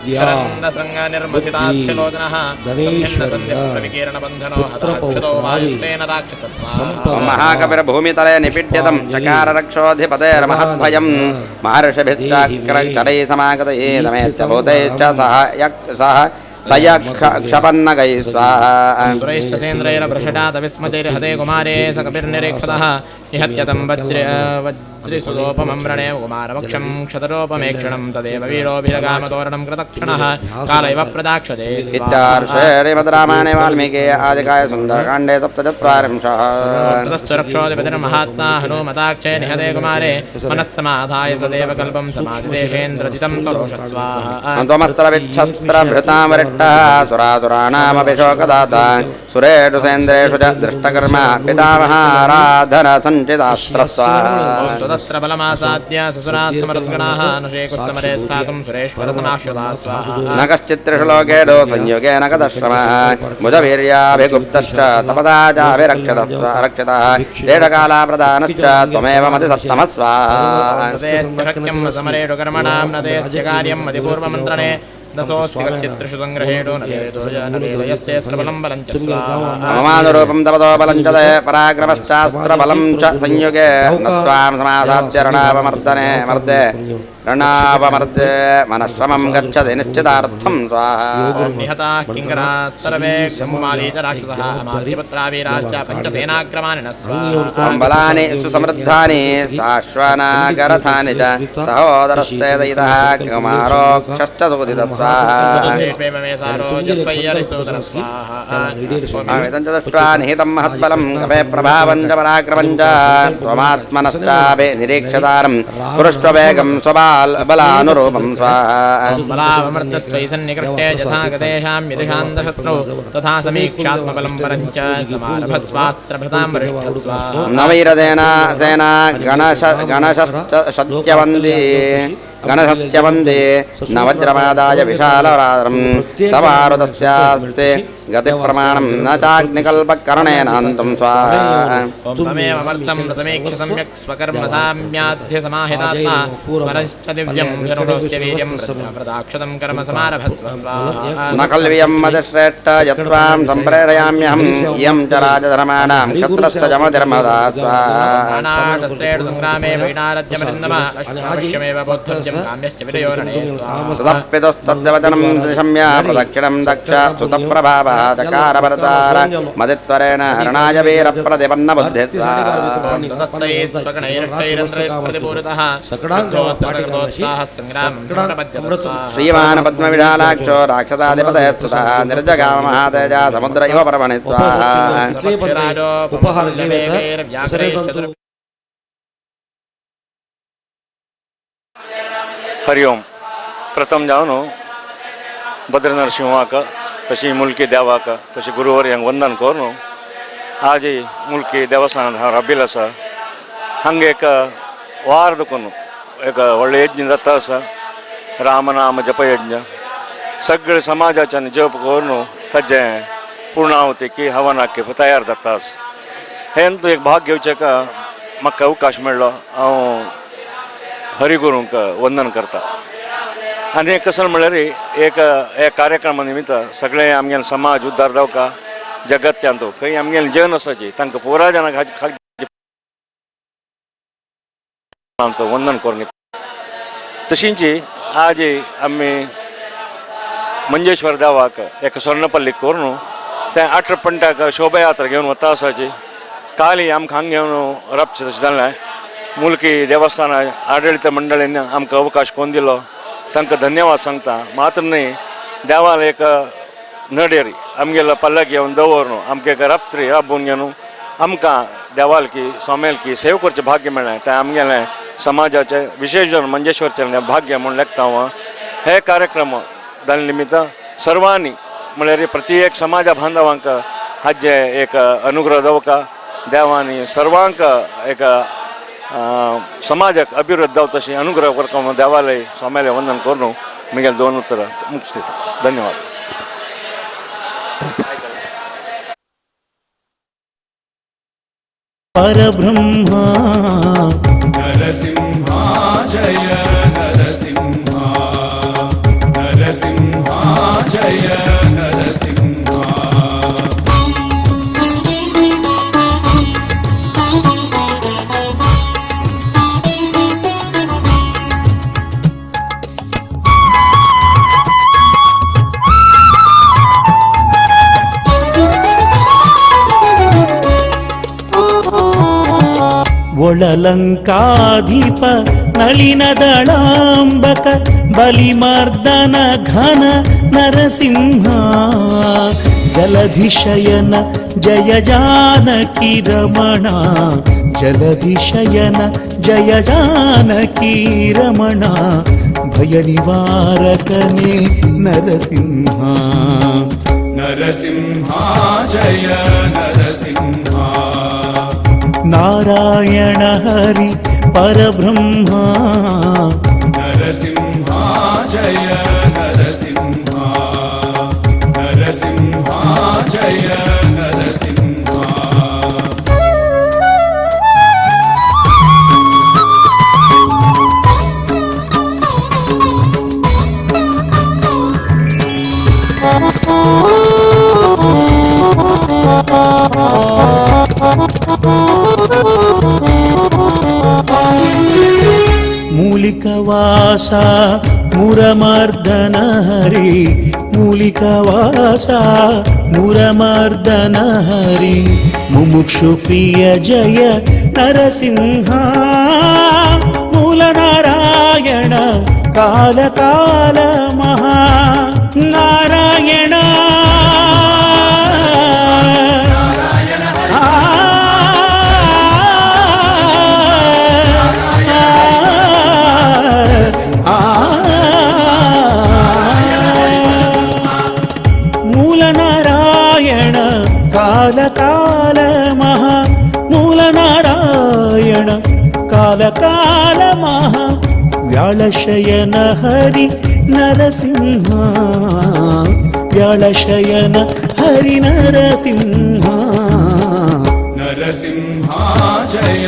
शरन्नसङ्गनिर्मथिताक्षलोचनः संभिन्नसन्धिप्रविकीर्णबन्धनो हतः वायुस्तेन राक्षसः स्वाहा। महाकविर्भूमितले निपीड्यतं चकाररक्षोऽधिपतेर्महद्भयं महर्षिभिश्चक्रचरैः समागतैः समेत्य भूतैश्च सह सह सयक्षपन्नगैः स्वाहा। सुरैश्च सेन्द्रैर्भृषटातविस्मतैर्हते कुमारे स कपिर्निरीक्षतः निहत्य तं वज्रिसुतोपमं रणे कुमारवक्षं क्षतरोपमेक्षणं तदेव वीरोऽभिरगामतोरणं कृतक्षणः काल इव प्रदाक्षते इत्यार्षे श्रीमद्रामायणे वाल्मीकि आदिकाय सुन्दरकाण्डे सप्तचत्वारिंशः। ततस्तु रक्षोऽधिपतिर्महात्मा हनुमताक्षे निहते कुमारे मनस्समाधाय सदेव कल्पं समाधिदेशेन्द्रजितं सरोषः स्वाहा। त्वमस्त्रविच्छस्त्रभृतां वरिष्ठः सुरासुराणामपि शोकदाता सुरेषु सेन्द्रेषु च दृष्टकर्म पितामहाराधन सञ्चितास्त्र स्वाहा। स्वतस्त्रबलमासाद्य ससुराः समरुद्गणाः न शेकुः समरे स्थातुं सुरेश्वरसमाश्रिता स्वाहा। न कश्चित्त्रिषु लोकेषु संयुगेन गतश्रमः भुजवीर्याभिगुप्तश्च तपदा चाभिरक्षतः रक्षतः देशकालाप्रदानश्च त्वमेव मतिसत्तमः स्वाहा। शक्यं समरेषु कर्मणां न तेऽस्त्य कार्यं मतिपूर्वमन्त्रणे न सोऽस्ति कश्चित्त्रिषु सङ्ग्रहेषु न वेदयस्तेऽस्त्रबलं बलं च स्वाहा। ममानुरूपं तपतो बलं च ते पराक्रमश्चास्त्रबलं च संयुगे न त्वां समासाद्य रणावमर्दने मर्दे रणावमर्दे मनश्रमं गच्छति निश्चितार्थं स्वाहा। निहताः किङ्कराः सर्वे शम्भुमाली च राक्षसः अमात्यपुत्रा वीराश्च पञ्चसेनाग्रमाणिनः स्वाहा। बलानि सुसमृद्धानि साश्वनागरथानि च सहोदरस्ते दयितः कुमारोक्षश्च सूदितः स्वाहा। इदं च दृष्ट्वा निहितं महद्बलं कपे प्रभावं च पराक्रमं च त्वमात्मनश्चापि निरीक्षतारं कुरुष्व वेगं स्वबाल बलानुरूपं स्वाहा। बलावमर्दस्त्वयि सन्निकृष्टे यथा गतेषां यदिशान्तशत्रौ तथा समीक्षात्मबलं परं च समारभस्वास्त्रभृतां वरिष्ठः स्वाहा। नवैरसेना सेना गणशश्च गणशश्च न वज्रमादाय विशालरात्रं सवारुतस्यास्ते गतिप्रमाणं न चाग्निकल्पकरणेन हन्तुं स्वाहा। तमेव मर्तं समीक्ष्य सम्यक् स्वकर्म साम्याध्य समाहितात्मा स्मरश्च दिव्यं धनुषस्य वीर्यं प्रदाक्षतं कर्म समारभस्व स्वाहा। न खल्वियं मतिश्रेष्ठ यत्त्वां सम्प्रेरयाम्यहं इयं च राजधर्माणां क्षत्रस्य जमतिर्मदा स्वाहा। नानाशस्त्रेषु सङ्ग्रामे वैनारद्यमरिन्दम अवश्यमेव बोद्धव्यं काम्यश्च विरयो रणे स्वाहा। ततः पितुस्तद्वचनं निशम्य प्रदक्षिणं दक्ष सुतप्रभावः चकारभरतार मदित्वरेण हरणाय वीरप्रतिपन्न बुद्धिः स्वाहा। ततस्तैः स्वगणैरष्टैरन्त्रैः प्रतिपूरितः कृतोत्साहः सङ्ग्रामं सम्प्रपद्यत स्वाहा। श्रीमान् पद्मविशालाक्षो राक्षसाधिपतयः स्तुतः निर्जगाम महातेजा समुद्र इव पर्वणि स्वाहा। हरिओम। प्रथम जावन भद्र नरसिंहाक तशी मुलकी देवाक तशी गुरुवर्यांक वंदन करून आज मुलकी देवस्थानांत हांव राबिल्लो आसा। हांगा एक वार दुखून एक व्हडलो यज्ञ जाता आसा, रामनाम जपयज्ञ। सगळे समाजाच्यान जप करून ताजें पूर्णाहुती की हवनाक तयार जाता आसा। हें तूं एक भाग घेवचें म्हाका अवकाश मेळ्ळो, हांव हरिगुरूंक वंदन करता। आनी एक कसं म्हणल्यार एक ह्या कार्यक्रमा निमित्त सगळे आमगेले समाज उद्धार जावका जगत्यांत खंय आमगेले जन आसाची तांकां पुरा जाणांक वंदन करून घेता। तशींच आज आमी मंजेश्वर देवाक एक स्वर्णपल्ली करून ते आठरपंटाक शोभायात्रा घेवन वता आसाची। काली आमकां हांगा घेवन राबचें तशें जालें। मुलकी देवस्थान आडळीत मंडळीन आमकां अवकाश कोण दिलो तांकां धन्यवाद सांगता। मात्र न्हय देवाल एक नडेर आमगेलो पल्लक घेवन दवरून आमकां एक रात्री राबोवन घेवन आमकां देवालकी स्वामेलकी सेव करचें भाग्य मेळ्ळें तें आमगेलें समाजाचें विशेष जन मंजेश्वरचें भाग्य म्हूण लेखता हांव। हे कार्यक्रम जाल्ले निमित्त सर्वांनी म्हळ्यार प्रत्येक समाजा बांधवांक हाजें एक अनुग्रह जावका, देवांनी सर्वांक एक समाजाक अभिवृद्ध जावं तशें अनुग्रह करता म्हूण देवालय स्वाम्यालें वंदन करून म्हगेलें दोन उतरां मुक्तिता। धन्यवाद। परब्रह्मा नरसिंहा जय नरसिंहा नरसिंहा। ಒಳಲಂಕಾಧಿಪ ನಳಿನ ದಳಾಂಬಕ ಬಲಿಮರ್ದನ ಘನ ನರಸಿಂಹ ಜಲಧಿಶಯನ ಜಯ ಜಾನಕಿ ರಮಣ ಜಲಧಿಶಯನ ಜಯ ಜಾನಕಿ ರಮಣ ಭಯ ನಿವಾರಕನೇ ನರಸಿಂಹ ನರಸಿಂಹ ಜಯ ನರಸಿಂಹ ನಾರಾಯಣ ಹರಿ ಪರಬ್ರಹ್ಮ ನರಸಿಂಹ ಜಯ ನರಸಿಂಹ ನರಸಿಂಹ ಜಯ ನರಸಿಂಹ ಮೂಲಿಕವಾಸ ಮುರಮರ್ದನ ಹರಿ ಮೂಲಿಕವಾಸ ಮುರಮರ್ದನ ಹರಿ ಮುಮುಕ್ಷು ಪ್ರಿಯ ಜಯ ನರಸಿಂಹ ಮೂಲನಾರಾಯಣ ಕಾಲ ಕಾಲ ಮಹಾ ನಾರಾಯಣ ಮೂಲನಾರಾಯಣ ಕಾಲ ಕಾಲ ಮಹಾ ಮೂಲನಾರಾಯಣ ಕಾಲ ಕಾಲ ಮಹಾ ವ್ಯಾಳಶಯನ ಹರಿ ನರಸಿಂಹ ವ್ಯಾಳಶಯನ ಹರಿ ನರಸಿಂಹ ನರಸಿಂಹ ಜಯ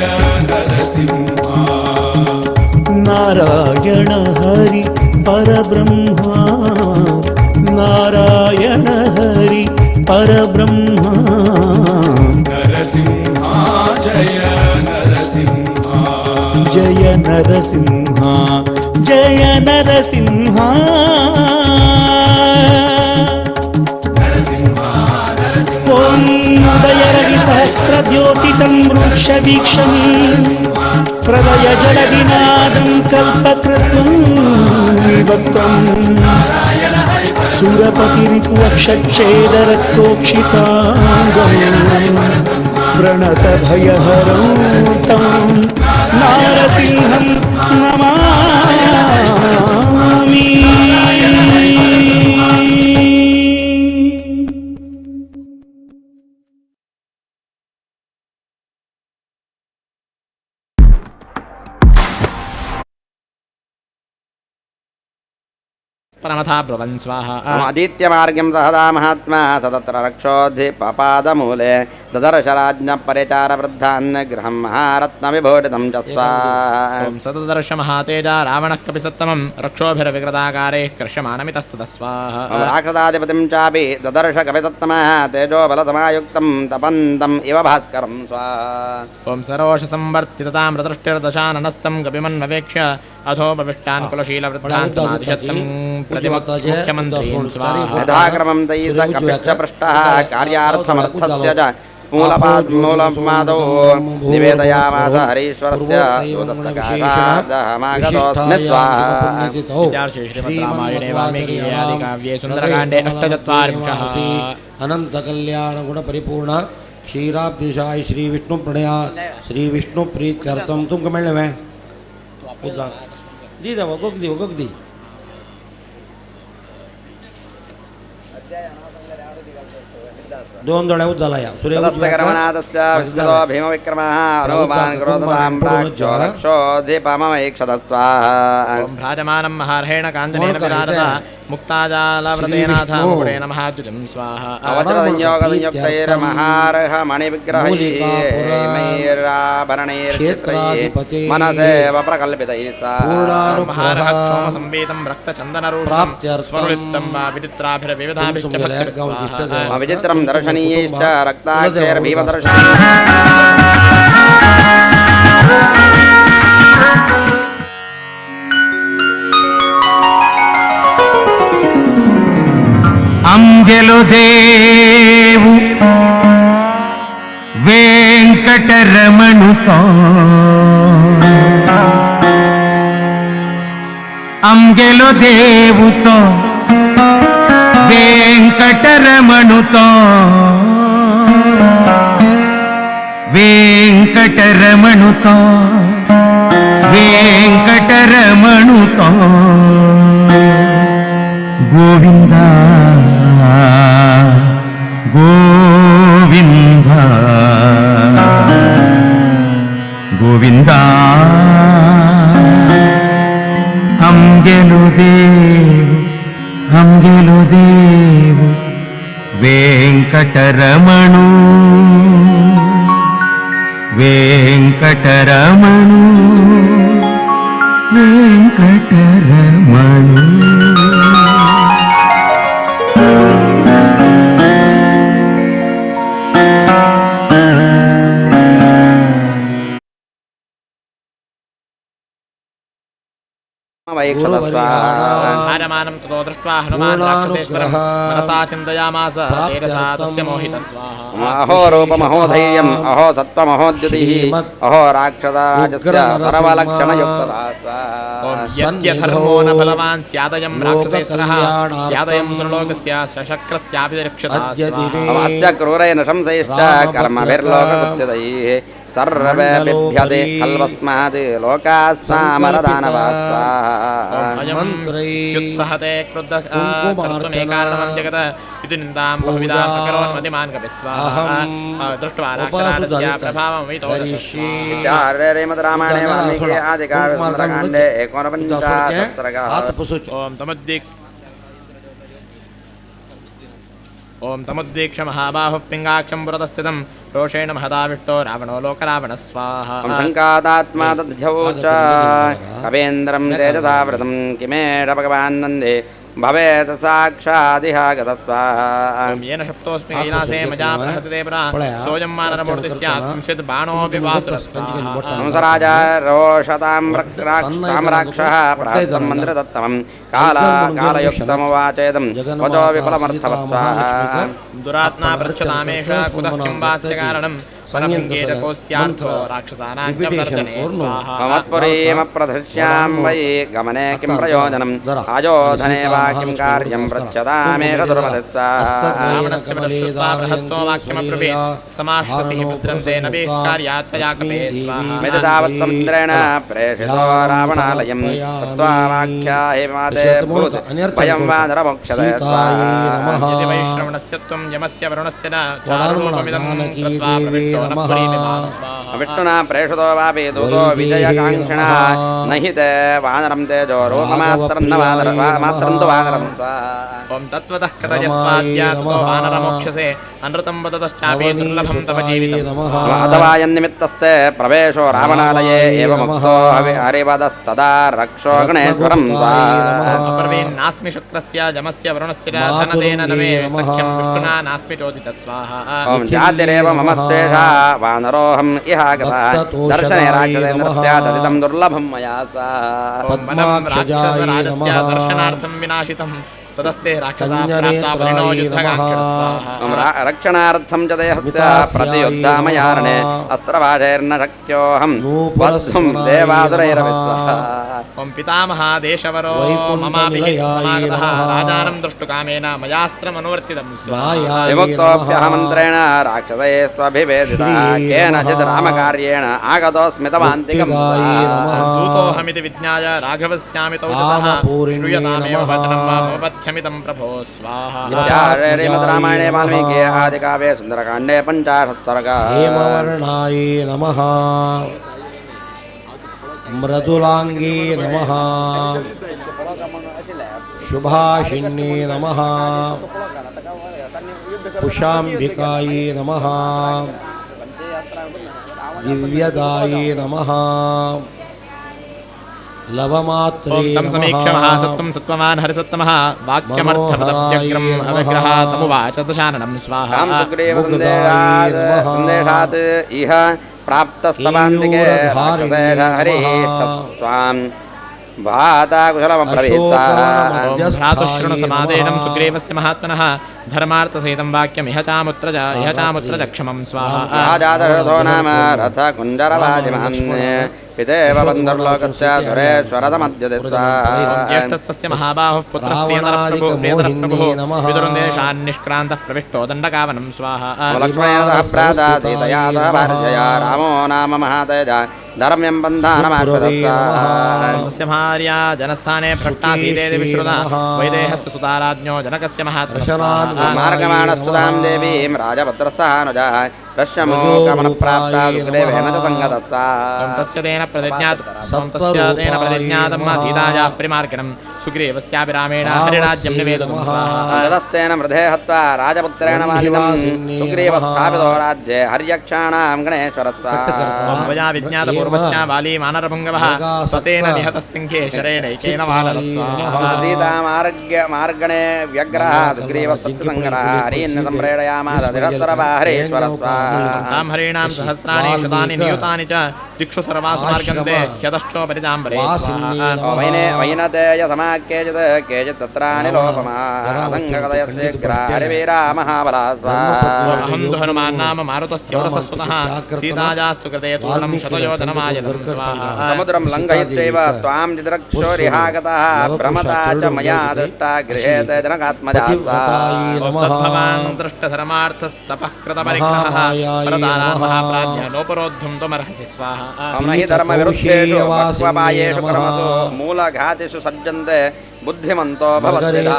ನರಸಿಂಹ ನಾರಾಯಣ ಹರಿ ಪರಬ್ರಹ್ಮ ನಾರಾಯಣ ಹರಿ ಪರಬ್ರಹ್ಮ ನರಸಿಂಹ ಜಯ ನರಸಿಂಹ ಜಯ ನರಸಿಂಹ ಜಯ ನರಸಿಂಹ ಓಂ ಉದಯ ರವಿ ಸಹಸ್ರದ್ಯೋತಿತಂ ವೃಕ್ಷವೀಕ್ಷಂ ಪ್ರಳಯ ಜಲವಿನಾದಂ ಕಲ್ಪಕೃತ್ವಂ ನಿವಕ್ತ್ರಂ ಸುರಪತಿರಿಪುವಕ್ಷಚ್ಛೇದ ರಕ್ತೋಕ್ಷಿತಾಂಗಂ ಪ್ರಣತ ಭಯಹರಂ ತಂ ನಾರಸಿಂಹಂ ನಮಾಮಿ. परमथा ब्रुवन् स्वाहा आदित्यमार्गं सहदा महात्मा स तत्र रक्षोद्धि पपादमूले ददर्श राज्ञपरिचारवृद्धान् गृहं महारत्नविभूषितं च स्वाहा. ॐ सतदर्श महातेजा रावणः कपिसत्तमं रक्षोभिरविकृताकारैः कर्षमाणमितस्ततः स्वाहा. राक्षसाधिपतिं चापि ददर्श कपिसत्तमः तेजोबलसमायुक्तं तपन्तम् इव भास्करं स्वाहा. ॐ सरोषसंवर्तितताम्रदृष्टिर्दशाननस्तं कपिमन्ववेक्ष्य अधोपविष्टान् कुलशीलवृद्धान् समादिशत्तं मुख्यमन्त्रीं स्वाहा. यथाक्रमं तैः स कपिश्च पृष्टः कार्यार्थमर्थस्य च मूलपादमूलमादौ निवेदयामास हरीश्वरस्य दूतसकाशादहमागतोऽस्मि स्वाहा. श्रीमद्रामायणे वाल्मीकिआदिकाव्ये सुन्दरकाण्डे अष्टचत्वारिंशः. अनन्तकल्याणगुणपरिपूर्ण क्षीराब्धिशाय श्रीविष्णुप्रणया श्रीविष्णुप्रीत्यर्थं तुमकां मेळ्ळें वें दी दा वगोक दी वगोक दी. दोन दोळ्या उज्जाला या सूर्यकरमणादस्य विस्ततो भीमविक्रमः अनुमान् क्रोधतां प्राक्षो रक्षोऽधिपममैक्षत स्वाहा. ॐ भ्राजमानं महार्हेण काञ्चनेन विराजता मुक्ताजालव्रतेनाथ मुकुटेन महाद्युतिं स्वाहा. वज्रसंयोगसंयुक्तैर्महार्हमणिविग्रहैर्मैराभरणैर्चित्रैः मनसेव प्रकल्पितैः स्वाहा. महार्ह क्षोमसंवेदं रक्तचन्दनरूष्णं स्वरुलिप्तं वा विचित्राभिर्विविधाभिश्च भक्तिभिः स्वाहा. विचित्रं दर्शनीयैश्च रक्ताक्षैर्भीमदर्शनैः. అంగెలు దేవు వెంకటరమణు తాను आमगेलो देव तो वेंकटरमणु तो वेंकटरमणु तो वेंकटरमणु तो गोविंदा गोविंदा गोविंदा आमगेलो देव आमगेलो देव वेंकटरमणु वेंकटरमणु वेंकटरमणु. हारमानं ततो दृष्ट्वा हनुमान् राक्षसेश्वरं मनसा चिन्तयामास तेजसा तस्य मोहितः स्वाहा. अहो रूपमहो धैर्यम् अहो सत्त्वमहोद्युतिः अहो राक्षसराजस्य सर्वलक्षणयुक्तता स्वाहा. यत्यधर्मो न बलवान् स्यादयं राक्षसेश्वरः स्यादयं सुरलोकस्य सशक्रस्यापि रक्षता स्वाहा. अस्य क्रूरेण शंसैश्च कर्मभिर्लोककुत्सितैः सर्वे बिभ्यते खल्वस्मात् लोकाः सामरदानवाः स्वाहा. अयं क्रुद्धः कर्तुमे कारणं जगत् इति निन्दां बहुविधां अकरोन् मतिमान् कपिः स्वाहा. दृष्ट्वा राक्षसराजस्य प्रभावमितो श्रीमद् रामायणे वाल्मीकि आदिकाव्ये सुन्दरकाण्डे 49 सर्गः. ओम तमुद्दीक्ष महाबाहुः पिङ्गाक्षं पुरतस्थितं रोषेण महदाविष्टो रावणो लोकरावणः स्वाहा. शङ्कादात्मा दध्यौ च कवेन्द्रं तेजसावृतं किमेष भगवान् नन्दे भवेत् साक्षादिह गतः स्वाहा. येन शप्तोऽस्मि कैलासे मया प्रहसते पुरा सोऽयं वानरमूर्तिः स्यात् किंचित् बाणोऽपि वासुरः स्वाहा. हंसराजा रोषतां राक्षः प्रहसं मन्त्रदत्तमं काला कालयुक्तमुवाचेदं वचो विफलमर्थवत् स्वाहा. दुरात्मा पृच्छतामेष कुतः किं वास्य कारणं स्वनभङ्गेरकोऽस्यार्थो राक्षसानां च वर्धने स्वाहा. मत्पुरीमप्रधृष्यां वै गमने किं प्रयोजनम् आयोधने वा किं कार्यं पृच्छतामेष दुर्मतिः स्वाहा. रावणस्य श्रुत्वा प्रहस्तो वाक्यमब्रवीत् समाश्वसिः भद्रं ते नभिः कार्यात् त्वया कपे स्वाहा. मितावत्तन्द्रेण प्रेषितो रावणालयं तत्त्वा वाख्याहि माते भूत् वयं वानरमोक्षदे स्वाहा. यदि वै श्रवणस्य त्वं यमस्य वरुणस्य न चारुरूपमिदं कृत्वा प्रविष्टो नः पुरीमिमां स्वाहा. विष्णुना प्रेषितो वापि दूतो विजयकाङ्क्षिणा न हि ते वानरं तेजो रूपमात्रं न वानर मात्रं तु वानरं स्वाहा. ओम तत्त्वतः कथय स्वाद्या ततो वानरमोक्षसे अनृतं वदतश्चापि दुर्लभं तव जीवितं. अथवा यन्निमित्तस्ते प्रवेशो रावणालये एवमुक्तो हरिवदस्तदा रक्षो गणेश्वरं स्वाहा. अब्रवीन्नास्मि शुक्रस्य यमस्य वरुणस्य च धनदेन न मे सख्यं विष्णुना नास्मि चोदितः स्वाहा. ओम जातिरेव मम स्वेषा वानरोऽहम् इहागतः दर्शने राक्षसेन्द्रस्य तदिदं दुर्लभं मया स्वाहा. ओम वनं राक्षसराजस्य दर्शनार्थं विनाशितं तदस्ते राक्षसा प्राप्ता परिणो युद्धकाङ्क्षिणः स्वाहा. रक्षणार्थं च देहस्य प्रतियुद्धामयारणे अस्त्रवाषैर्न शक्त्योऽहं वद्धुं देवासुरैरपि स्वाहा. ओम पितामहा देशवरो ममाभिः समागतः राजानं द्रष्टुकामेन मयास्त्रमनुवर्तितं स्वाहा. विमुक्तोऽप्यहमन्त्रेण राक्षसैः स्वभिभेदितः केनचित् रामकार्येण आगतोऽस्मि तवान्तिकं स्वाहा. दूतोऽहमिति विज्ञाय राघवस्यामितौ सः श्रूयतामेव वचनं मम पथ्यमिदं प्रभो स्वाहा. श्रीमद् रामायणे वाल्मीकि आदिकाव्ये सुन्दरकाण्डे 50 सर्गः. हेमवर्णाय नमः मृदुलांगी नमः शुभाषिण्ये नमः कुशाम्बिकायै नमः दिव्यदायै नमः लवमात्रे तं समीक्ष्य महासत्त्वं सत्त्ववान् हरिसत्तमः वाक्यमर्थपदव्यग्रं हविग्रहातमुवाच दशाननं स्वाहा. सन्देशात् इह प्राप्तस्तवान्तिके राक्षसेश हरिः स्वां भाता कुशलमब्रवीत् स्वाहा. भ्रातुशृणु समादेनं सुग्रीवस्य महात्मनः धर्मार्थसहितं वाक्यमिह चामुत्र इह चामुत्र चक्षमं स्वाहा. राजादशरथो नाम रथकुञ्जरवाजिमान् पितेव बन्धुर्लोकस्य धुरेश्वरतमद्युदित्वा ज्येष्ठस्तस्य महाबाहुः पुत्रः प्रियतरप्रभुः विदुरुन्देशान्निष्क्रान्तः प्रविष्टो दण्डकावनं स्वाहा। लक्ष्मणेन सह भ्राता सीतया सह भार्यया रामो नाम महातेजा धर्म्यं बन्धानमाश्रदस्सा। तस्य भार्या जनस्थाने भ्रष्टा सीतेति विश्रुता वैदेहस्य सुताराज्ञो जनकस्य महात्मनः। मार्गमाणस्तुतां देवीं राजपत्रस्यानुजः रश्यमोकमनप्राप्ता सुग्रीवेण च सङ्गतस्सा। तस्य तेन प्रतिज्ञातं मा सीतायाः परिमार्गणं सुग्रीवस्यापि रामेण हरिराज्यं निवेदितं स्वाहा। ततस्तेन मृधे हत्वा राजपुत्रेण वालिनं सुग्रीवस्थापितो राज्ये हर्यक्षाणां गणेश्वरस्वा। त्वया विज्ञातपूर्वश्च वाली वानरपुङ्गवः स्वतेन निहतः सिंहे शरेणैकेन वानरः स्वाहा। सीतामार्गणे व्यग्रः सुग्रीवसत्यसङ्गरः हरीन् सम्प्रेरयामास तिरस्सरवा हरीश्वरस्वा। तां हरीणां सहस्राणि शतानि नियुतानि च दिक्षु सर्वासु मार्गन्ते ह्यतश्चोपरिताम्बरे स्वाहा। वैनतेय समा केचित् केचित् तत्रानिलोपमा असङ्गकदयश्रीग्रा हरिवीरा महाबला स्वाहा। अहं तु हनुमान् नाम मारुतस्य उरसः सीतायास्तु कृते तूर्णं शतयोजनमायतं स्वाहा। समुद्रं लङ्घयित्वैव त्वां जिद्रक्षोरिहागतः भ्रमता च मया दृष्टा गृहे ते जनकात्मजा स्वाहा। तद्भवान् दृष्टधर्मार्थस्तपः कृतपरिग्रहः परदानां महाप्राज्ञ नोपरोद्धुं त्वमर्हसि स्वाहा। न हि धर्मविरुद्धेषु पक्वपायेषु कर्मसु मूलघातिषु सज्जन्ते बुद्धिमन्तो भवद्विधा।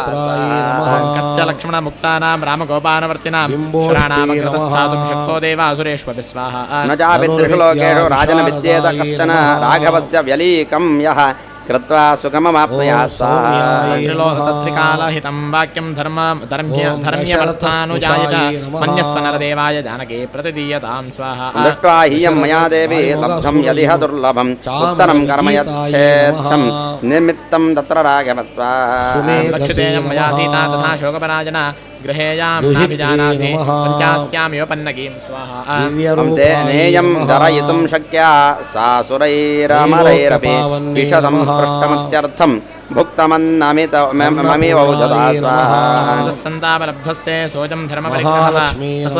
कश्च लक्ष्मणमुक्तानां रामगोपानवर्तिनां शराणामग्रतस्थातुं शक्तो देवासुरेष्वपि स्वाहा। न चापि त्रिषु लोकेषु राजन विद्येत कश्चन राघवस्य व्यलीकं यः कृत्वा सुखममाप्नुयात् स्वाहा। त्रिकालहितं वाक्यं धर्म्यमर्थानुजायत मन्यस्व नरदेवाय जानकी प्रतिदीयतां स्वाहा। दृष्ट्वा हीयं मया देवी लब्धं यदिह दुर्लभम् उत्तरं कर्म यच्छेच्छं निमित्तं तत्र राघव स्वाहा। लक्षितेयं मया सीता तथा शोकपराजना गृहेयां नाभिजानासि पञ्चास्यामिव पन्नगीं स्वाहा। नेयं धरयितुं शक्या सासुरैरमरैरपि विशदं स्पृष्टमत्यर्थं भुक्तमन्नमित ममेव औषधा स्वाहा। सन्तापलब्धस्ते सोऽजं धर्मपरिग्रहः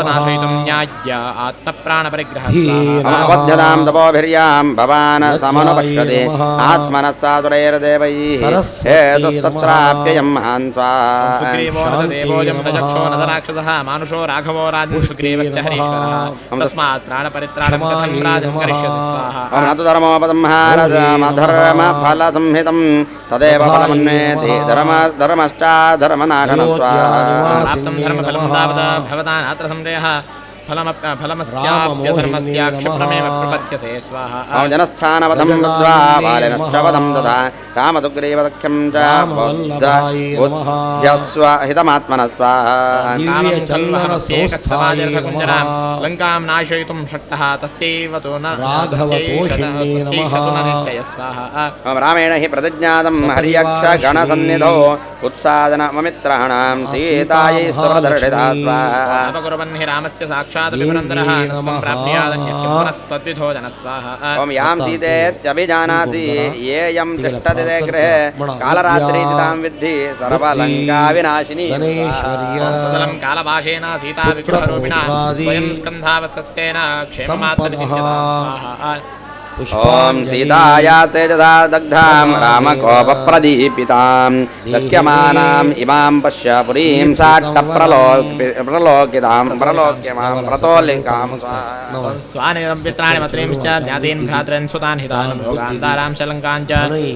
नाशयितुं न्याय्य आत्मप्राणपरिग्रहः स्वाहा। अवध्यतां तपोभिर्यां भवान् समनुपश्यति आत्मनः सासुरैर्देवैः हेतुस्तत्राप्ययं महान् स्वाहा। सुग्रीवो न देवोऽयं न यक्षो न राक्षसः मानुषो राघवो राजन् सुग्रीवश्च हरीश्वरः तस्मात् प्राणपरित्राणं कथं राजन् करिष्यसि स्वाहा। न तु धर्मोपसंहारमधर्मफलसंहितं तदेव फलमन्वेति धर्मश्चाधर्मनाशनः स्वाहा। प्राप्तं धर्मफलं तावत् भवता नात्र संदेहः फलमस्याप्यधर्मस्य क्षिप्रमेव प्रपत्स्यसे स्वाहा। जनस्थानवधं दत्त्वा बालिनश्च वधं तथा रामसुग्रीवसख्यं च बुद्ध्यस्व हितमात्मनः स्वाहा। लङ्कां नाशयितुं शक्तः तस्यैव तु न निश्चयः स्वाहा। रामेण हि प्रतिज्ञातं हर्यक्षगणसन्निधौ उत्सादनममित्रहणां सीतायै स्वप्रदर्शिता स्वाहा। अपकुर्वन् हि रामस्य साक्षात् विपुरन्दरः पुनस्तद्विधो जनः स्वाहा। ॐ यां सीतेत्यभिजानासि येयं तिष्ठति ते गृहे कालरात्रीति तां विद्धि सर्वलङ्काविनाशिनी। तदलं कालभाषेण सीता विग्रहरूपिणा स्वयं स्कन्धावसक्तेन क्षेममात्मनित्यतां स्वाहा। ॐ सीताया तेजसा दग्धां रामकोपप्रदीपितां दह्यमानाम् इमां पश्य पुरीं साट्टप्रलोकितां प्रलोक्यमां प्रतोलिकां स्वाहा। स्वानिरम्पित्राणि मत्रींश्च ज्ञातीन् भ्रातॄन् सुतान् हितान् भोगान्तारां शलङ्कां च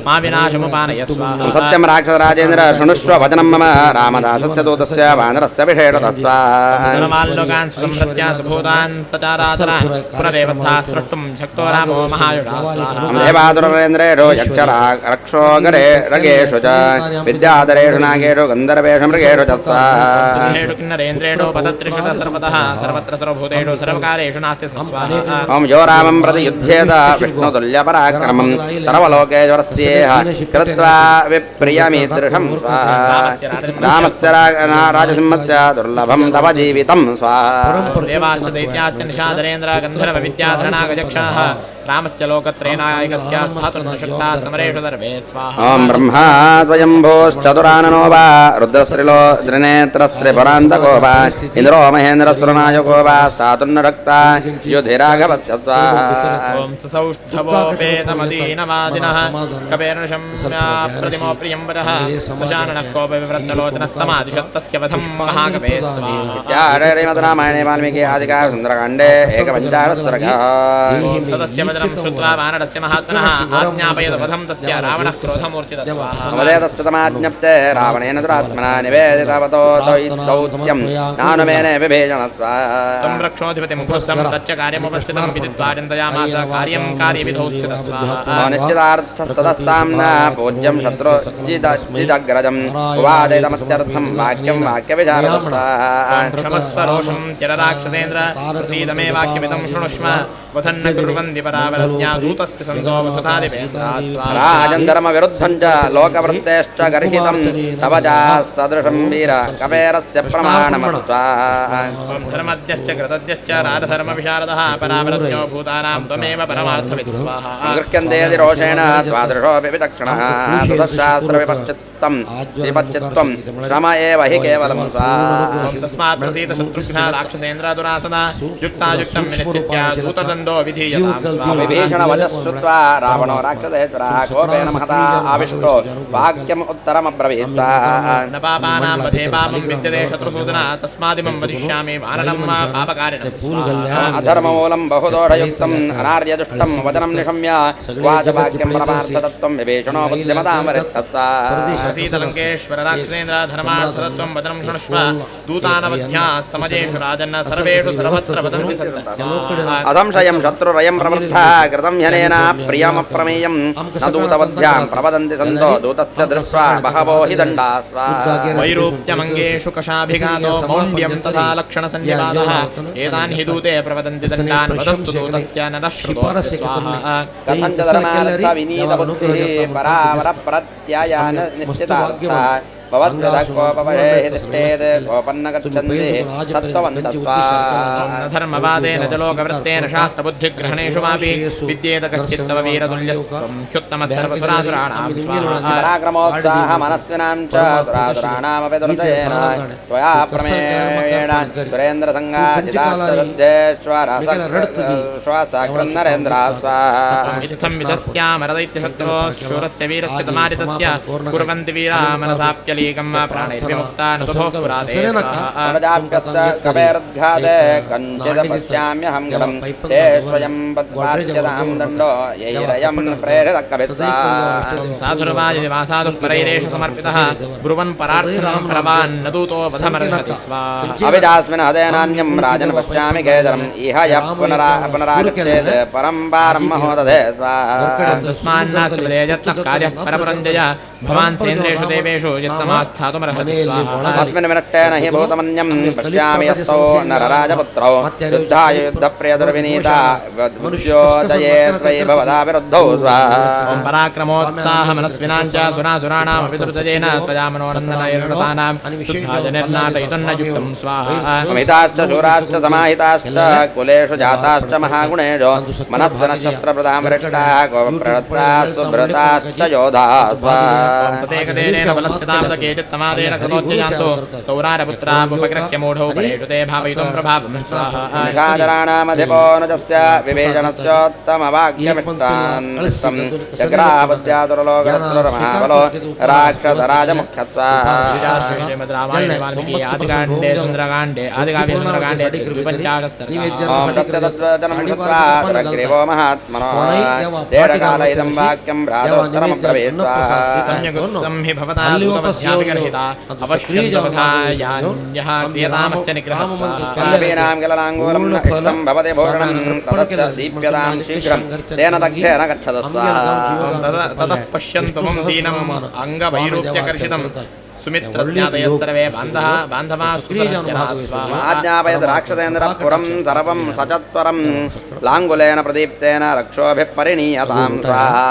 मा विनाशमुपानय स्वाहा। सत्यं राक्षसराजेन्द्र शृणुष्व वचनं मम रामदासस्य दूतस्य वानरस्य विषेणतः स्वाहा। सर्वान् लोकान् सुसंहृत्य सुभूतान् सचाराचरान् पुनरेवत्था स्रष्टुं शक्तो रामो महायुषा स्वाहा। देवादुरेन्द्रेषु यक्षरक्षोगरे रगेषु च विद्याधरेषु नागेषु गन्धर्वेषु मृगेषु च स्वाहा। सिंहेषु किन्नरेन्द्रेषु पतत्रिषु च सर्वतः सर्वत्र सर्वभूतेषु सर्वकालेषु नास्ति स स्वाहा। ॐ यो रामं प्रति युध्येत विष्णुतुल्यपराक्रमं सर्वलोकेश्वरस्येह कृत्वा विप्रियमीदृशं स्वाहा। रामस्य राजसिंहस्य दुर्लभं तव जीवितं स्वाहा। देवाश्च दैत्याश्च निषादरेन्द्र गन्धर्व विद्याधरणागजक्षाः रामस्य तस्य लोकत्रयनायकस्य स्थातुं शक्ता समरेषु सर्वे स्वाहा। ॐ ब्रह्मा द्वयम्भोश्चतुराननो वा रुद्रस्त्रिलो त्रिनेत्रस्त्रिपुरान्तको वा इन्द्रो महेन्द्रस्त्रनायको वा स्थातुं रक्ता युधिराघवत्स्य स्वाहा। ॐ ससौष्ठवोपेतमदीनवादिनः कपेर्णशम्या प्रतिमो प्रियं वरः दशाननः कोपविव्रतलोचनः समादिशत्तस्य वधं महाकवे स्वाहा। श्रीमद्रामायणे वाल्मीकि आदिकाव्ये सुन्दरकाण्डे एकपञ्चाशत् सर्गः। सदस्य वचनं श्रुत्वा वानरस्य महात्मनः आज्ञापयत वधं तस्य रावणः क्रोधमूर्छितः स्वाहा। नवदेतस्य समाज्ञप्ते रावणेन दुरात्मना निवेदितवतो दौत्यं नानुमेने विभीषणः स्वाहा। तं रक्षोऽधिपतिं क्रुद्धं तच्च कार्यमुपस्थितं विदित्वा चिन्तयामास कार्यं कार्यविधौ स्थितः स्वाहा। निश्चितार्थस्ततस्तां न पूज्यं शत्रुजिदग्रजम् उवादिदमत्यर्थं वाक्यं वाक्यविचारः स्वाहा। क्षमस्व रोषं त्यरराक्षसेन्द्र प्रसीद मे वाक्यमिदं शृणुष्व वधन्न कुर्वन्ति परावरज्ञा दूतस्य सन्तो वसुधादिवेन्द्रा स्वाहा। राजन्धर्मविरुद्धं च लोकवृत्तेश्च गर्हितं तव च सदृशं वीर कबेरस्य प्रमाणमत्वा। धर्मद्यश्च कृतद्यश्च राजधर्मविशारदः परावरज्ञो भूतानां त्वमेव परमार्थवित् स्वाहा। गृह्यन्ते रोषेण द्वादशोऽपि विचक्षणः ततः विपश्चित्वं श्रम एव हि केवलं स्वाहा। तस्मात् प्रसीद शत्रुघ्न राक्षसेन्द्र दुरासदा युक्तायुक्तं विनिश्चित्य दूतदण्डो विधीयतां स्वाहा। विभीषणवचः श्रुत्वा रावणो राक्षसेश्वरः कोपेन महता आविष्टो वाक्यम् उत्तरमब्रवीत् स्वाहा। न पापानां वधे पापं विद्यते शत्रुसूदना तस्मादिमं वदिष्यामि वानरं मा पापकारिणं स्वाहा। अधर्ममूलं बहुदोषयुक्तम् अनार्यदुष्टं वचनं निशम्य वाचवाक्यं परमार्थतत्त्वं विभीषणो बुद्धिमतां वरिष्ठः स्वाहा। सीतलङ्केश्वर राक्षसेन्द्र धर्मार्थतत्त्वं वचनं शृणुष्व दूतानवध्या समजेषु राजन्न सर्वेषु सर्वत्र वदन्ति सन्तः स्वाहा। असंशयं शत्रुरयं प्रवृद्धः कृतं ह्यनेन प्रियमप्रमेयं न दूतवध्यां प्रवदन्ति सन्तो दूतस्य दृष्ट्वा बहवो हि दण्डाः स्वाहा। वैरूप्यमङ्गेषु कशाभिघातो मौण्ड्यं तथा लक्षणसन्निवादः एतान् हि दूते प्रवदन्ति दण्डान् वदस्तु दूतस्य नरः श्रुतोऽस्ति स्वाहा। कथं च धर्मार्थविनीतबुद्धिः परावरप्रत्ययान् निश्चितार्थः भवद्गतकोपवहे तिष्ठेत् कोपन्न गच्छन्ति सत्त्ववन्तः स्वाहा। न धर्मवादेन च लोकवृत्तेन शास्त्रबुद्धिग्रहणेषु वापि विद्येत कश्चित् तव वीरतुल्यस्त्वं ह्युत्तमः सर्वसुरासुराणां स्वाहा। पराक्रमोत्साह मनस्विनां च दुरासुराणामपि दुर्जयेन त्वया प्रमेयेण सुरेन्द्रसङ्गाजिताश्वासाकृन्नरेन्द्रा स्वाहा। इत्थं विधस्यामरदैत्यशत्रोः शूरस्य वीरस्य तमारितस्य कुर्वन्ति वीरा मनसाप्यलीकं प्राणैर्विमुक्ता न तथोः पुराते स्वाहा। प्रजाभ्यश्च कबेर्घाते कञ्चित् पश्याम्यहं गणं ते स्वयं पद्माच्यतां दण्डो यैरयं प्रेरितः कवित्वा। साधुर्वा यदि वा साधुः परैरेष समर्पितः ब्रुवन् परार्थनं प्रवान् न दूतो वधमर्हति स्वाहा। अविदास्मिन् हदेनान्यं राजन् पश्यामि खेदरम् इह यः पुनरागच्छेत् परं पारं महोदधे स्वाहा। तस्मान्नास्य बले यत्नः कार्यः परपुरञ्जय भवान् सेन्द्रेषु देवेषु यत्तमास्थातुमर्हति स्वाहा। अस्मिन् विनष्टेन हि भूतमन्यं पश्यामि यस्तौ नरराजपुत्रौ युद्धाय युद्धप्रियदुर्विनीता बुद्ध्योदये त्वयि भवदा विरुद्धौ स्वाहा। ॐ पराक्रमोत्साह मनस्विनां च सुरासुराणामपि दुर्जयेन त्वया मनोनन्दनैर्नतानां शुद्धाय निर्णाटयितुं न युक्तं स्वाहा। अमिताश्च शूराश्च समाहिताश्च कुलेषु जाताश्च महागुणेषु मनस्विनशस्त्रप्रदां वरिष्ठाः कोपप्रहृताः सुभृताश्च योधाः स्वाहा। तदेकतेन बलस्य तावत् केचित् तमादेन कृतोच्चयान्तो तौरारपुत्रामुपगृह्य मूढौ परेषु ते भावयितुं प्रभावं स्वाहा। निषादराणामधिपोऽनुजस्य विभीषणस्योत्तमवाक्यमिष्टान्तं जग्राहबुद्ध्यातुरलोकशत्रुर्महाबलो राक्षसराजमुख्यः स्वाहा। श्रीमद् रामायणे वाल्मीकि आदिकाण्डे सुन्दरकाण्डे आदिकाव्ये सुन्दरकाण्डे द्विपञ्चाशत् सर्गः। तस्य तद्वचनं श्रुत्वा सुरग्रीवो महात्मनो देशकाल इदं वाक्यं भ्रातोत्तरमब्रवीत् स्वाहा। सम्यगुक्तं हि भवता दूतवध्याभिगर्हिता अवश्यं तवधायान्यः क्रियतामस्य निग्रहः स्वाहा। कल्पीनां किल लाङ्गूलं न इष्टं भवति भूषणं ततश्च दीप्यतां शीघ्रं तेन दग्धेन गच्छत स्वाहा। ततः पश्यन्तु मम दीनम् अङ्गवैरूप्यकर्षितं सुमित्रज्ञातयः सर्वे बान्धवाः सुसहजनाः स्वाहा। आज्ञापयत् राक्षसेन्द्रः पुरं सर्वं सचत्वरं लाङ्गुलेन प्रदीप्तेन रक्षोभिः परिणीयतां स्वाहा।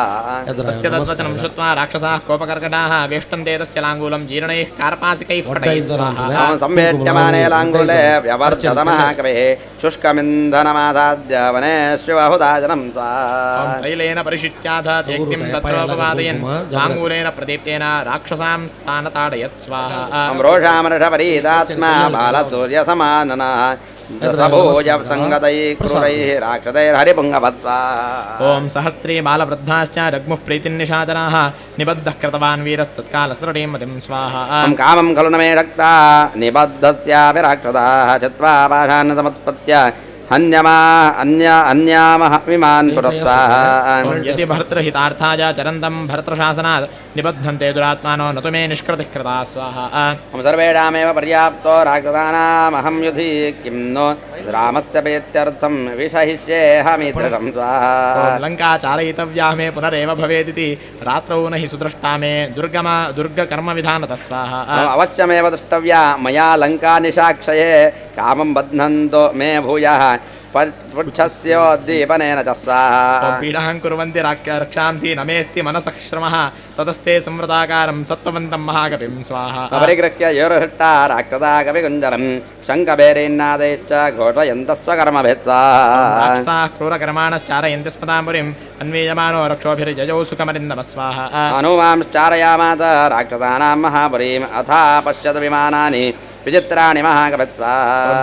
तस्य तद्वचनं श्रुत्वा राक्षसाः कोपकर्कटाः वेष्टन्ते तस्य लाङ्गूलं जीर्णैः कार्पासिकैः पटैः स्वाहा। संवेट्यमाने लाङ्गूले व्यवर्धत महाकविः शुष्कमिन्धनमासाद्य वने शिवहुदाजनं स्वाहा। तैलेन परिशिच्याथ तेऽग्निं तत्रोपवादयन् लाङ्गूलेन प्रदीप्तेन राक्षसां स्थानताडयत् स्वाहा। रोषामर्षपरीतात्मा बालसूर्यसमाननः सभूय सङ्गतैः क्रूरैः राक्षसैर्हरिपुङ्गवत् स्वाहा। ॐ सहस्त्री बालवृद्धाश्च रग्मुः प्रीतिन्निशाचराः निबद्धः कृतवान् वीरस्तत्कालसृटीं मतिं स्वाहा। कामं खलु न मे रक्ता निबद्धस्यापि राक्षसाः चित्वा पाषान्न समुत्पत्य अन्यामह विमान् पुरस्ताः। यदि भर्तृहितार्थाय चरन्तं भर्तृशासनात् निबद्धन्ते दुरात्मानो न तु मे निष्कृतिः कृता स्वाहा। सर्वेषामेव पर्याप्तो राक्षसानामहं युधि किं नो रामस्य प्रीत्यर्थं विषहिष्येऽहमीदृशं स्वाहा। लङ्का चारयितव्या मे पुनरेव भवेदिति रात्रौ न हि सुदृष्टा मे दुर्गकर्मविधानतः स्वाहा। अवश्यमेव द्रष्टव्या मया लङ्का निशाक्षये कामं बध्नन्तो मे भूयः पृच्छस्योद्दीपनेन च स्वाहा। पीडां कुर्वन्ति रक्षांसि न मेऽस्ति मनसः श्रमः ततस्ते संवृताकारं सत्त्ववन्तं महाकपिं स्वाहा। परिगृह्य योर्हृष्टा राक्षसा कपिकुञ्जरं शङ्खभैरीन्नादैश्च घोषयन्तश्च कर्मभिः स्वाहा। राक्षसाः क्रूरकर्माणश्चारयन्ति स्मतां पुरीम् अन्वीयमानो रक्षोभिर्ययौ सुखमरिन्दमः स्वाहा। हनुमांश्चारयामास राक्षसानां महापुरीम् अथा पश्यत विमानानि विचित्राणि महाकपित्वा।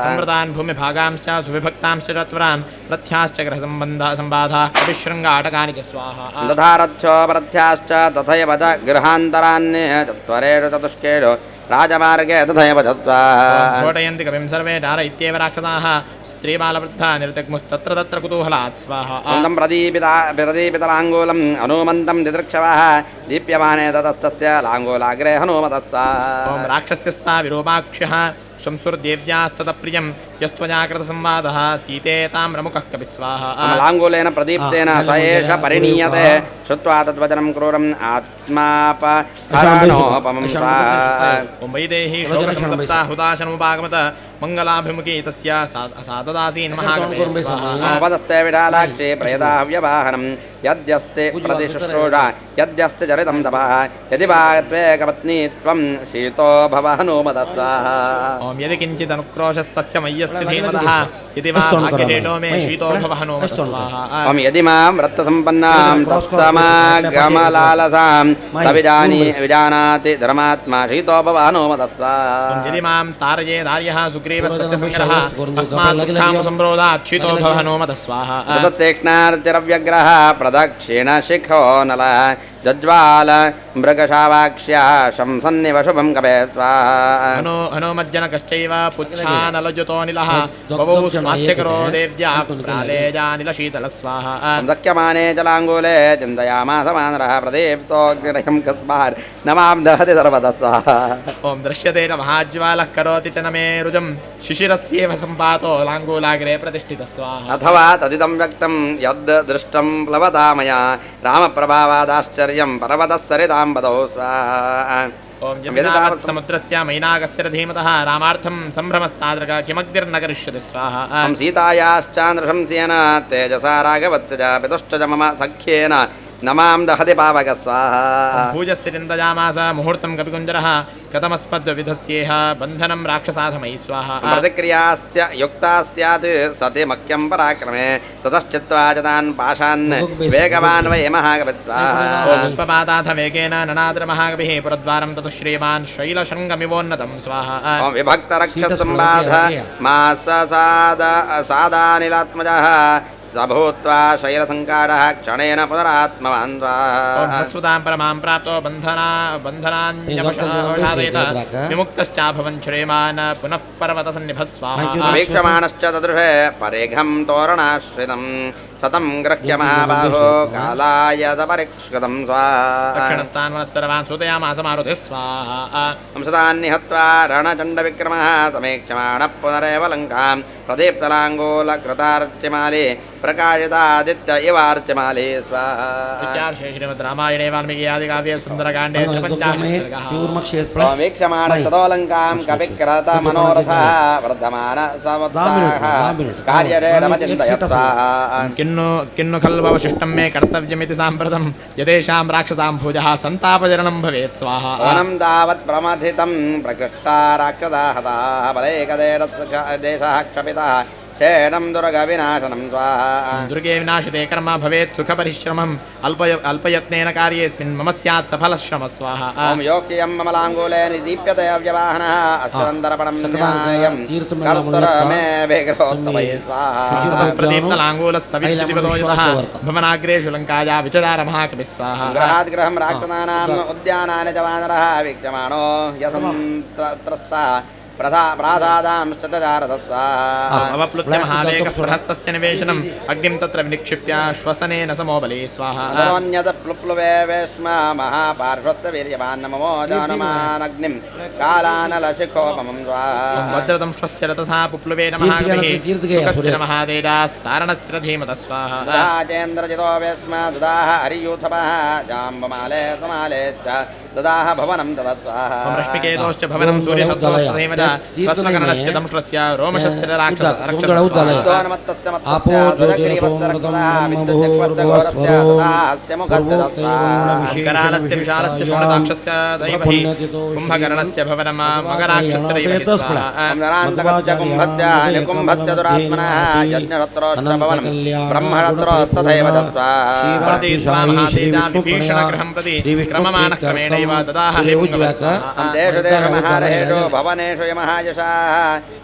संवृतान् भूमिभागांश्च सुविभक्तांश्च चत्वरान् रथ्याश्च गृहसम्बन्धाः कपिशृङ्गाटकानि च स्वाहा। तथा रथ्योपरथ्याश्च तथैव च गृहान्तरान्य चत्वरेषु चतुष्केषु राजमार्गे तथैव च स्वाहा। घोटयन्ति कपिं सर्वे डार इत्येव राक्षसाः स्त्रीबालवृद्धा निर्जग्मुस्तत्र तत्र कुतूहलात् स्वाहा। तं प्रदीपितलाङ्गूलम् हनुमन्तं दिदृक्षवः दीप्यमाने ततस्तस्य लाङ्गूलाग्रे हनुमतः स्वाहा। राक्षस्यस्ता विरूपाक्ष्यः शंसुर्देव्यास्ततप्रियं यस्त्वया कृतसंवादः सीते ताम्रमुखः कपिः स्वाहा। लाङ्गूलेन प्रदीप्तेन स एष परिणीयते श्रुत्वा तद्वचनं क्रूरम् आत्मापहरणोपमं स्वाहा। ॐ वैदेही शोकसन्तप्ता हुताशनमुपागमत मङ्गलाभिमुखी तस्य साददासीन् महाकपिः स्वाहा। उपदस्ते विशालाक्षी प्रयताहव्यवाहनं यद्यस्ति प्रतिशुश्रूषा यद्यस्ति चरितं तपः यदि वा त्वेकपत्नी त्वं शीतो भव हनुमतः स्वाहा। ॐ यदि किञ्चिदनुक्रोशस्तस्य मय्यस्ति धीमतः यदि वा भाग्यहेतो मे शीतो भव हनुमतः स्वाहा। ॐ यदि मां व्रतसम्पन्नां तत्समागमलालसां स विजानाति धर्मात्मा शीतो भव हनुमतः स्वाहा। यदि मां तारयेदार्यः सुग्रीवः सत्यसङ्ग्रहः अस्मात् दुःखानुसम्रोधात् शीतो भव हनुमतः स्वाहा। तत्तीक्ष्णार्तिरव्यग्रः प्रदक्षिणशिखो नलः जज्वाल मृगशावाक्ष्या शंसन्निव शुभं कपे स्वाहा। हनुमज्जनकश्चैव पुच्छानलजुतो निलः बभौ स्वास्थ्यकरो देव्या प्रालेजानिलशीतलः स्वाहा। दह्यमाने जलाङ्गूले चिन्तयामास वानरः प्रदीप्तोऽग्निरयं कस्मात् न मां दहति सर्वतः स्वाहा। ॐ दृश्यते न महाज्वालः करोति च न मे रुजं शिशिरस्येव सम्पातो लाङ्गूलाग्रे प्रतिष्ठितः स्वाहा। अथवा तदिदं व्यक्तं यद् दृष्टं प्लवता मया रामप्रभावादाश्चर्यं पर्वतः सरितां पदौ स्वाहा। ॐ यदावत् समुद्रस्य मैनाकस्य धीमतः रामार्थं सम्भ्रमस्तादृग किमग्निर्न करिष्यति स्वाहा। ॐ सीतायाश्चानृशंसेन तेजसा राघवस्य च पितुश्च च मम सख्येन न मां दहति पावकः स्वाहा। भूजस्य चिन्तयामास मुहूर्तं कपिकुञ्जरः कथमस्मद्विधस्येह बन्धनं राक्षसाधमयि स्वाहा। प्रतिक्रियास्य युक्ता स्यात् सति मह्यं पराक्रमे ततश्चित्वा च तान् पाशान् वेगवान् वै महाकपित्वा। उपपाताथ वेगेन ननाद्रमहाकपिः पुरद्वारं ततः श्रीमान् शैलशृङ्गमिवोन्नतं स्वाहा। विभक्तरक्षसम्बाध मा सादानिलात्मजः स भूत्वा शैलसङ्कारः क्षणेन पुनरात्मवान् स्वाहा। ह्रस्वतां परमां प्राप्तो बन्धनान्यवशादयत विमुक्तश्चाभवन् श्रीमान् पुनः पर्वतसन्निभः स्वाहा। वीक्षमाणश्च ददृशे परिघं तोरणाश्रितं स सतं गृह्य महाबाहो कालाय परिष्कृतं स्वाहा दक्षिणस्तान्वनः सूतयामास मारुतिः स्वाहा हंसतान्निहत्वा रणचण्डविक्रमः समीक्षमाणः पुनरेव लङ्कां प्रदीप्तलाङ्गूलकृतार्चिमाले प्रकाशितादित्य इवार्चिमाले स्वाहा इत्यार्षे श्रीमद्रामायणे वाल्मीकियादिकाव्ये सुन्दरकाण्डे त्रिपञ्चाशत् सर्गः वीक्षमाणस्ततो लङ्कां कपिक्रतमनोरथः वर्धमान समुत्साहः कार्यरेणमचिन्तयत् स्वाहा किन्नु खल्ववशिष्टं मे कर्तव्यमिति साम्प्रतं यतेषां राक्षसां भुजः सन्तापजननं भवेत् स्वाहा वनं तावत् प्रमथितं प्रकृष्टा राक्षसा हताः बलैकदेशः क्षपितः क्षेणं दुर्गविनाशनं स्वाहा दुर्गे विनाशिते कर्म भवेत् सुखपरिश्रमम् अल्पयत्नेन कार्येऽस्मिन् मम स्यात् सफलश्रमः स्वाहा ॐ योक्यं मम लाङ्गूलेन दीप्यते अव्यवाहनः अस्यन्तरपणं न्यायं कर्तुरमे विग्रहोत्तमये स्वाहा प्रदीप्तलाङ्गूलः सविद्युतिपदोयुतः भवनाग्रेषु लङ्काया विचरार महाकविः स्वाहा गृहात् गृहं राक्षसानाम् उद्यानानि च वानरः वीक्षमाणो यथं प्रासादांश्चचारसत्स्वाहा अवप्लुत्य महावेगः प्रहस्तस्य निवेशनम् अग्निं तत्र विनिक्षिप्य श्वसनेन समोबले स्वाहा प्लुप्लुवे वेश्म महापार्श्वस्य वीर्यवान् नमो जानमानग्निं कालानलशिखोपमं स्वाहा वज्रदंष्ट्रस्य तथा पुप्लुवे नमः शुकस्य महातेजाः सारणस्य धीमतः स्वाहा ददाचेन्द्रजितो वेश्म ददाह हरियूथपः जाम्बमाले समाले च ददाह भवनं ददत्स्वाहा रश्मिकेतोश्च भवनं सूर्यशब्दोश्च भस्मकर्णस्य दंष्ट्रस्य रोमशस्य करालस्य विशालस्य शोणताक्षस्य दैवहि कुम्भकर्णस्य भवनं मकराक्षस्य दैवहि स्वाहा कुम्भस्य निकुम्भस्य दुरात्मनः यज्ञरत्रोश्च भवनं ब्रह्मरत्रोस्तथैव दत्त्वा विभीषणगृहं प्रति क्रममाणः क्रमेणैव ददाह देषु देषु महारहेषु भवनेषु यमहायशाः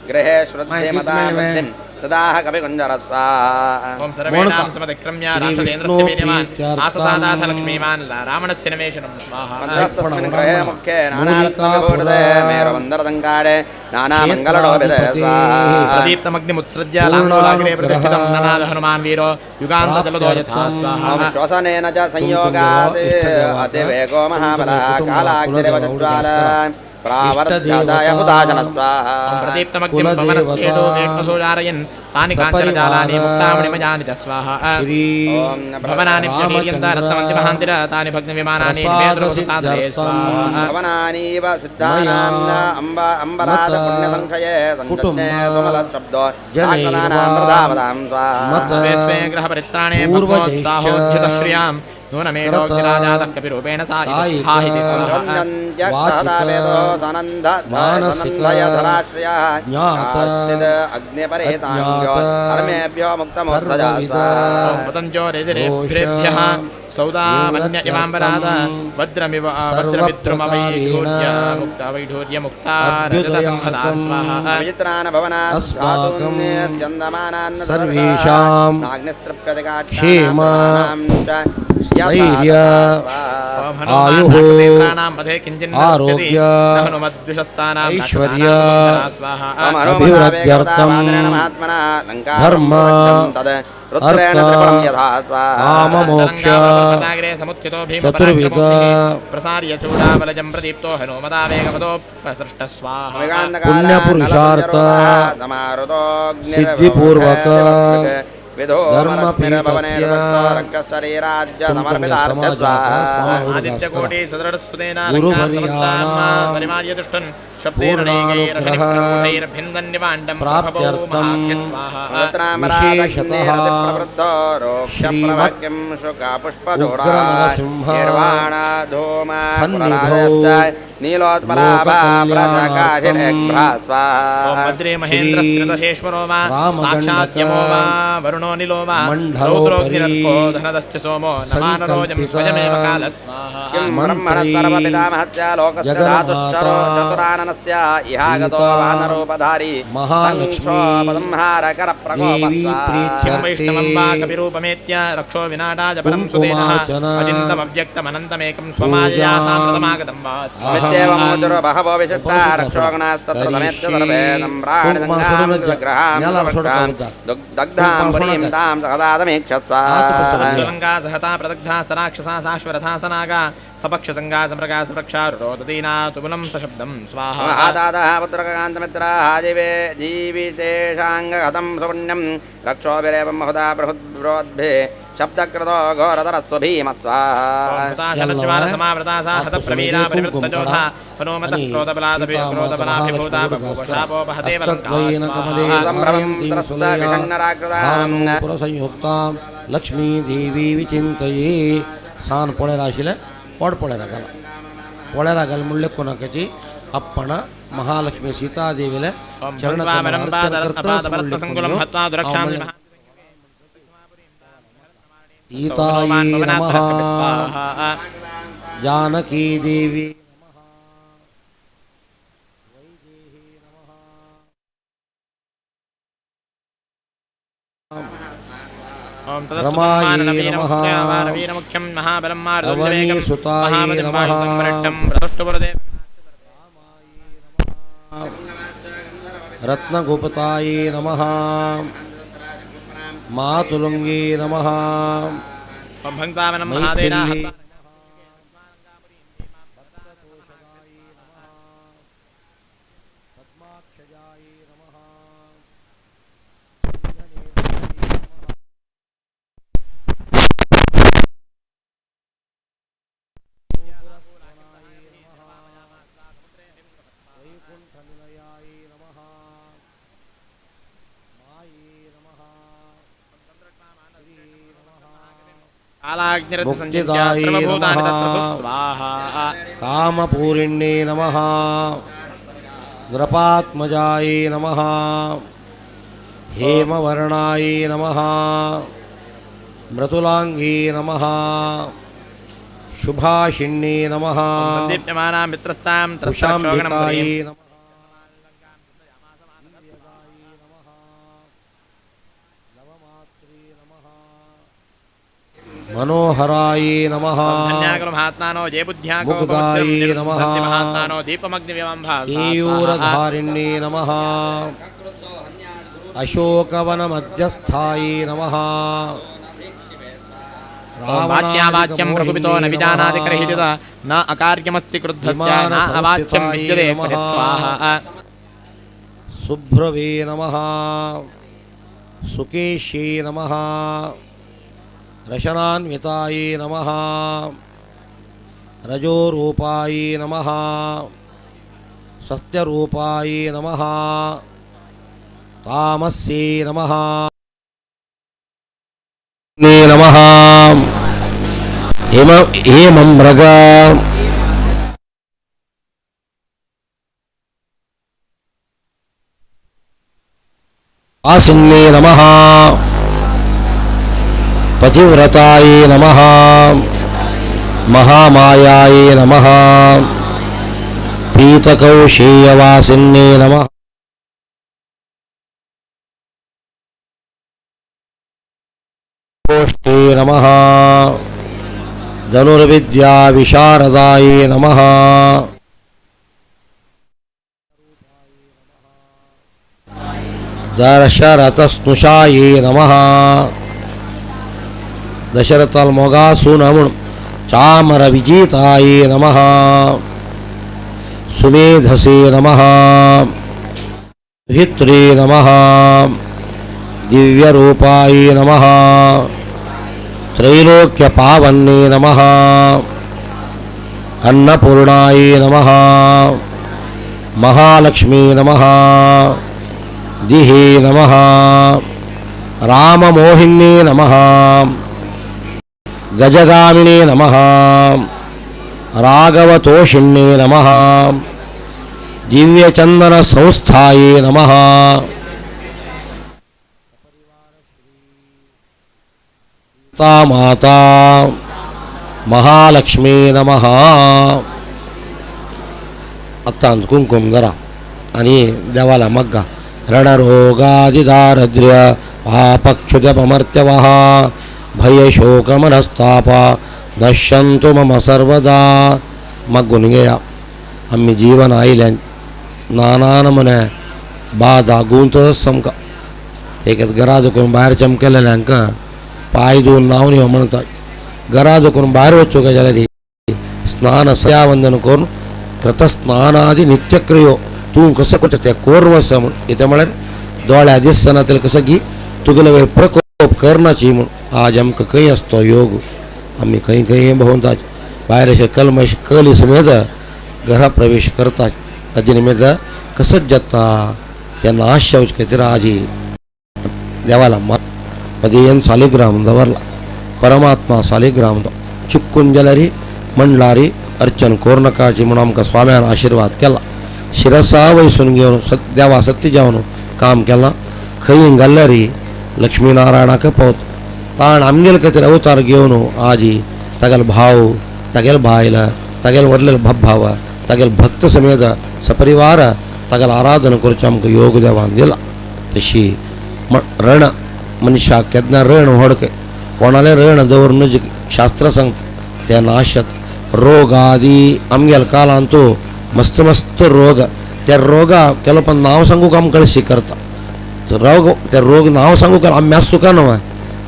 गृहेषु वृद्धिमतां वृद्धिं तदाह कविकुञ्जरस्वाहा ॐ सर्वेणां समतिक्रम्य राक्षसेन्द्रस्य वीर्यवान् आससादाथ लक्ष्मीवान् रावणस्य निवेशनं स्वाहा मद्रस्तस्मिन् गृहे मुख्ये नानारत्नविभूषिते मेरुमन्दरसङ्कारे नानामङ्गलडोभिते स्वाहा प्रदीप्तमग्निमुत्सृज्य लाङ्गूलाग्रे प्रतिष्ठितं ननाद हनुमान् वीरो युगान्तजलदो यथा स्वाहा ॐ श्वसनेन च संयोगात् अतिवेगो महाबलः कालाग्निरिव जज्वाल प्रावर्त्यादाय हुताशनः स्वाहा प्रदीप्तमग्निं भवनस्येतो एकसोजारयन् तानि काञ्चनजालानि मुक्तामणिमयानि च स्वाहा भवनानि व्यवीर्यन्त रत्नमन्तिमहान्तिर तानि भग्नविमानानि निवेद्रवसुतादये स्वाहा भवनानीव सिद्धानां अम्बराद पुण्यसंक्षये सञ्जज्ञे सुमलशब्दो राक्षसानां प्रधावतां स्वाहा स्वे स्वे गृहपरित्राणे भगवत्साहोज्झितश्रियां नूनमेरोग्निराजातः कपिरूपेण सा इति स्वाहिति स्वाहा अग्निपरेताङ्ग्यो मुक्तमोत्सजा पतञ्जो रेजिरेभ्यः सौदामन्य इवाम्बराद वज्रमिव वज्रमिद्रुमवैढूर्य मुक्ता वैढूर्य मुक्ता रजतसम्पदां स्वाहा विचित्रान् भवनात् धातून्यन्दमानान् सर्वेषां क्षेम स्थैर्य आयुः आरोग्य ऐश्वर्य अभिवृद्ध्यर्थं धर्म अर्थ काममोक्ष चतुर्विध प्रसार्य चूडाबलजं प्रदीप्तो हनुमदावेगपदोपसृष्टः स्वाहा पुण्यपुरुषार्थ सिद्धिपूर्वक धर्मपीठस्य आदित्यकोटि सदृढसुतेन गुरुवर्याणां परिमार्य तिष्ठन् पूर्णानुग्रह शब्दैर्भिन्दन्निवाण्डं प्राप्त्यर्थं विशेषतः श्रीमत् उग्रनरसिंह सन्निधौ लोककल्याणार्थं भद्रे महेन्द्रस्त्रिदशेश्वरो वा साक्षात् यमो वा वरुणो निलो वा मण्डलोपरि रौद्रोऽग्निरर्को धनदश्च सोमो नवानरोजं सङ्कल्पित स्वयमेव कालः स्वाहा मन्त्री जगन्माता चतुराननस्य इहागतो सीता वानरोपधारी महालक्ष्मी देवी किं वैष्णवं वा प्रीत्यर्थे कपिरूपमेत्य रक्षो विनाडाय परं सुतेनः कुङ्कुमार्चना अचिन्तमव्यक्तमनन्तमेकं स्वमायया पूजां सामृतमागतं वा अहं इत्येवमोचुरो बहवो विशिष्टा रक्षोगणास्तत्र समेत्य सर्वे सम्राणि सङ्गां दग्धां पुरीं तां सहदातमीक्षस्व। गंगा सहता प्रदग्धा सराक्षसा साश्वरथा सनागा सपक्षसंगा समृगा सवृक्षा रोदतीना तुमुलं सशब्दं स्वाहा। महादादः पुत्रकान्तमित्राः जीवे जीवितेषाङ्गहतं सुपुण्यं रक्षोभिरेवं बहुधा बृहद्बृहद्भिः शब्दकृतो घोरतरस्व भीम स्वाहा। समावृता सा हतप्रवीरा परिवृत्तजोधा हनुमतः क्रोधबलादभिक्रोधबलाभिभूता बभूवशापोपहते सम्भ्रमं त्रस्तविषण्णराकृतां पुरसंयुक्तां लक्ष्मीदेवी विचिन्तये। सान पोळेर आशिल्लें पोट पोळेरा घाला पोळेरा घाल म्हणलें कोणाकाची अप्पण महालक्ष्मी सीतादेवीले चरण सीतायै नमः। जानकी देवी रमायै नमः। अवनीसुतायै नमः। रत्नगुप्तायै नमः। मातुलुङ्गे नमः। मैथिली मुक्तिदायै नमः। कामपूरिण्ये नमः। नृपात्मजायै नमः। हेमवर्णायै नमः। मृदुलाङ्गी नमः। शुभाषिण्ये नमः। कुशाम्बिकायै नमः। मनोहरायै नमः। मुग्धायै नमः। केयूरधारिण्ये नमः। अशोकवनमध्यस्थायै नमः। वाच्यावाच्यं प्रकुपितो न विजानाति कर्हिचित् न अकार्यमस्ति क्रुद्धस्य न अवाच्यं विद्यते क्वचित् स्वाहा। सुभ्रवे नमः। सुकेश्यै नमः। रशनान्वितायै नमः। रजोरूपायै नमः। सत्यरूपायै नमः। तामस्यै नमः। नमः। हेमं मृग आसिन्ने नमः। पतिव्रतायै नमः। महामायायै नमः। पीतकौशेयवासिन्ने नमः। कोष्ठे नमः। धनुर्विद्याविशारदायै नमः। दशरथस्नुषायै नमः। दशरथाल मोगासूनमुण चामर विजितायै नमः। सुमेधसे नमः। हित्रे नमः। दिव्यरूपायै नमः। त्रैलोक्यपावन्ने नमः। अन्नपूर्णायै नमः। महालक्ष्मी नमः। दिहे नमः। राममोहिन्ये नमः। गजगामिने नमः। राघवतोषिण्ये नमः। दिव्यचन्दनसंस्थायै नमः। माता महालक्ष्मी नमः। आतां कुंकुम धरा आणि देवाला मग्गा रणरोगादिदारिद्र्य पापक्षुदपमर्त्यवः भयशोकमनस्ताप नश्यन्तु मम सर्वदा। मग्गून घेया। आमी जीवन आयिल्ल्यान नाना नमुने बादा गुंतच आमकां एक घरा दुखून भायर चमकेल्ल्यांक पांय धुवन न्हांवन यो म्हणटा. घरा दुखून भायर वचूंक जाल्यार स्नान सयावंदन करून कृतस्नानादी नित्यक्रियो तूं कसो करचें तें कोर वच म्हूण. कितें म्हळ्यार दोळ्या दिसना जाल्यार कसो की तुगेले वयर प्रकोप करनाची म्हूण. आज आमकां खंय आसतो योग, आमी खंय खंय भोंवतात, भायर अशें कलमश कली समेत घरा प्रवेश करतात. ताजे निमित्त कसोच जाता तें नाश जावचे खातीर आजी देवाला मदेयन सालिग्राम दवरला. परमात्मा सालिग्राम चुक्कून जाल्यार म्हणल्यार अर्चन कोरनकाची म्हणून आमकां स्वाम्यान आशिर्वाद केला. शिरसा वयसून घेवन देवा सत्य जावन काम केलां. खंय घाल्यार लक्ष्मीनारायणाक पावत ताण आमगेले खातीर अवतार घेवन आजी तागेलो भाव, तागेलो बायल, तागेलो व्हडलेलो भाव, तागेलो भक्त समेत सपरिवार तागेलो आराधना करचें आमकां योग देवान दिला. तशी रण मनशाक केन्ना रण व्हडके कोणालें रण दवरून शास्त्र सांगता तें नाशत. रोग आदी आमगेल्या काळांत मस्त मस्त रोग, त्या रोगा केलो पण नांव सांगूक आमकां कळशी करता रोग, त्या रोग नांव सांगूक आमी आसूका न्हय.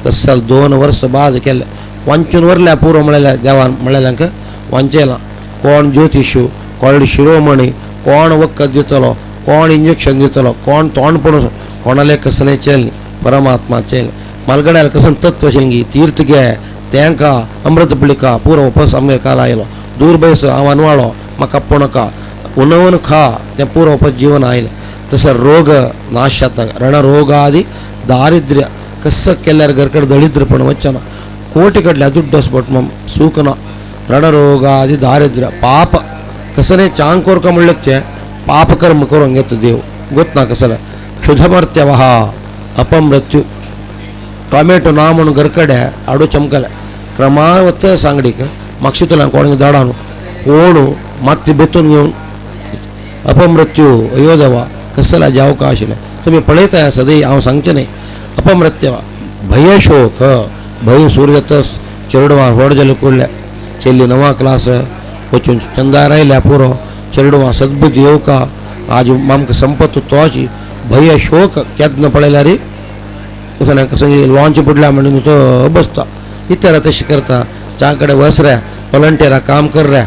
तशें 2 वर्स बाद केलें वांचून वरल्या पुरो म्हळ्यार देवान म्हळ्यार वांचयलां. कोण ज्योतिशू, कोण शिरोमणी, कोण वखद दितलो, कोण इंजेक्शन दितलो, कोण तोंड पडून कोणाले कसलें चेल परमात्मा चेल मालगड्यार कसन तत्व शिंगी तीर्थ घे तेंका अमृत पिळिका पुरो उपस आमगे काल आयलो. दूर बैस हांव अनवाळो म्हाका आपोवनाका उनवन खा तें पुरो उपस जीवन आयलें. तशें रोग नाश जाता. रणरोगादी दारिद्र्य कसं केल्यार घरकडे दळिद्रपण वचना, कोटी कडल्या दुड्ड वचपट सूख ना. रणरोगादी दारिद्र्य पाप कसले चांग कोरका म्हणल्याचे पापकर्म करूंक येता देव गोतना कसले क्षुधमर्त्यवहा अपमृत्यू टॉमॅटो ना म्हणून घरकडे आडू चमकले क्रमान वता सांगडीक मागशीतल्यान कोण दाडान कोण माती बेतून घेवन अपमृत्यू अयो देवा कसला जावका आशिल्लें तुमी पळयता सदां हांव सांगचें न्हय. अपमृत्यवा भयशोक भंय सूर्यतस चेडवां व्हड जाले कुडल्या चेल्ली 9 क्लास वचून चंदार आयल्या पुरो चेडवां सद्बुद्धी येवका आज आमकां संपत तोची भय शोक केन्ना पळयल्यार कसं कसं लॉंच बुडल्या म्हणून तो बसता इतर तशें करता. च्या कडेन वस रे वॉलंटियरा काम कर रे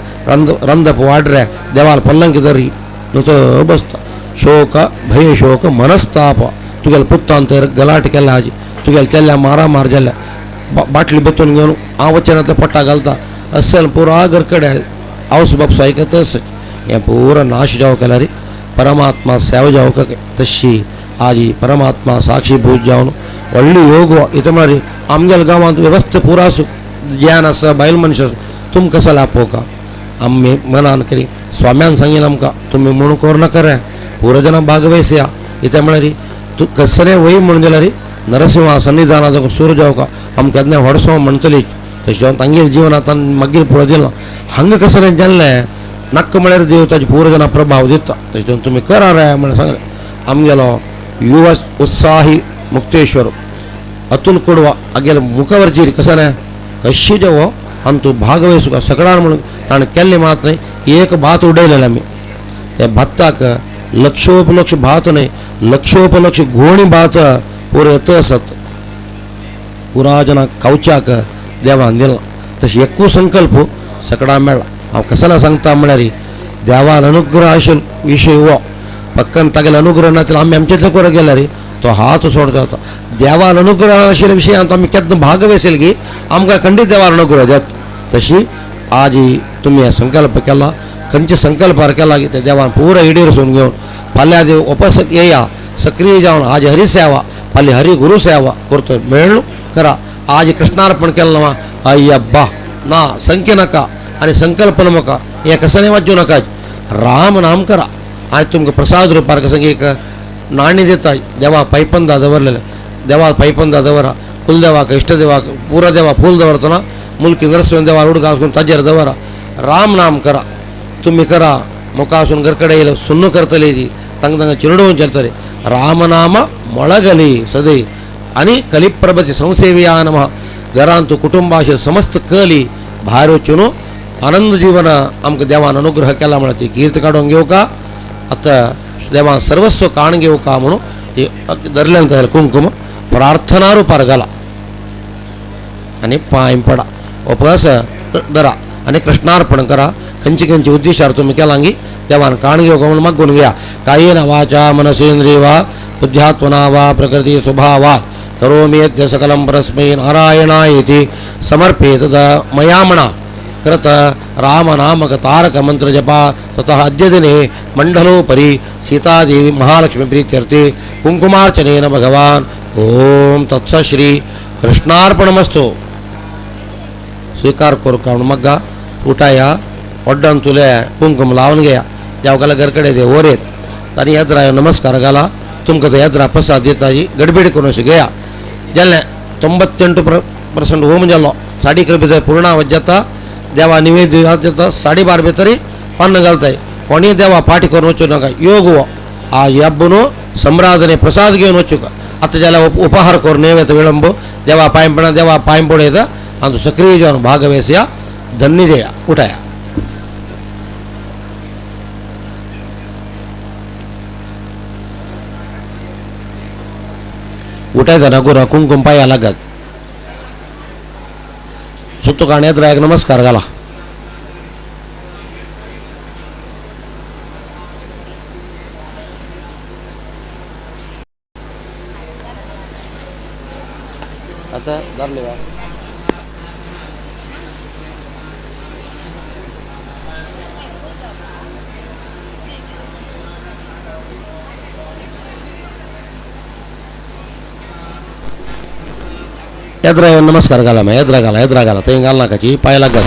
रंदप वाड रे देवाल पल्लंक धरी तो बसता. शोक भय शोक मनस्ताप तुगेले पुत्तान तर गलाट केला आजी तुगेले चेल्ल्या मारा मार जाल्या बाटली बेतून घेवन हांव वचना तर पट्टा घालता असल पुरा घरकडे आवस बापसो आयकतच हें पुरा नाश जावं केल्यार परमात्मा सेवा जावंक तशी आजी परमात्मा साक्षी भूत जावन व्हडली योग इतलें म्हळ्यार आमगेल्या गांवांत वेवस्था पुरा ज्ञान आसा बायल मनशां आसा तुमकां कसो आपोवका आमी मनान करी स्वाम्यान सांगिल्लें आमकां तुमी म्हणून करूं नाका रे पुरो भागवयसया. इतलें म्हळ्यार तूं कसलें वय म्हणून जाल्यार नरसिंहा सन्निधानाचो सूर जावका आमकां केन्ना व्हडसो म्हणटली तशें तांगेले जिवनांत मागीर पळोवंक दिलां हांगा कसलें जाल्लें नाक्क म्हळ्यार देव ताजे पूर्वजना प्रभाव दिता. तशें तुमी करा रे म्हणून सांगलें. आमगेलो युवा उत्साही मुक्तेश्वर अतुल कुडवा आगेले मुखावरचेर कसं न्हय कशी जेवो आनी तूं भागवयसुका सगळ्यान म्हणून ताणें केल्लें मात न्हय एक भात उडयलेलें आमी त्या भाताक लक्षोपलक्ष भात न्हय लक्षोपलक्ष गोणी भात पुरो येत आसत पुरा जणांक खावच्याक देवान दिला. तशें एकूय संकल्प सगळ्या मेळ्ळा. हांव कसला सांगता म्हळ्यार देवान अनुग्रह आशिल्लो विशय हो पक्कन तागेले अनुग्रह ना जाल्यार आमी आमचेतले कोर गेल्यार तो हात सोडता जाता. देवान अनुग्रह आशिल्ल्या विशयांत आमी केन्ना भाग वेसेल की आमकां खंडीत देवान अनुग्रह जाता. तशी आजी तुमी संकल्प केला खंयच्या संकल्पार केला की ते देवान पुरो इडेरसून घेवन फाल्यां देव उपस येया सक्रीय जावन आज हरी सेवा फाल्यां हरी गुरु सेवा करतो मेळ्ळो करा. आज कृष्णार्पण केलें ना अय्यब्बा ना संख्य नाका आनी संकल्प नाका हें कसलें वाचूं नाका राम नाम करा. आज तुमकां प्रसाद रुपार कसं एक नाणी दिता देवा पायपंदा दवरलेलें देवा पायपंदा दवरा कुलदेवाक इश्टदेवाक पुरा देवा फूल दवरतना मुलकी नरसिंह देवा उडका आसून ताजेर दवरा राम नाम करा. तुमी करा मुखार आसून घरकडे येयले सुन्नु करतली ती तांकां तांकां चिरडोवन चलतले रामनाम ಮೊಳಗಲಿ ಸದೈ आनी कलिप्रभती संसेविया नमः. घरांत कुटुंबाचे समस्त कली भायर वचून आनंद जीवन आमकां देवान अनुग्रह केला म्हणून ती कीर्त काडून घेवका आतां देवान सर्वस्व काण घेवका म्हणून ती धरल्यान तयार कुंकुम प्रार्थना रुपार घाला आनी पांय पडा उपवास धरा आनी कृष्णार्पण करा. खंयची खंयची उद्देशार तुमी केलांगी देवान काण घेवका म्हणून मागून घेया. कायेन वाचा मनसेंद्रिय वा बुद्ध्यात्मना वा प्रकृती स्वभावात् करोमि यद्य सकलं परस्मै नारायणायेति समर्पेत मया मणा कृत रामनामक तारक मंत्र जपा ततः अद्य दिने मंडलोपरि सीतादेवी महालक्ष्मी प्रीत्यर्थे कुंकुमार्चनेन भगवान ओम तत्स श्री कृष्णार्पणमस्तु. स्वीकार करू का मग्गा उठाया वड्डान तुले कुंकुम लावन घेया देवकाला घरकडे दे ओरेत आनी येद्रा नमस्कार घाला तुमकां तो येद्रा प्रसाद दिता गडबीड करून अशें घेया. जालें 98% होम जालो साडी भितर पूर्णावत जाता देवा निवेद जाता 12:30 भितर पन्न घालताय कोणी देवा पाठी करून वचूं नाका. योग हो आज हब्बनु सम्राजने प्रसाद घेवन वचूका आतां जाल्यार उपहार करून नैवेद्य विळंब देवा पांयपणा देवा पांयपण येता अंದು सक्रिय जावन भागवेसया धन्य जया उठाया. उठायचा गोरा कुंकुम पाया लागत सुत्तू काण्यात रायक नमस्कार घाला. आता धरले बा येद्रा येवन नमस्कार घाला मागीर येद्रा घाला येद्रा घाला थंय घाल नाकाची पांय लागत.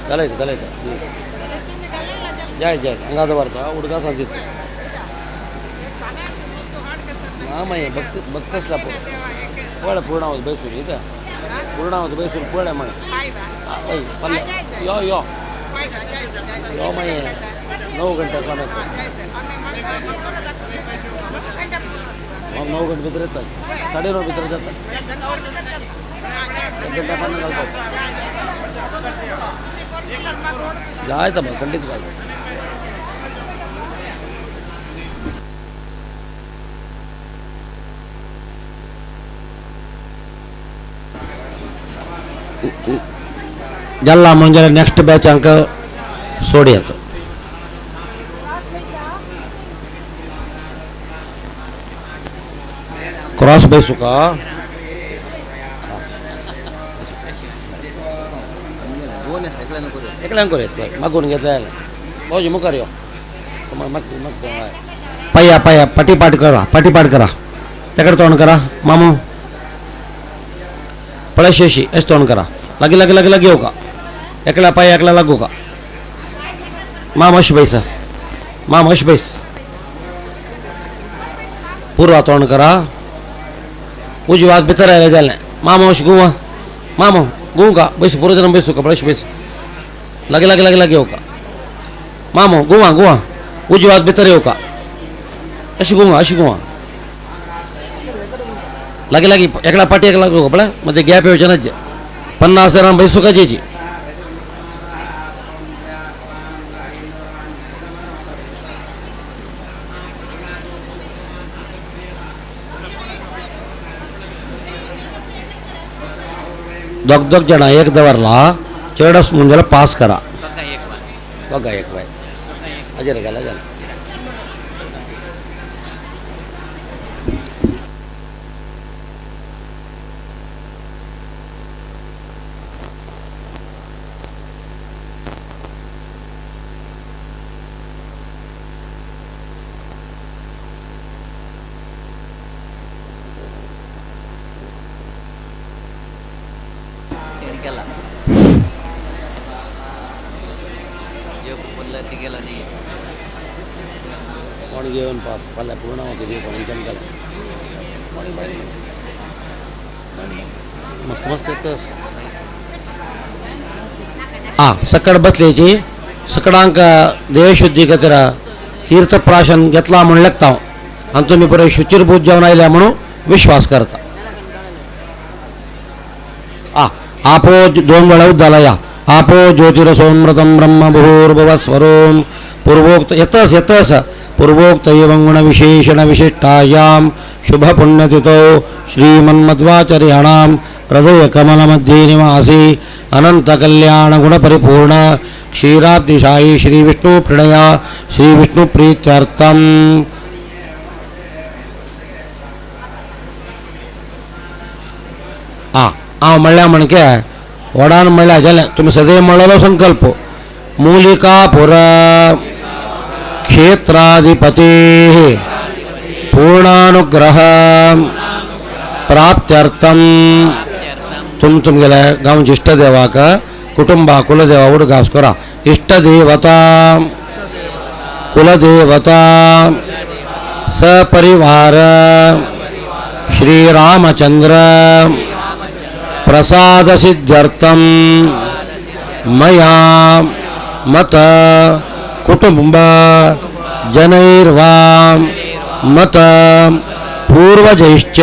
घालायचं घालायचं जाय जाय अंगाचा वारता उडगा सांगितलं ना माय भक्त भक्तसला पळ पूर्णावत बैसून इथं पूर्णावत बैसून पळ म्हणे पल्ले यो यो यो माय 9 गंटे 9 गंटे भितर येतात 9:30 भितर जातात 1 घंटा पन्नास घालतात जायचं मग खंडित घालतो. जल्ला म्हणजे नेक्स्ट बॅच अंक सोडयाचं. क्रॉस बैसू का एकल्यान करूयात मागून घेतलं भाऊजी मुखार यो पाया पाया पाटीपाट करा पाटीपाट करा तेकडे तोंड करा मामू पळशेशी अशें तोंड करा लागी लागी लागी लागी येवका एकल्या पाय एकल्या लागू का माम अश बैस माम अश बैस पूर्वा तोंड करा उजवी हात भितर आयले जालें मामो अशें गुवा मामो गुंगा बैस पुरोजन बैसू का बैस बैस लागे लागे लागे लागे येवका मामो गुवा गुवा उजवात भितर येवका अशी गुवा अशी गुवा लागे लागे एकला पाटी एकला लागू पळय मध्ये गॅप येवचे ना 50 जाणां बैसुका जेची दोग दोग जणां एक दवरला चेडस म्हणून जाल्यार पास करा दोगां एक बाय अजर गेला जालें. कोण घेवन पास फाल्यां पूर्ण मस्त मस्त येतस. आं सकड बसल्याची सकडांक देहशुद्धी खातीर तीर्थप्राशन घेतला म्हूण लेखता हांव आनी तुमी बरें शुचिरभूत जावन आयल्या म्हणून विश्वास करता. आ आपो दोन वेळा उद्दाला या आपो ज्योतिरसोमृतं ब्रह्म भूर्भुवस्वरोम पूर्वोक्त येतस येतस पूर्वोक्त एवं गुणविशेषण विशिष्टायां शुभपुण्यतिथौ श्रीमन्मध्वाचार्याणां हृदयकमलमध्ये निवासी अनन्तकल्याणगुणपरिपूर्ण क्षीराब्धिशायी श्रीविष्णुप्रणया श्रीविष्णुप्रीत्यर्थं आ हांव म्हणल्यार म्हणके व्हडान म्हणल्यार जालें तुमी सदैव म्हणलेलो संकल्प मूलिकापुर क्षेत्राधिपतेः पूर्णानुग्रह प्राप्त्यर्थं तुम तुमगेले गांवचे इष्टदेवाक कुटुंबा कुलदेवा उडगास करा इष्टदेवता कुलदेवता सपरिवार श्रीरामचंद्र प्रसादसिद्ध्यर्थं मया मत कुटुंब जनैर्वा मत पूर्वजैश्च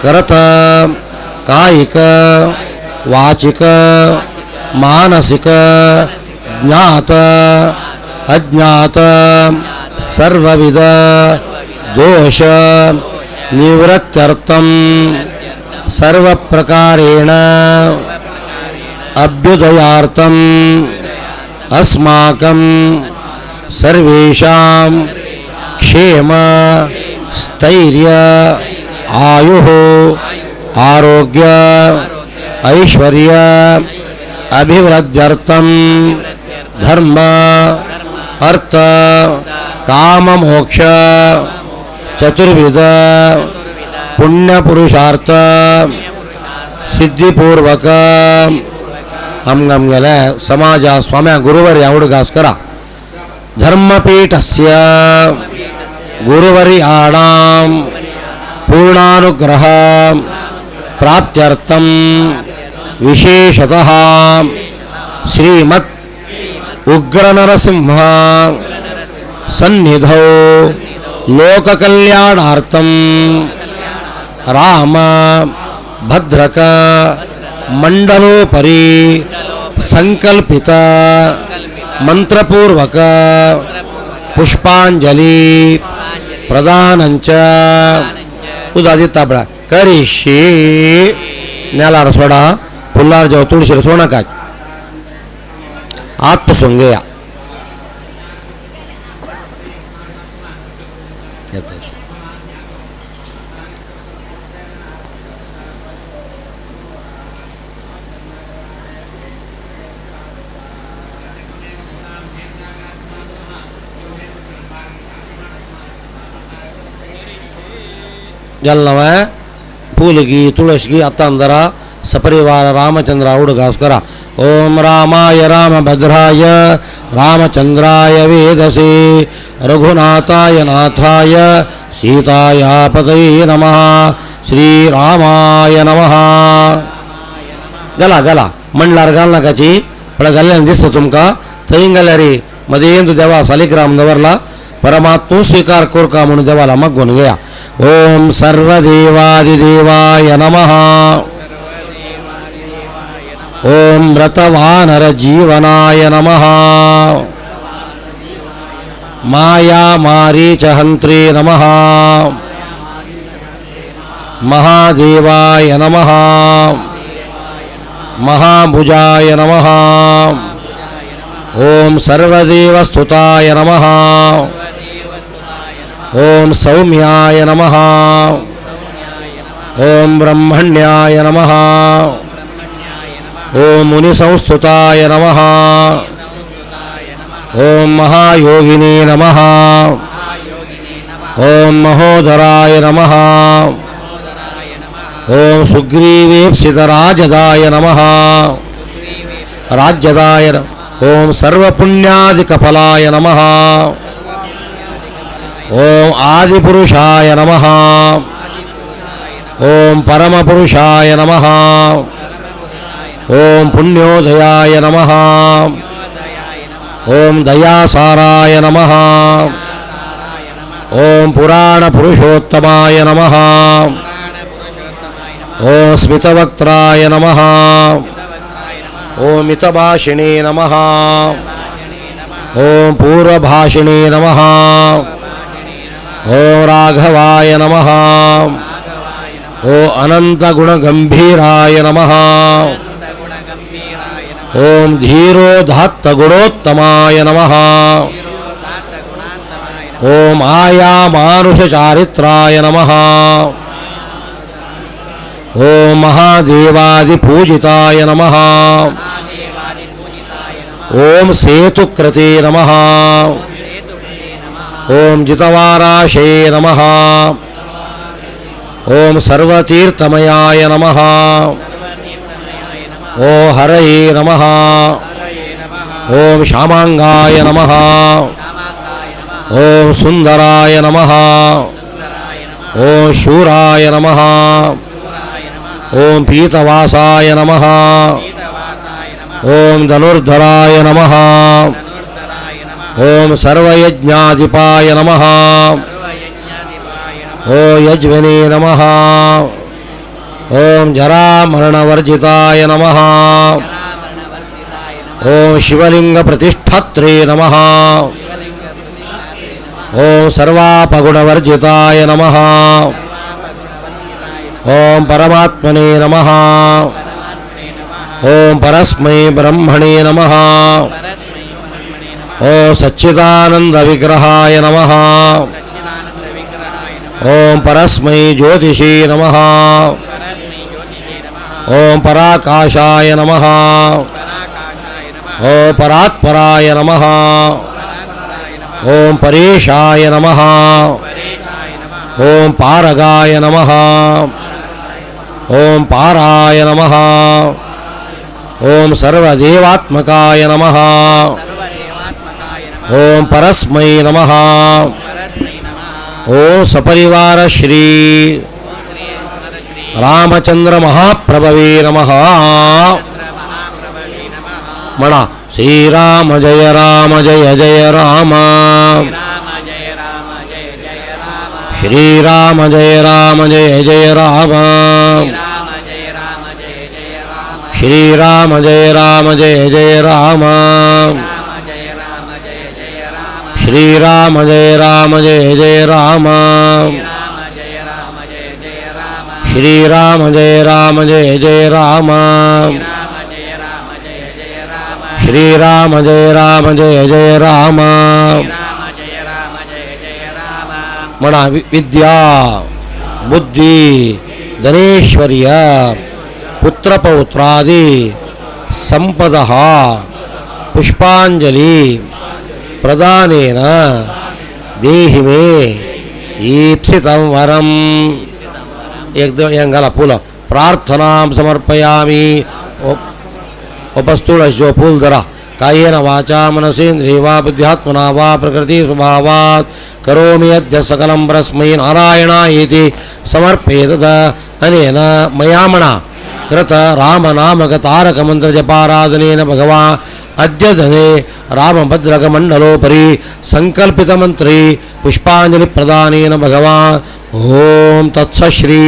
करत कायिक वाचिक मानसिक ज्ञात अज्ञात सर्वविध दोष निवृत्त्यर्थं सर्वप्रकारेण अभ्युदयार्थं अस्माकं सर्वेषां क्षेम स्थैर्य आयुः आरोग्य ऐश्वर्य अभिवृद्ध्यर्थं धर्म अर्थ काम मोक्ष चतुर्विध पुण्यपुरुषार्थ सिद्धिपूर्वक आमगेले समाजा स्वाम्या गुरुवर्या उडगास करा धर्मपीठस्य गुरुवर्याणां पूर्णानुग्रह प्राप्त्यर्थं विशेषतः श्रीमत् उग्रनरसिंह सन्निधौ लोककल्याणार्थं राम भद्रक मंडलोपरि संकल्पित मंत्रपूर्वक पुष्पांजलि प्रदानंच उदादी ताबडा करिष्ये नेलार सोडा फुलार जाव तुळशीर सोडा काय आत पुसून घेया. जलनव फूलगी तुळसगी अत्तांदरा सपरिवार रामचंद्र उडगास करा ओम रामाय रामभद्राय रामचंद्राय वेदसे रघुनाथाय नाथाय सीताया पतये नमः. श्रीरामाय नमः. घाला घाला मंडळार घाल नाकाची पण घाल्ल्यान दिसता तुमकां थंय घाल्यार मदेंत देवा सालिग्राम दवरला परमात्मू स्वीकार करका म्हणून देवाला मागून घेया. ओम सर्वदेवादिदेवाय नमः. ओम व्रतवानर जीवनाय नमः. माया मारीच हंत्रे नमः. महादेवाय नमः. महाभुजाय नमः. ओम सर्वदेवस्तुताय नमः. ओम सौम्याय नमः. ओम ब्रह्मण्याय नमः. ओम मुनिसंस्तुताय नमः. ओम महायोगिने नमः. ओम महोदराय नमः. ओम सुग्रीवेप्सितराजदाय नमः. राज्यदाय. ओम सर्वपुण्यादिकफलाय नमः. ओम आदिपुरुषाय नमः. ओम परमपुरुषाय नमः. ओम पुण्योदयाय नमः. ओम दयासाराय नमः. ओम पुराणपुरुषोत्तमाय नमः. ओम स्मितवक्त्राय नमः. ओम मितभाषिणे नमः. ओम पूर्वभाषिणे नमः. ओम राघवाय नमः. ओम अनंतगुणगंभीराय नमः. ओम धीरोदात्तगुणोत्तमाय नमः. ओम आयामानुषचारित्राय नमः. ओम महादेवादिपूजिताय नमः. ओम सेतुकृते नमः. ओम जितवाराशे नमः. ओम सर्वतीर्थमयाय नमः. ओम हरये नमः. ओम श्यामांगाय नमः. ओम सुंदराय नमः. ओम शूराय नमः. ओम पीतवासाय नमः. ओम धनुर्धराय नमः. ओम सर्वयज्ञाधिपाय नमः. ओम यज्विने नमः. ओम जरामरणवर्जिताय नमः. ओम शिवलिंग प्रतिष्ठात्रे नमः. ओम सर्वापगुणवर्जिताय नमः. ओम परमात्मने नमः. ओम परस्मै ब्रह्मणे नमः. ओम सच्चिदानंद विग्रहाय नमः. ओम परस्मै ज्योतिषे नमः. ओम पराकाशाय नमः. ओम परात्पराय नमः. ओम परेशाय नमः. ओम पारगाय नमः. ओम पाराय नमः. ओम सर्वदेवात्मकाय नमः. ओम परस्मै नमः. ओम सपरिवार श्री रामचंद्र महाप्रभवे नमः. म्हणा श्रीराम जय राम जय जय राम. श्रीराम जय राम जय जय राम. श्रीराम जय राम जय जय राम. श्रीराम जय राम जय जय राम. श्रीराम जय राम जय जय राम. श्रीराम जय राम जय जय राम. म्हणा विद्या बुद्धी धनेश्वर्य पुत्रपौत्रादि संपदः पुष्पांजलि प्रदानेन देहि मे ईप्सितं वरम्. एकदम घाला फुलं. प्रार्थनां समर्पयामि. उपस्तुळशो फूल धरा. कायेन वाचा मनसेन्द्रिय वा बुद्ध्यात्मना वा प्रकृति स्वभावात् करोमि यद्य सकलं परस्मै नारायणायेति समर्पयेतद अनेन मया म्हणा कृत रामनामक तारक मंत्र जपाराधनेन भगवान अद्यधने रामभद्रकमण्डलोपरि संकल्पित मंत्रे पुष्पांजलि प्रदानेन भगवान ओम तत्स श्री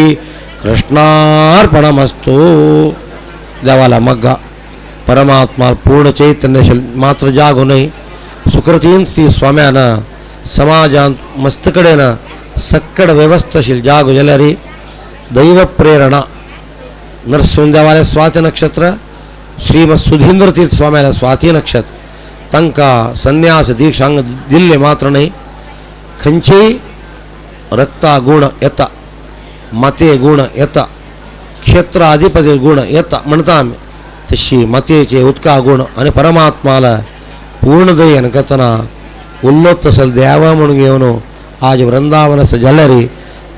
कृष्णार्पणमस्तु. देवाला मग्गा परमात्मा पूर्ण चैतन्य मात्र जागो नाही सुकृतीन ती स्वाम्यानं समाजांत मस्त कडेन सक्कड व्यवस्थशील जागो जाल्यार दैव प्रेरणा नरसिंह देवाले स्वाती नक्षत्र श्रीमद सुधींद्र तीर्थ स्वाम्याले स्वाती नक्षत्र तांकां संन्यास दीक्षांग दिल्ले मात्र न्हय खंयचेय रक्ता गुण येता मातये गुण येता क्षेत्र अधिपती गुण येता म्हणटा आमी तशी मातयेचे उदका गुण आनी परमात्माला पूर्ण दयेन करतना उल्लो तसल देवा म्हणून घेवन आज वृंदावनास जाल्यार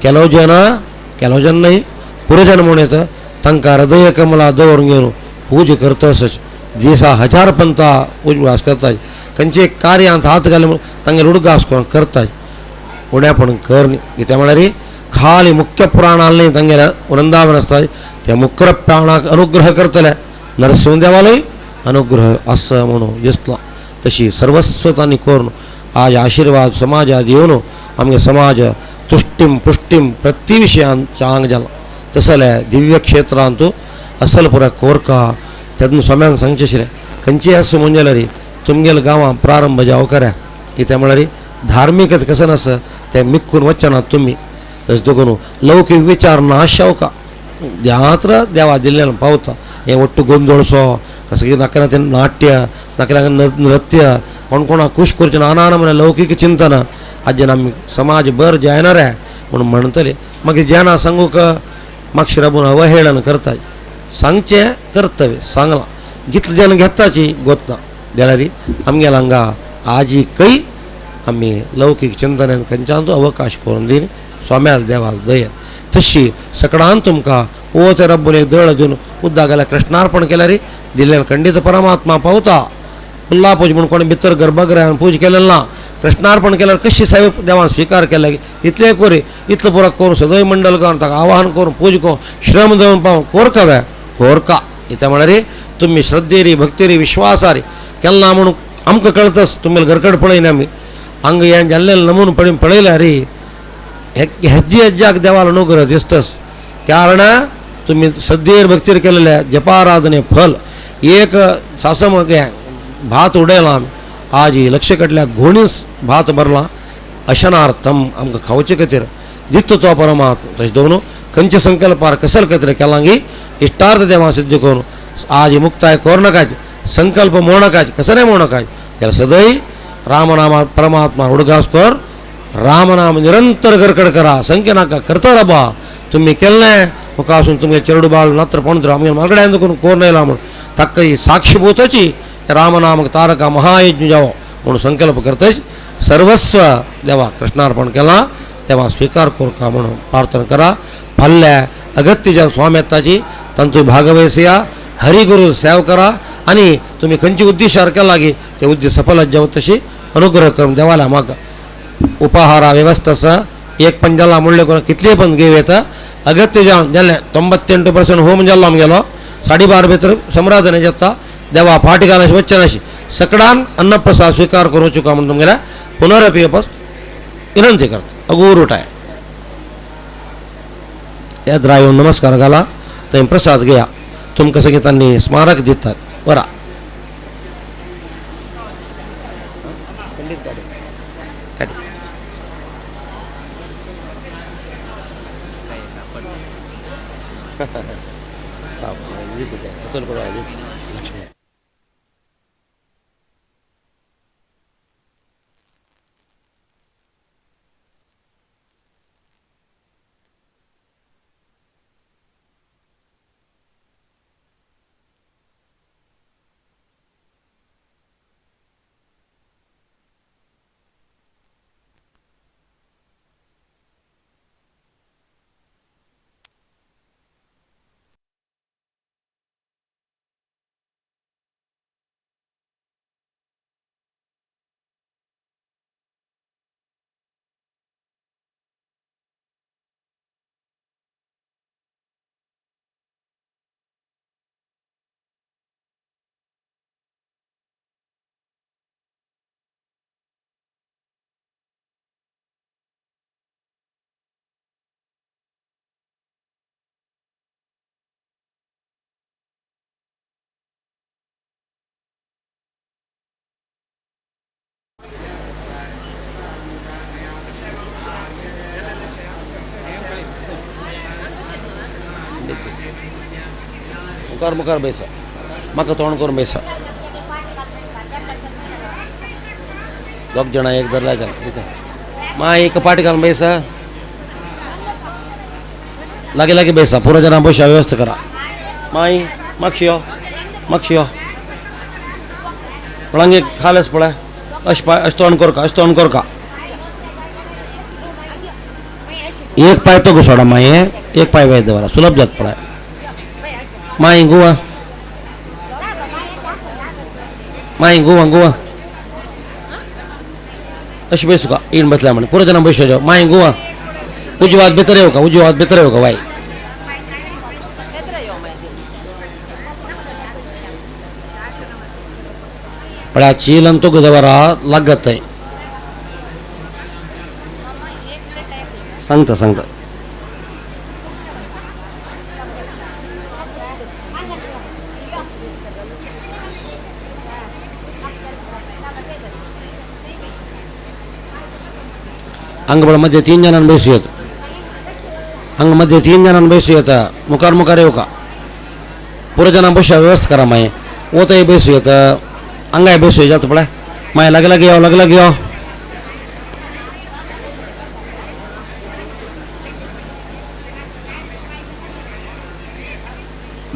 केलो जन केलो जन न्हय पुरजन म्हूण येता तांकां हृदय कमला दवरून घेवन पूजा करतसच दिसा हजार पंता उजवास करतात खंयचे कार्यांत हात घाले म्हणून तांगेर उडगास करून करतात उण्यापण कर न्ही कित्याक म्हळ्यार खाली मुख्य पुराणान न्हय तांगेल्या वृंदावन आसता त्या मुख्य प्राणाक अनुग्रह करतले नरसिंह देवालय अनुग्रह आसा म्हणून दिसला तशी सर्वस्व तांणी करून आज आशिर्वाद समाजात येवन आमगे समाज तुष्टीम पुष्टीम प्रति विशयान चांग जाला तसले दिव्य क्षेत्रांत असल पुरा कोरका तेन्ना स्वाम्यांक सांगचें आशिल्लें खंयचेय आसूं म्हूण जाल्यार तुमगेल्या गांवां प्रारंभ जावं करा कित्याक म्हळ्यार धार्मीक कसं नासा तें मिक्कून वचना तुमी तशें देखून लौकीक विचार नाशावका देवात्र देवा दिल्ल्यान पावता हें वट्टू गोंदळसो कसं की नाका तें नाट्य नाका नृत्य कोण कोणाक खूश करचें ना ना म्हणल्यार लौकीक चिंतन आजेन आमी समाज बर जायना रे म्हणून म्हणटले मागीर जेन्ना सांगूक मागशीं राबून अवहेळन करता सांगचें कर्तव्य सांगलां कितलें जेन्ना घेताची गोतना जाल्यार आमगेल्या हांगा आजी कय आमी लौकीक चिंतनान खंयच्यान अवकाश करून दिवन स्वाम्याल देवाल दयेन तशी सकडान तुमकां ओ ते रब्बून एक दळ दिवन उद्दा गेल्यार कृष्णार्पण केल्यार दिल्ल्यान खंडीत परमात्मा पावता. पुल्ला पूज म्हूण कोणें भितर गर्भगृहान पूज केलें ना कृष्णार्पण केल्यार कशी साहेब देवान स्विकार केला इतलें कोरी इतलो पुरो करून सदय मंडल करून ताका आवाहन करून पूज करून श्रम दिवन पावून कोरका वे कोरका कित्याक म्हळ्यार तुमी श्रद्धेरी भक्तेरी विश्वासारी केन्ना म्हणून आमकां कळतच तुमी घरकड पळयना आमी हांगा हें जाल्लें नमून पळय पळयल्यार हेज्जे हेज्जाक देवाल अनुग्रह दिसतस कारण तुमी श्रद्धेर भक्तीर केलेले जपाराधने फल एक सासम भात उडयलां आमी आज लक्ष कडल्या घोणीच भात भरला अशनार्थम आमकां खावचे खातीर दित्तो तो परमात्मा तशें दवरून खंयच्या संकल्पार कसल खातीर केलां इश्टार्थ देवा सिद्ध करून आज मुक्ताय कोरनाकाच संकल्प मोडनाकाच कसं नाही मोडनाकाच त्याला सदैव रामनामा परमात्मा उडगास कर रामनाम निरंतर गरकड करा संख्य नाका करता राबा तुम्ही केल्लें मुखासून तुमगे चेरडू बाळ नात्र पणत्र आमगे मागड्यान करून कोर येयला म्हूण ताका ही साक्षीभूताची रामनाम तारका महायज्ञ जावो म्हणून संकल्प करतच सर्वस्व देवा कृष्णार्पण केला तेव्हा स्वीकार करका म्हणून प्रार्थना करा. फाल्यां अगत्य ज्या स्वामी येताची तांचो भागवयसया हरिगुरु सेव करा आनी तुमी खंयचे उद्देशार केला की ते उद्देश सफल जावं तशी अनुग्रह करून देवाला म्हाका उपहारा व्यवस्था आसा एक पण जाला म्हणलें करून कितले पण घेव येता अगत्य जावन जालें 98% होम जाल्लो आमगेलो 12:30 भितर समराधने जाता देवा फाटी घाल वच्चें नाशी सकडान अन्नप्रसाद स्वीकार करूं चुका म्हणून तुमगेल्या पुनरपी विनंती करता. अगोर उठाय येद्रा येवन नमस्कार घाला थंय प्रसाद घेया तुमकां सगळीं तांणी स्मारक दितात बरा लक्ष्मी. मुखार मुखार बेसा, म्हाका तोंड करून बेसा. दोग जाणां एक धरला जाल्यार मा एक पाट घालून बेसा, लागीं लागीं बेसा, पुरो जाणां बसया व्यवस्था करा. माई मागशी यो, मागशी यो, पळंगे खालस पळय, अशें पाय अशें तोंड करका, अशें तोंड करका. एक पाय तो घुसोडा माये, एक पाय वयर दवरा, सुलभ जात पळय. माई गोवा, माई गोवा गोवा अशें बेसू का इन बसल्या म्हण पुरो जाणां बसयो. माई गोवा, उजवा हात भितर येवका, उजवा हात भितर येवका वाय. पळय चील तो दवरा लागत थंय. सांगता सांगता. हांगा पळय मध्ये 3 जाणांक बेसू येता, हांगा मध्ये 3 जाणांक बेसू येता. मुखार मुखार येवका, पुरो जाणां बसया व्यवस्था करा. मागीर वतय बेसू येता, हांगाय बेसू जाता पळय. मागीर लागीं लागीं यो, लागीं लागीं यो.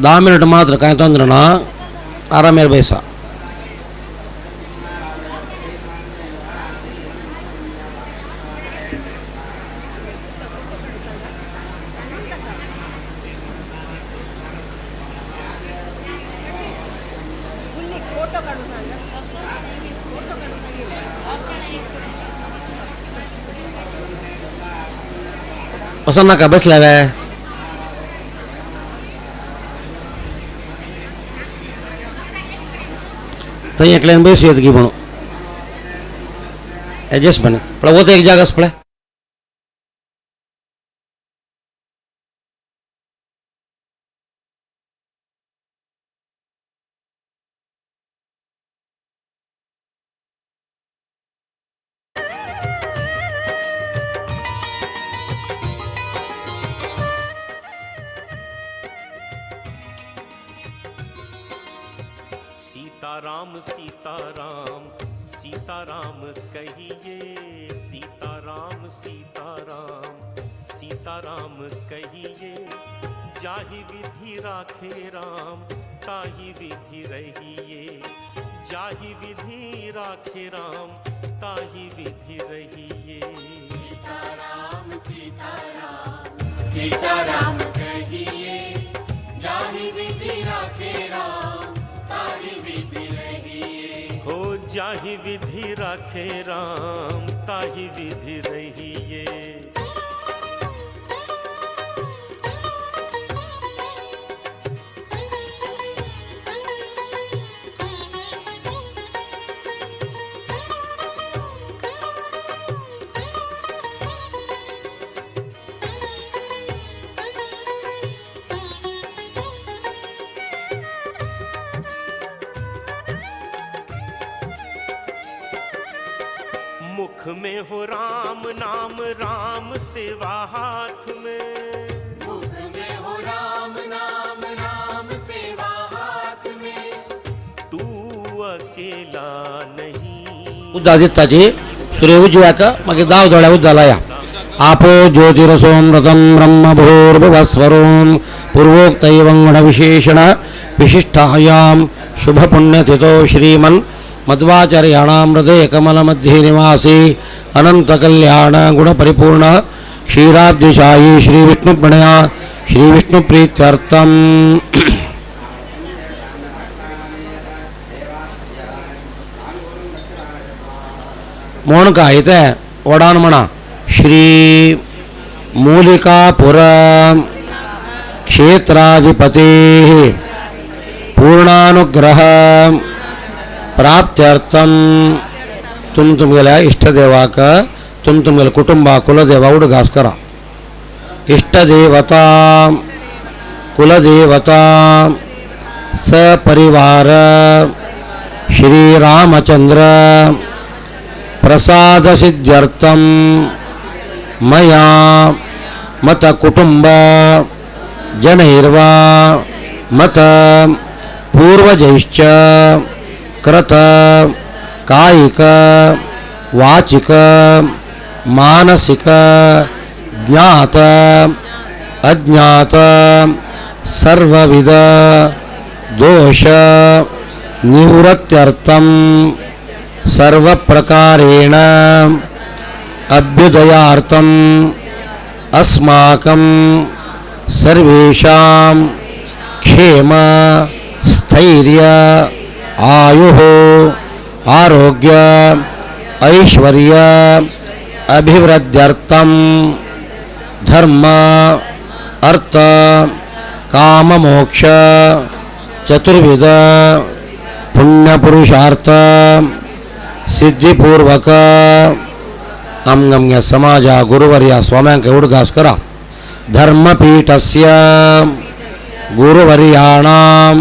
दहा मिनिट मात्र, कांय तोंदरे ना, आरामेर बेसा. वचोन नाका, बसल्या वे. थंय एकल्यान बेसू येता की म्हणून एडजस्टमेंट पळय, वता एक जागा पळय. सीताराम सीताराम सीताराम कहिए, सीताराम सीताराम सीताराम कहिए. जाहि विधि राखे राम ताहि विधि रहिए, जाहि विधि राखे राम ताहि विधि रहिए. सीताराम सीताराम सीताराम कहिए, जाहि विधि राखे राम ताहि विधि रहिए. हो जाहि विधि राखे राम ताहि विधि रहिए. मुख में हो राम नाम, राम सेवा हाथ में. मुख में हो राम नाम, राम सेवा हाथ में. तू अकेला नहीं. उद्दा दिताची सूर्य उजव्याक मागीर दाव दोळ्या उद्दा लाया. आपो ज्योतिरसोमृतं ब्रह्म भूर्भुवस्वरूं पूर्वोक्तैवं गुणविशेषण विशिष्टायां शुभपुण्यतिथौ श्रीमन् मध्वाचार्याणां हृदय कमलमध्ये निवासी अनंतकल्याण गुणपरिपूर्ण क्षीराब्धिशायी श्रीविष्णुप्रणया श्रीविष्णुप्रीत्यर्थं मोणका इथे वडान म्हणा. श्री मूलिकापुर क्षेत्राधिपतेः पूर्णानुग्रह प्राप्त्यर्थं तुम तुमगेल्या इष्टदेवाक तुम तुमगेल्या कुटुंबा कुलदेवा उडगास करा. इष्टदेवता कुलदेवता सपरिवार श्रीरामचंद्र प्रसादसिद्ध्यर्थं मया मत कुटुंब जनैर्वा मत पूर्वजैश्च कृत कायिक वाचिक मानसिक ज्ञात अज्ञात सर्वविध दोष निवृत्त्यर्थं सर्वप्रकारेण अभ्युदयार्थं अस्माकं सर्वेषां क्षेम स्थैर्य आयुः आरोग्य ऐश्वर्य अभिवृद्ध्यर्थं धर्म अर्थ काम मोक्ष चतुर्विध पुण्यपुरुषार्थ सिद्धिपूर्वक आमगम्य समाज गुरुवर्य स्वाम्यांक उडगास करा। धर्मपीठस्य गुरुवर्याणां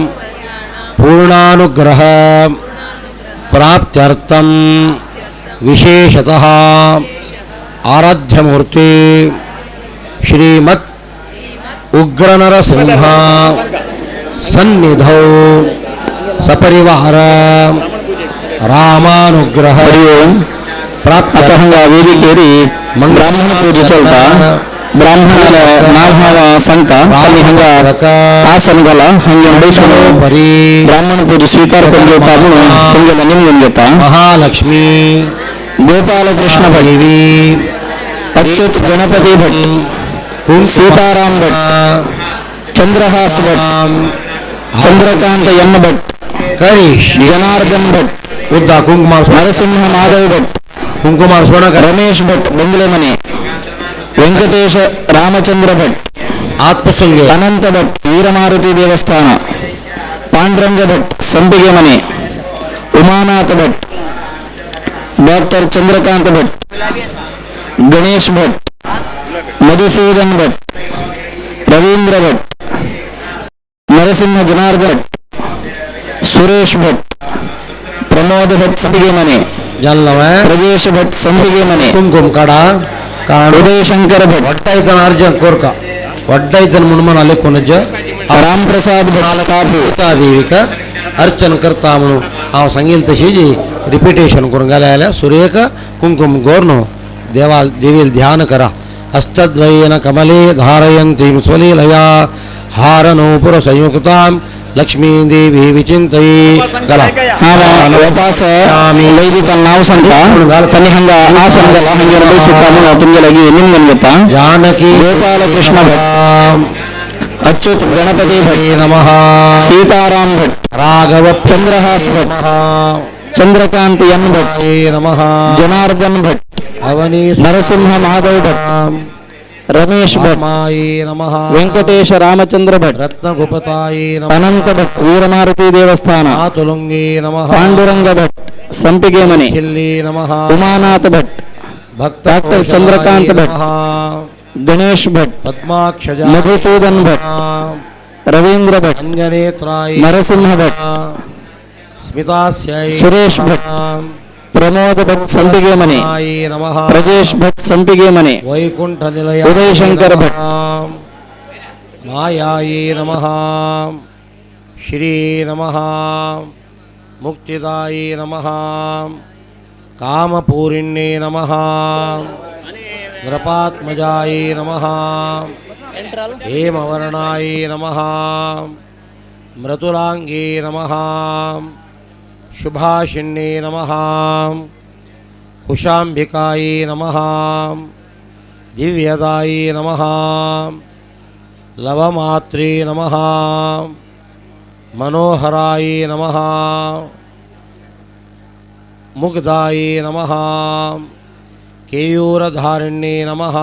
पूर्णानुग्रह प्राप्त्यर्थं विशेषतः आराध्यमूर्ति श्रीमत् उग्रनरसिंह सन्निधौ सपरिवार रामानुग्रह प्राप्त ವೇದಿಕೆಯಲ್ಲಿ ಬ್ರಾಹ್ಮಣ ಪೂಜೆ ಚಲ್ತಾ ಬ್ರಾಹ್ಮಣರ ನಾಮವ ಸಂತ ಅಲ್ಲಿ ಹಂಗ ಆಸನಗಲ ಹಂಗೆ ನಡೆಸುವ ಬ್ರಾಹ್ಮಣ ಪೂಜೆ ಸ್ವೀಕಾರ ಕೊಂಡ್ಬೇಕು ತುಂಗೆಲ್ಲ ನಿಮ್ಗೆ ಮಹಾಲಕ್ಷ್ಮೀ ಗೋಪಾಲಕೃಷ್ಣ ಭಟ್, ಅಚ್ಯುತ್ ಗಣಪತಿ ಭಟ್, ಸೀತಾರಾಮ್ ಭಟ್, ಚಂದ್ರಹಾಸ್ ಭಟ್, ಚಂದ್ರಕಾಂತ ಎನ್ ಭಟ್, ಕರೀಶ್ ಜನಾರ್ದನ್ ಭಟ್, ಉದ್ದ ಕುಂಕುಮ ನರಸಿಂಹ ಮಾಧವ್ ಭಟ್, ಕುಂಕುಮ ರಮೇಶ್ ಭಟ್ ಬಂಗ್ಲೆಮನೆ, ವೆಂಕಟೇಶ ರಾಮಚಂದ್ರ ಭಟ್, ಆತ್ಮಸಂಗೆ ಅನಂತ ಭಟ್ ವೀರಮಾರುತಿ ದೇವಸ್ಥಾನ, ಪಾಂಡುರಂಗ ಭಟ್ ಸಂಪಿಗೆ ಮನೆ, ಉಮಾನಾಥ ಭಟ್, ಡಾಕ್ಟರ್ ಚಂದ್ರಕಾಂತ ಭಟ್, ಗಣೇಶ್ ಭಟ್, ಮಧುಸೂದನ್ ಭಟ್, ರವೀಂದ್ರ ಭಟ್, ನರಸಿಂಹ ಜನಾರ್ದನ್ ಭಟ್, ಸುರೇಶ್ ಭಟ್, ಪ್ರಮೋದ್ ಭಟ್ ಸಂಪಿಗೆ ಮನೆ, ಪ್ರಜೇಶ್ ಭಟ್ ಸಂಪಿಗೆ ಮನೆ, ಕುಂಕುಮ ಕಡ ಉದಯಶಂಕರ ಭಟ್, ಒಡ್ಡೈತನ ಅರ್ಜುನ್ ಕೋರ್ಕ ಒಡ್ಡೈತನ ಮುನ್ಮನ ಅಲ್ಲಿ ಕೊನಜ್ಜ ರಾಮ್ ಪ್ರಸಾದ್ ಭಟ್ ಕಾಪು ದೇವಿಕ अर्चन करता म्हणून हांव सांगील तशी रिपिटेशन करूंक गेलें जाल्यार सुरेख कुंकुम गोर्नो देवाल देवील ध्यान करा। हस्तद्वयेन कमले धारयन्तीं स्वलीलया हारनूपुर संयुक्तां लक्ष्मी देवी विचिन्तये। नाव सांगता तनी हंग आसन हंगे तुमगे निम्न जानकी गोपालकृष्ण भट, अच्युत गणपति भट नमः, सीताराम भट, राघव चंद्रहास भट, चंद्रकांत एन भट नमः, जनार्दन भट, अवनी नरसिंह माधव भट, रमेश भट नमः, वेंकटेश रामचंद्र भट, रत्नगुपताये नमः, अनंत भट वीरमारुति देवस्थान, तुलुंगी नमः, पांडुरंग भट संपिगे मने नमः, उमानाथ भट, डॉक्टर चंद्रकांत भट, गणेश भट, पद्माक्षज मधुसूदन भट, रवींद्र भट, अंजनेत्राय नरसिंह भट, स्मितास्यै सुरेश भट, प्रमोद भट संपिगे मने, नमः, प्रजेश भट संपिगे मने, वैकुंठ निलय उदयशंकर भट, मायाये नमः, श्री नमः, मुक्तिदाये नमः, कामपूरिण्ये नमः, नृपात्मजाये नमः, हेमवर्णाये नमः, मृदुलांगे नमः, शुभाषिण्ये नमः, कुशाम्बिकाये नमः, दिव्यदाये नमः, लवमात्रे नमः, मनोहराये नमः, मुग्धाये नमः, केयूरधारिण्ये नमः,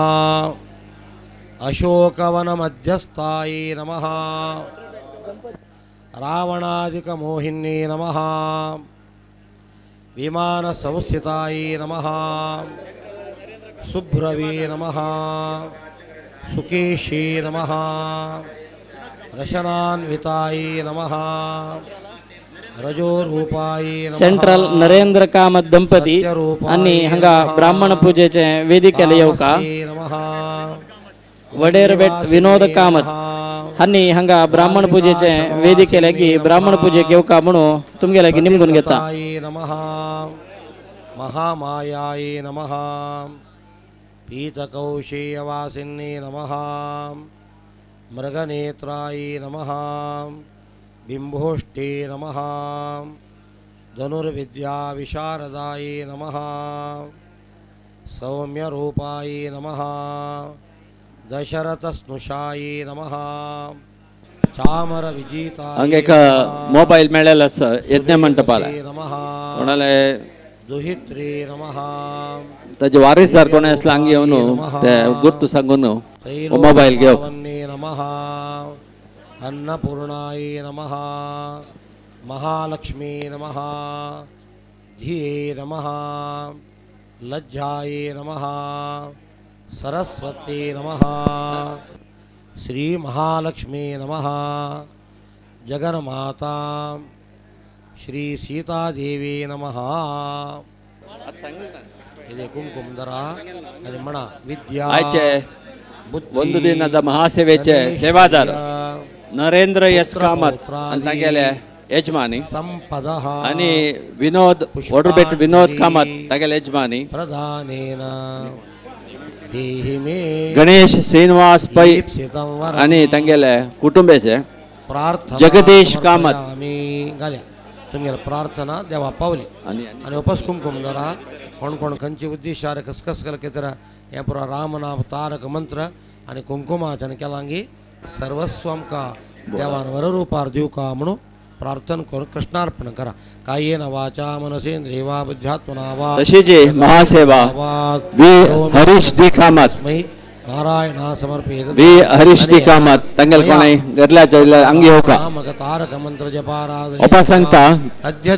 अशोकवनमध्यस्थाये नमः, रावणादिकमोहिन्ये नमः, विमानसंस्थिताये नमः, सुब्रवे नमः, सुकेशे नमः, रशनान्विताये नमः, रजोरूपाये नमः। सेंट्रल नरेंद्र कामत दंपती आणि हंगा ब्राह्मण पूजेचे वेदिकेला येवका। नमः, वडेरबेट विनोद कामत हांणी हांगा ब्राह्मण पुजेचे वेदिके लागी ब्राह्मण पुजेक येवका म्हणून तुमगे लागीं निमगून घेता. नमः महामायाय नमः पीतकौशेयवासिन्ने नमः मृगनेत्राय नमः बिंभोष्टे नमः धनुर्विद्याविशारदाय नमः सौम्यरूपाय नमः दशरथस्नुषाय नमः चामरविजिताय हांगा एक मोबायल मेळ्ळेलो आसा यज्ञ मंटपाला नमः कोणाले दुहित्रे नमः ताजे वारीसदार कोण आसले हांगा येवन ते गुर्त सांगून मोबायल घेवप. नमः अन्नपूर्णाय नमः महालक्ष्मी नमः धिये नमः लज्जाय नमः सरस्वती नमः श्री महालक्ष्मी नमः जगन्माता श्री सीतादेवी नमः. कुंकुम धरा आनी म्हणा विद्या आयचे ಒಂದು ದಿನದ ಮಹಾಸೇವೆचे ಸೇವಾದಾರ नरेंद्र एस कामत आनी तागेले यजमानी संपदः आनी विनोद वडरबेट विनोद कामत तागेले यजमानी प्रधानेन देहि मे गणेश श्रीनिवास पै ईप्सितं वरं आनी तांगेले कुटुंबेचे प्रार्थना जगदीश कामत समर्पयामि. घाल्या तुमगेले प्रार्थना देवा पावली आनी आनी उपास कुंकुम धरा कोण कोण खंयचे उद्देशार खसखस केतर हें पुरो रामनाम तारक मंत्र आनी कुंकुमाचन केलांगी सर्वस्व आमकां देवान वररूपार दिवका म्हणून प्रार्थना करून कृष्णार्पण करा. कायेन वाचा मनसेंद्रियवा बुद्ध्यात्मना वा तशीच महासेवा वी हरीश डी कामत नारायण समर्पयेत वी हरीश डी कामत तांगेले कोणय गरल्याच्या हांगा येवका. तारक मंत्र जपाराधने ओपा सांगता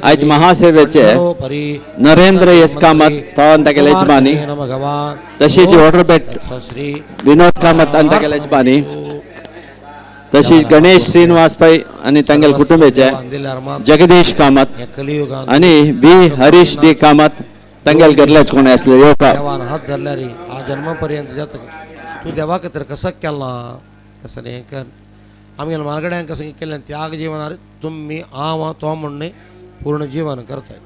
आयज महासेवेचे नरेंद्र एस कामत तो आनी तागेले यजमानी तशीच वडरबेट श्री विनोद कामत आनी तागेले यजमानी तशीच गणेश श्रीनिवास पै आनी तांगेले कुटुंबेचे जगदीश कामत आनी वी हरीश डी कामत तांगेले गरल्याच कोणय आसले येवका. देवान हात धरल्यार हा जन्मपर्यंत जाता तूं देवाक तर कसो केला कसं न्ही कर आमगेल्या मालगड्यांक कसं केलें त्याग जीवनार तुमी हांव तो म्हण न्ही पूर्ण जीवन करताय.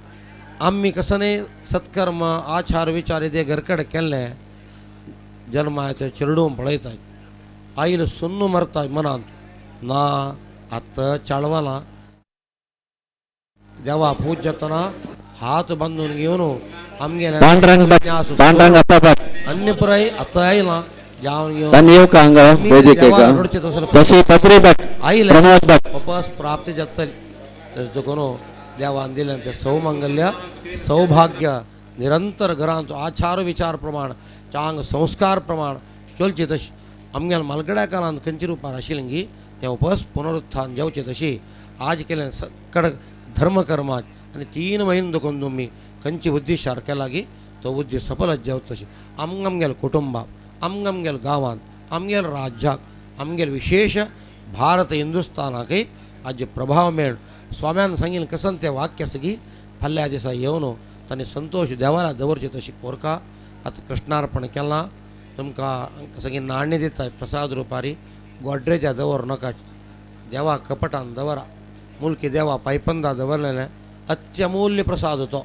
आमी कसं न्ही सत्कर्म आचार विचार ते घरकड केल्ले जन्माय ते चिरडून पळयताय आईल सुन्नू मरताय मनांत ना आतां चाळवला देवा पूजतना हात बांदून घेवन आमगेले पांडुरंग अन्यपुराय आतां आयला जावन घेवन तांणी येवका हांगा वेदिकेक तशी पत्री भट प्रमोद भट उपास प्राप्ती जातली. तशें देखून देवान दिलें तें सौमंगल्य सौभाग्य निरंतर घरांत आचार विचार प्रमाण चांग संस्कार प्रमाण चलचे तशी आमगेल्या मालगड्या काळांत खंयच्या रुपार आशिल्ली तें उपास पुनरुत्थान जावचें तशी आज केलें कडक धर्मकर्मात आनी 3 म्हयने देखून तुमी खंयची बुद्धी सारक्या लागीं तो बुद्धी सफल जावचे तशी आमगेल्या कुटुंबाक आमगेल्या गांवांत आमगेल्या राज्याक आमगेले विशेष भारत हिंदुस्थानाकय आज प्रभाव मेळ स्वाम्यान सांगिल्लें कसन तें वाक्य आसा की फाल्यां दिसा येवन तांणी संतोश देवाला दवरचे तशी कोरका. आतां कृष्णार्पण केलां तुमकां सगळीं नाण्य दिता प्रसाद रुपारी गोड्रेजा दवर नाका देवा कपटान दवरा मुलकी देवा पायपंदा दवरलेलें अत्यमूल्य प्रसाद तो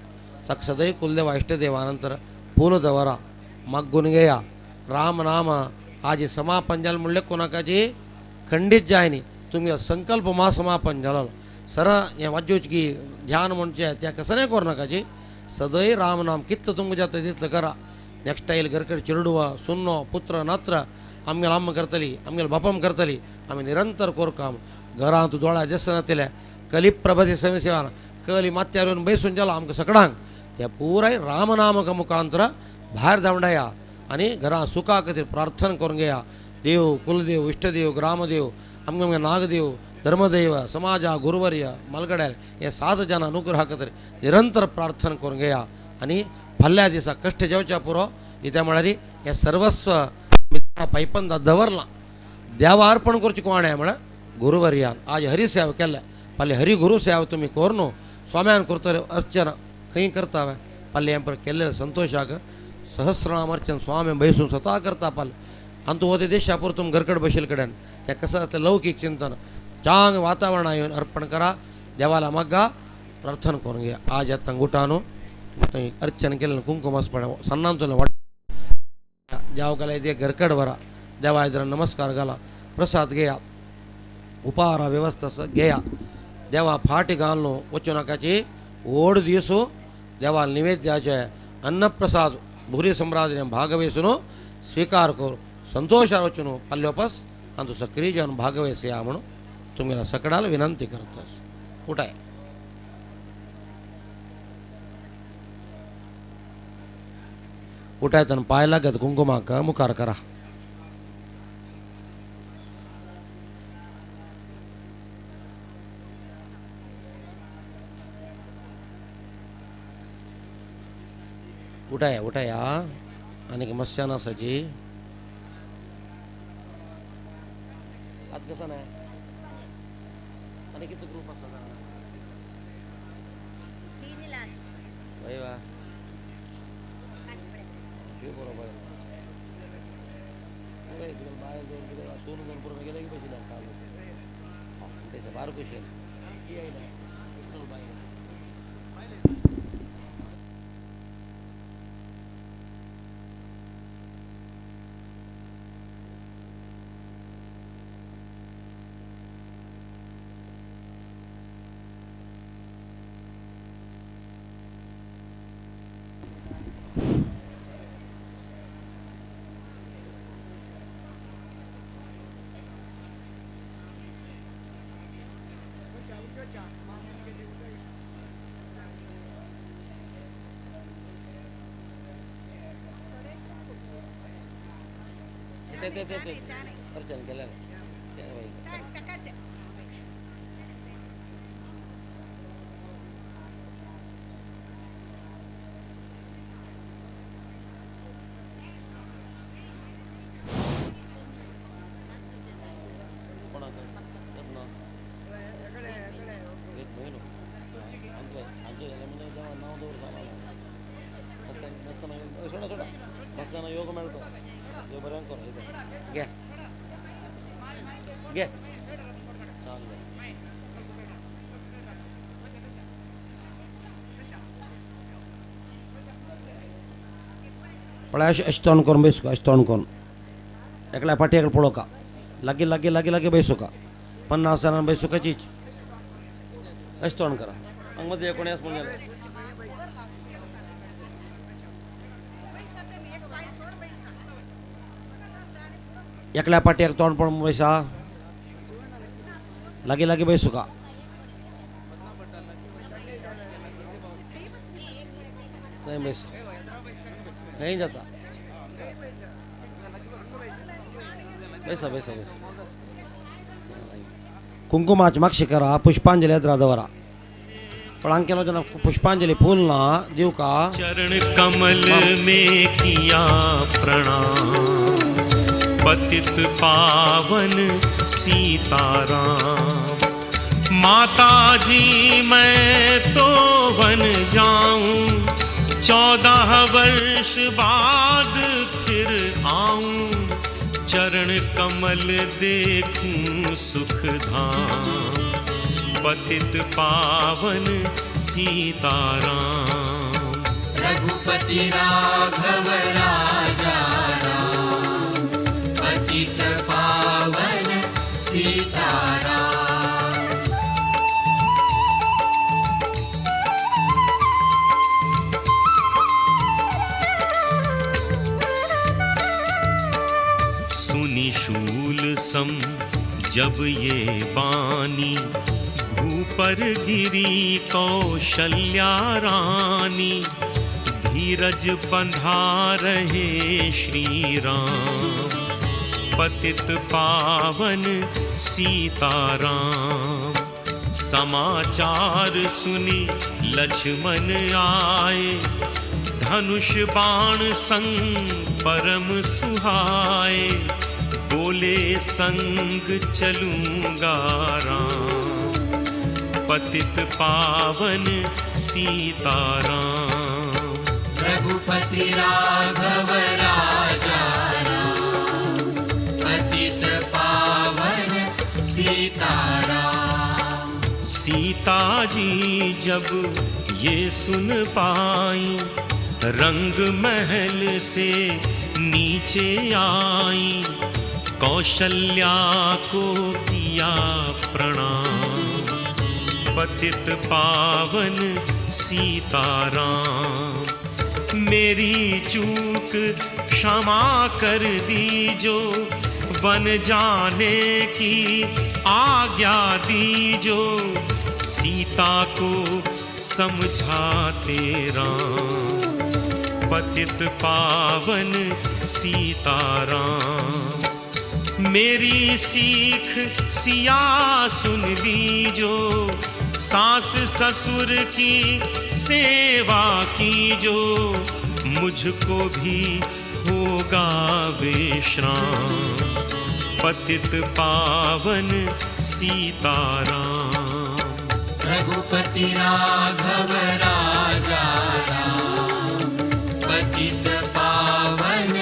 ताका सदैव कुलदेवा इष्टदेवा नंतर फूल दवरा मागून घेया राम नाम आज समापन जालें म्हणलें कोणाकाची खंडीत जायनी तुमगे संकल्प मा समापन जालो सर हें वाजोवचें की ध्यान म्हणचें तें कसलें करूं नाकाची सदैव राम नाम कितलें तुमकां जाता तितलें करा. नेक्स्ट आयल घरकडे चेडवा सुन्नो पुत्र नात्र आमगेले अम्मा करतली आमगेले बापम करतली आमी निरंतर कोरकाम घरांत दोळा दिसनातिले कली प्रभती सेवान कली माथ्यार येवन बैसून जालो आमकां सकडांक ते पुराय रामनामक मुखांतर भायर धांवडाया आनी घरां सुखा खातीर प्रार्थना करून घेया. देव कुलदेव इष्टदेव ग्रामदेव आमगे नागदेव धर्मदेव समाजा गुरुवर्य मलगड्यार हे 7 जाण अनुग्रहा खातीर निरंतर प्रार्थना करून घेया आनी फाल्यां दिसा कश्ट जेवच्या पुरो कित्याक म्हळ्यार हें सर्वस्व पायपंदा दवरलां देवा अर्पण करचें कोणें म्हळ्यार गुरुवर्यान आज हरिसेवा केल्या फाल्यां हरिगुरू सेवा तुमी कर न्हू स्वाम्यान करतले अर्चना खंय करता फाल्यां हें पळय केल्लें संतोशाक सहस्रनाम अर्चन स्वामी बैसून स्वता करता फाल्यां आनी तूं वते देशा पुरतून घरकड बशील कडेन तें कसं आसता लौकीक चिंतन चांग वातावरण येवन अर्पण करा देवाला माग्गा प्रार्थना करून घे आज येता गुटानो थंय अर्चन केलें कुंकुम आसपा सन्नांतून वाट जाव गेल्यार ते घरकड वरा देवा जरा नमस्कार घाला प्रसाद घेया उपहारा व्यवस्था घेया देवा फाटी घालून वचूं नाकाची ओड दिसू देवा निवेद्याचे अन्नप्रसाद भूरी सम्राजने भागवहिसून स्वीकार करू संतोषार वचून पल्योपस अंतु सक्रिय जावन भागवहिसया म्हणून तुमगेला सकडाला विनंती करतास. उठाय उठायतान पाय लागत कुंकुमाक मुखार करा. उठाया उठाया आनीक मस्यान आसाची आज कसं नाही आणि किती ग्रुप आसा बरोबर सोनू दोन पुरं गेलं की पैसे लागतात त्याच्या बार कुशल ते ते ते अर्चन केलं योग मेळतो बरें करो घे घे पळय अशें अशें तोंड करून बैसुका अशें तोंड करून एकल्या फाटी एकले पळोवका लागीं लागीं लागीं लागीं बैसुका 50 जाणां बैसुकाचीच अशें तोंड करा हांगा मदीं कोणी आसा म्हणून जालें. एकल्या पाटयेक तोंड पळोवन बैसा लागीं लागीं बैसुका. थंय बैस थंय जाता बैसा बैसा बैसा. कुंकुमाच मागशी करा पुष्पांजली येद्रा दवरा पण अंकेलो जना पुष्पांजली फूल ना दिवका का. चरण कमल में किया प्रणाम पतित पावन सीताराम. माता जी मैं तो वन जाऊं 14 वर्ष बाद फिर आऊं. चरण कमल देखूं सुख धाम पतित पावन सीताराम. रघुपति राघव राजा राम पतित पावन सीताराम. सुनि शूल सम जब ये बानी भू पर गिरी कौशल्या रानी. धीरज बंधा रहे श्री राम पतित पावन सीताराम. समाचार सुनी लक्ष्मण आए धनुष बाण संग परम सुहाए. बोले संग चलूंगा राम पतित पावन सीताराम. रघुपति राघव राजा राम सीता जी जब ये सुन पाई, रंग महल से नीचे आई, कौशल्या को किया प्रणाम। पतित पावन सीताराम, मेरी चूक क्षमा कर दीजो, वन जाने की आज्ञा दीजो। सीता को समझाते राम, पतित पावन सीताराम। मेरी सीख सिया सुन लीजो, सास ससुर की सेवा कीजो, मुझको भी होगा विश्राम। पतित पावन सीताराम। रघुपति राघव राजा राम, पतित पावन।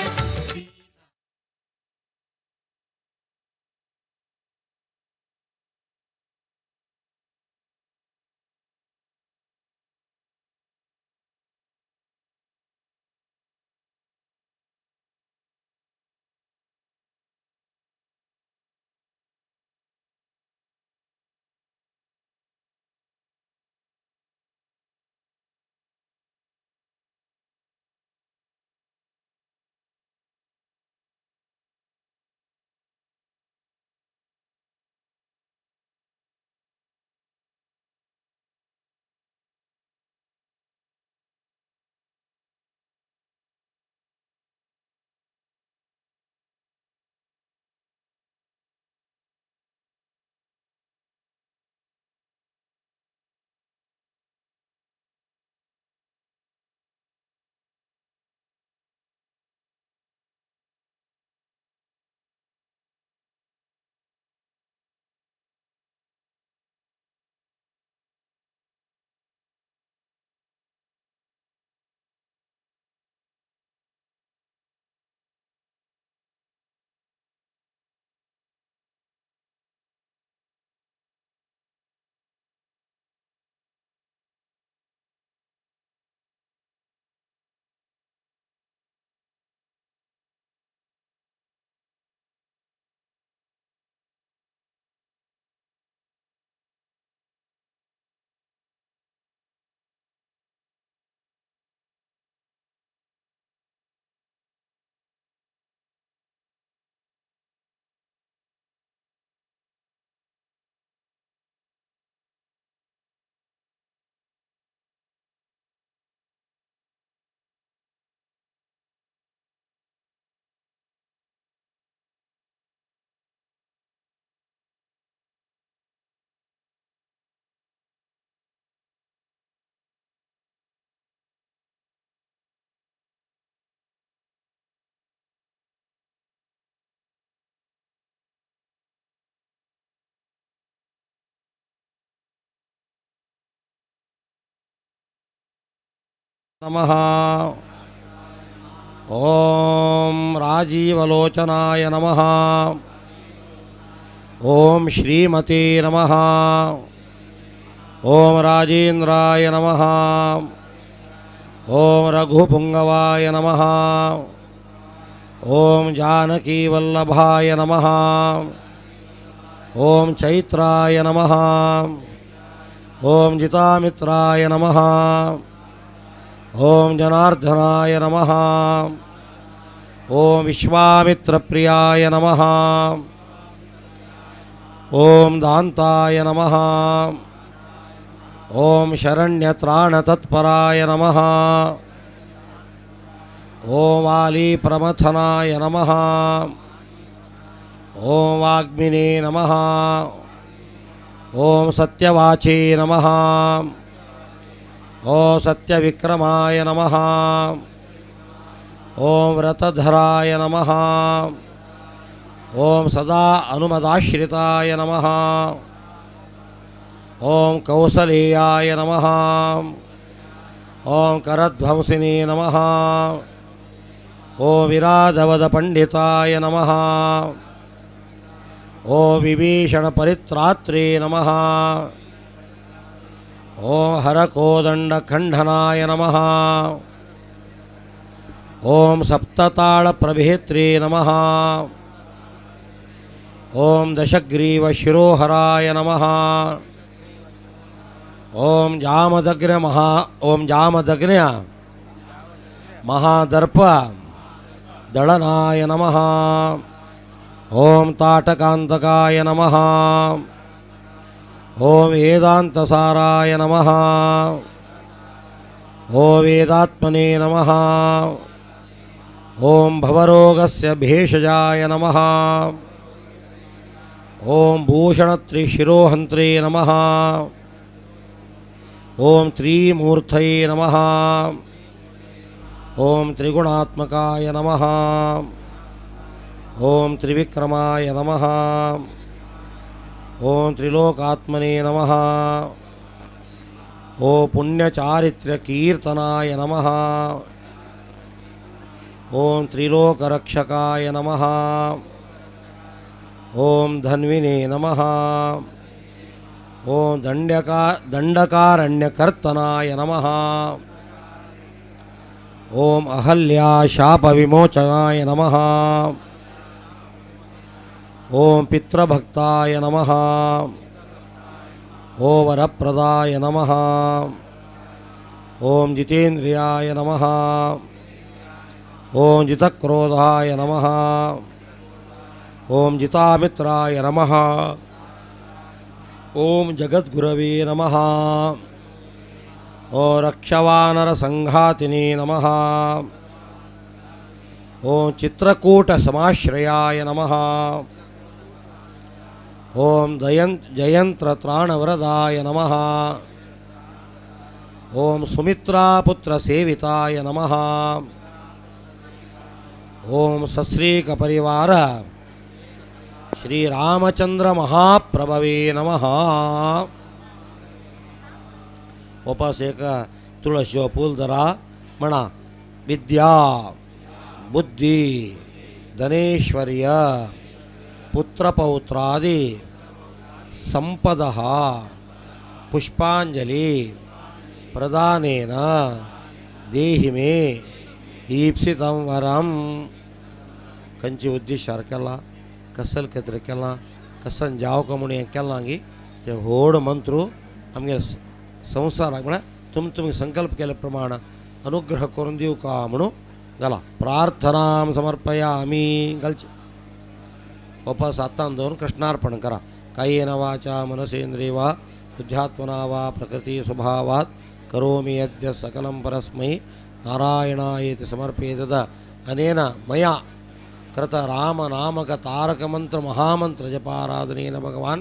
नमः। ॐ राजीवलोचनाय नमः। ॐ श्रीमते नमः। ॐ राजेन्द्राय नमः। ॐ रघुपुंगवाय नमः। ॐ जानकीवल्लभाय नमः। ॐ चैत्राय नमः। ॐ जितामित्राय नमः। ॐ जनार्दनाय नमः। ॐ विश्वामित्रप्रियाय नमः। ॐ दान्ताय नमः। ॐ शरण्यत्राणतत्पराय नमः। ॐ वालीप्रमथनाय नमः। ॐ वाग्मिने नमः। ॐ सत्यवाचे नमः। ॐ सत्यविक्रमाय नमः। ॐ व्रतधराय नमः। ॐ सदा अनुमदाश्रिताय नमः। ॐ कौसलेयाय नमः। ॐ करध्वंसिने नमः। ॐ विराधवदपण्डिताय नमः। ॐ विभीषणपरित्रात्रे नमः। ओम हरकोदण्डखण्डनाय नमः। ओम सप्तताळप्रभेत्रे नमः। ओम दशग्रीवशिरोहराय नमः। ओम जामदग्न्य महादर्प दळनाय नमः। ओम ताटकान्तकाय नमः। ओम वेदान्तसाराय नमः। ओम वेदात्मने नमः। ओम भवरोगस्य भेषजाय नमः। ओम भूषणत्रिशिरोहन्त्रे नमः। ओम त्रिमूर्तये नमः। ओम त्रिगुणात्मकाय नमः। ओम त्रिविक्रमाय नमः। ओम त्रिलोकात्मने नमः। ओम पुण्यचारित्र्यकीर्तनाय नमः। ओम त्रिलोकरक्षकाय नमः। ओम धन्विने नमः। ओम दण्डकारण्यकर्तनाय नमः। ओम अहल्या शापविमोचनाय नमः। ओम पितृभक्ताय नमः। ओम वरप्रदाय नमः। ओम जितेन्द्रियाय नमः। ओम जितक्रोधाय नमः। ओम जितामित्राय नमः। ओम जगद्गुरवे नमः। ओम रक्षवानरसंघातिने नमः। ओम चित्रकूटसमाश्रयाय नमः। ओम जयंत्रत्राणवरदाय नमः। ओम सुमित्रापुत्रसेविताय नमः। ओम सश्रीकपरिवार श्री रामचंद्र महाप्रभवे नमः। वापस एक तुळशीचो फूल धरा म्हणा विद्या बुद्धी धनेश्वर्य पुत्रपौत्रादि संपदः पुष्पांजलि प्रदानेन देहि मे ईप्सितं वरम। कंची उद्देश केला कसल कत्र केला कसन जावका म्हणून हें केलां गी ते व्हड मंत्र आमगे संवसाराक म्हळ्यार तुम तुमी संकल्प केले प्रमाण अनुग्रह करून दिवका म्हणून घाला प्रार्थनां समर्पयामि घालचे वापस हातान दवरून कृष्णार्पण करा। कायेन वाचा मनसेन्द्रिय वा बुद्ध्यात्मना वा प्रकृति स्वभावात् करोमि यद्य सकलं परस्मै नारायणायेति समर्पयेतद अनेन मया कृत राम नामक तारक मंत्र महामंत्र जपाराधनेन भगवान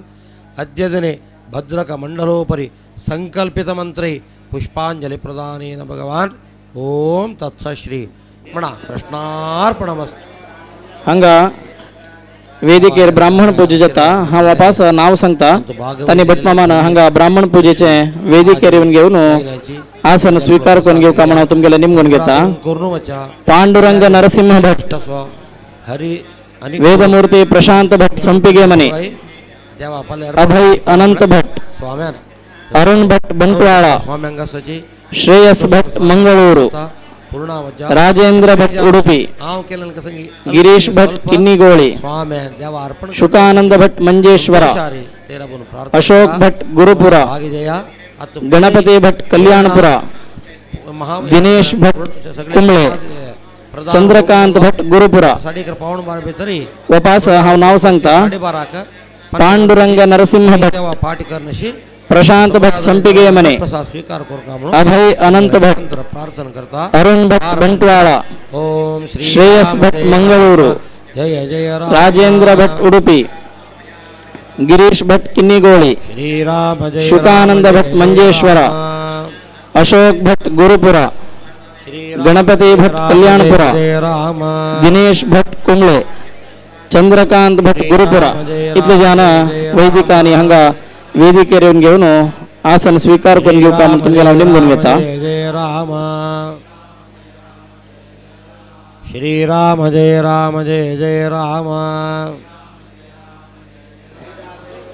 अद्य दिने भद्रक मंडलोपरि संकल्पित मंत्रै पुष्पांजलि प्रदानेन भगवान ओम तत्सश्री म्हणा कृष्णार्पणमस्तु। हांगा वेदिकेर ब्राह्मण पूजे जाता हांव वापस नांव सांगता तांणी भटमामान हांगा ब्राह्मण पूजेचे वेदिकेर येवन घेवन आसन स्वीकार करून घेवका म्हण हांव तुमगेले निमगून घेता। पांडुरंग नरसिंह भट, वेदमूर्ती प्रशांत भट संपिगे मने, अभय अनंत भट, अरुण भट बंटवाळा, श्रेयस भट मंगळूरू, राजेंद्र भट उडुपी, गिरीश भट किन्निगोळी, शुकानंद भट मंजेश्वर, अशोक भट गुरुपुरा, गणपति भट कल्याणपुरा, दिनेश भट कुंबळे, चंद्रकांत भट गुरुपुरा। वापस हांव नांव सांगता पांडुरंग नरसिंह भट, प्रशांत भट संपिगे मने, अभय अनंत भट, अरुण भट बंटवाळा, श्रेयस भट मंगळूरू, राजेंद्र भट उडुपी, गिरीश भट किन्निगोळी, शुकानंद भट मंजेश्वर, अशोक भट गुरुपुरा, गणपति भट कल्याणपुरा, दिनेश भट कुंबळे, चंद्रकांत भट गुरुपुरा। इतले जाण वैदिकांनी हांगा वेदिकेर येवन घेवन आसन स्वीकार करून घेवपा म्हूण तुमगेलें हांव निमगून घेता। श्री राम जय राम जय जय राम।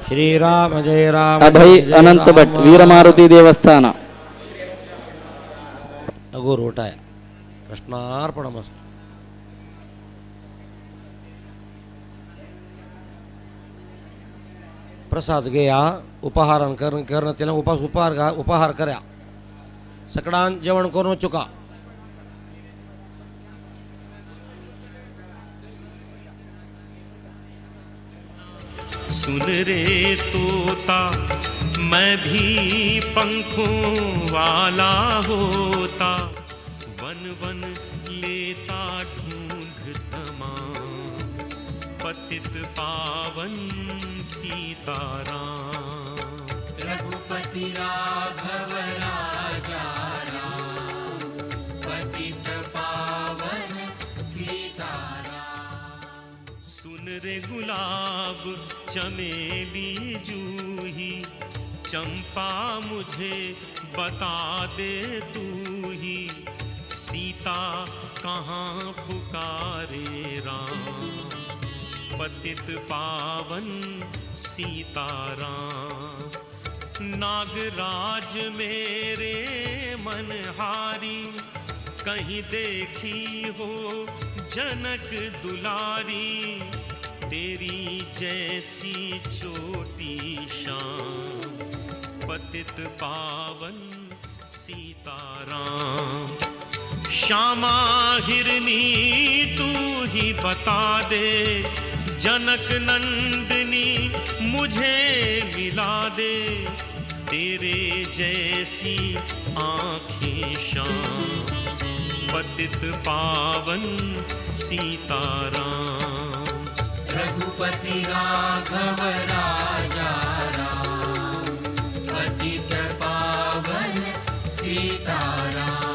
श्रीराम जय राम अभय अनंत भट वीरमारुती देवस्थान. अगोर उठाय कृष्णार्पणमस्तु. प्रसाद घेया उपहार करणं त्याला उपास उपहार उपहार करा सकडान जेवण करून चुका. सुन रे तोता मैं भी पंखों वाला होता, वन वन लेता ढूंढ तमाम, पतित पावन सीताराम। रघुपति राघव राजा राम, पतित पावन सीताराम। सुन रे गुलाब चमेली जूही, चंपा मुझे बता दे तू ही, सीता कहाँ पुकारे राम, पतित पावन सीताराम। नागराज मेरे मनहारी, कहीं देखी हो जनक दुलारी, तेरी जैसी चोटी शाम, पतित पावन सीताराम। श्यामा हिरनी तू ही बता दे, जनक नंदिनी मुझे मिला दे, तेरे जैसी आँखें श्याम, पतित पावन सीताराम। रघुपति राघव राजा राम, पतित पावन सीताराम।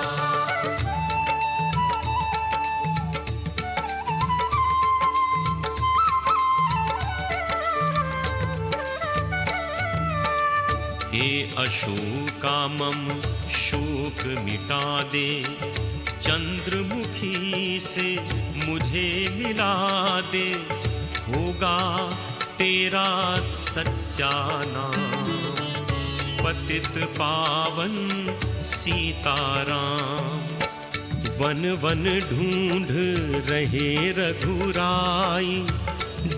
हे अशोका मम शोक मिटा दे, चंद्रमुखी से मुझे मिला दे, होगा तेरा सच्चा नाम, पतित पावन सीताराम। वन वन ढूंढ रहे रघुराई,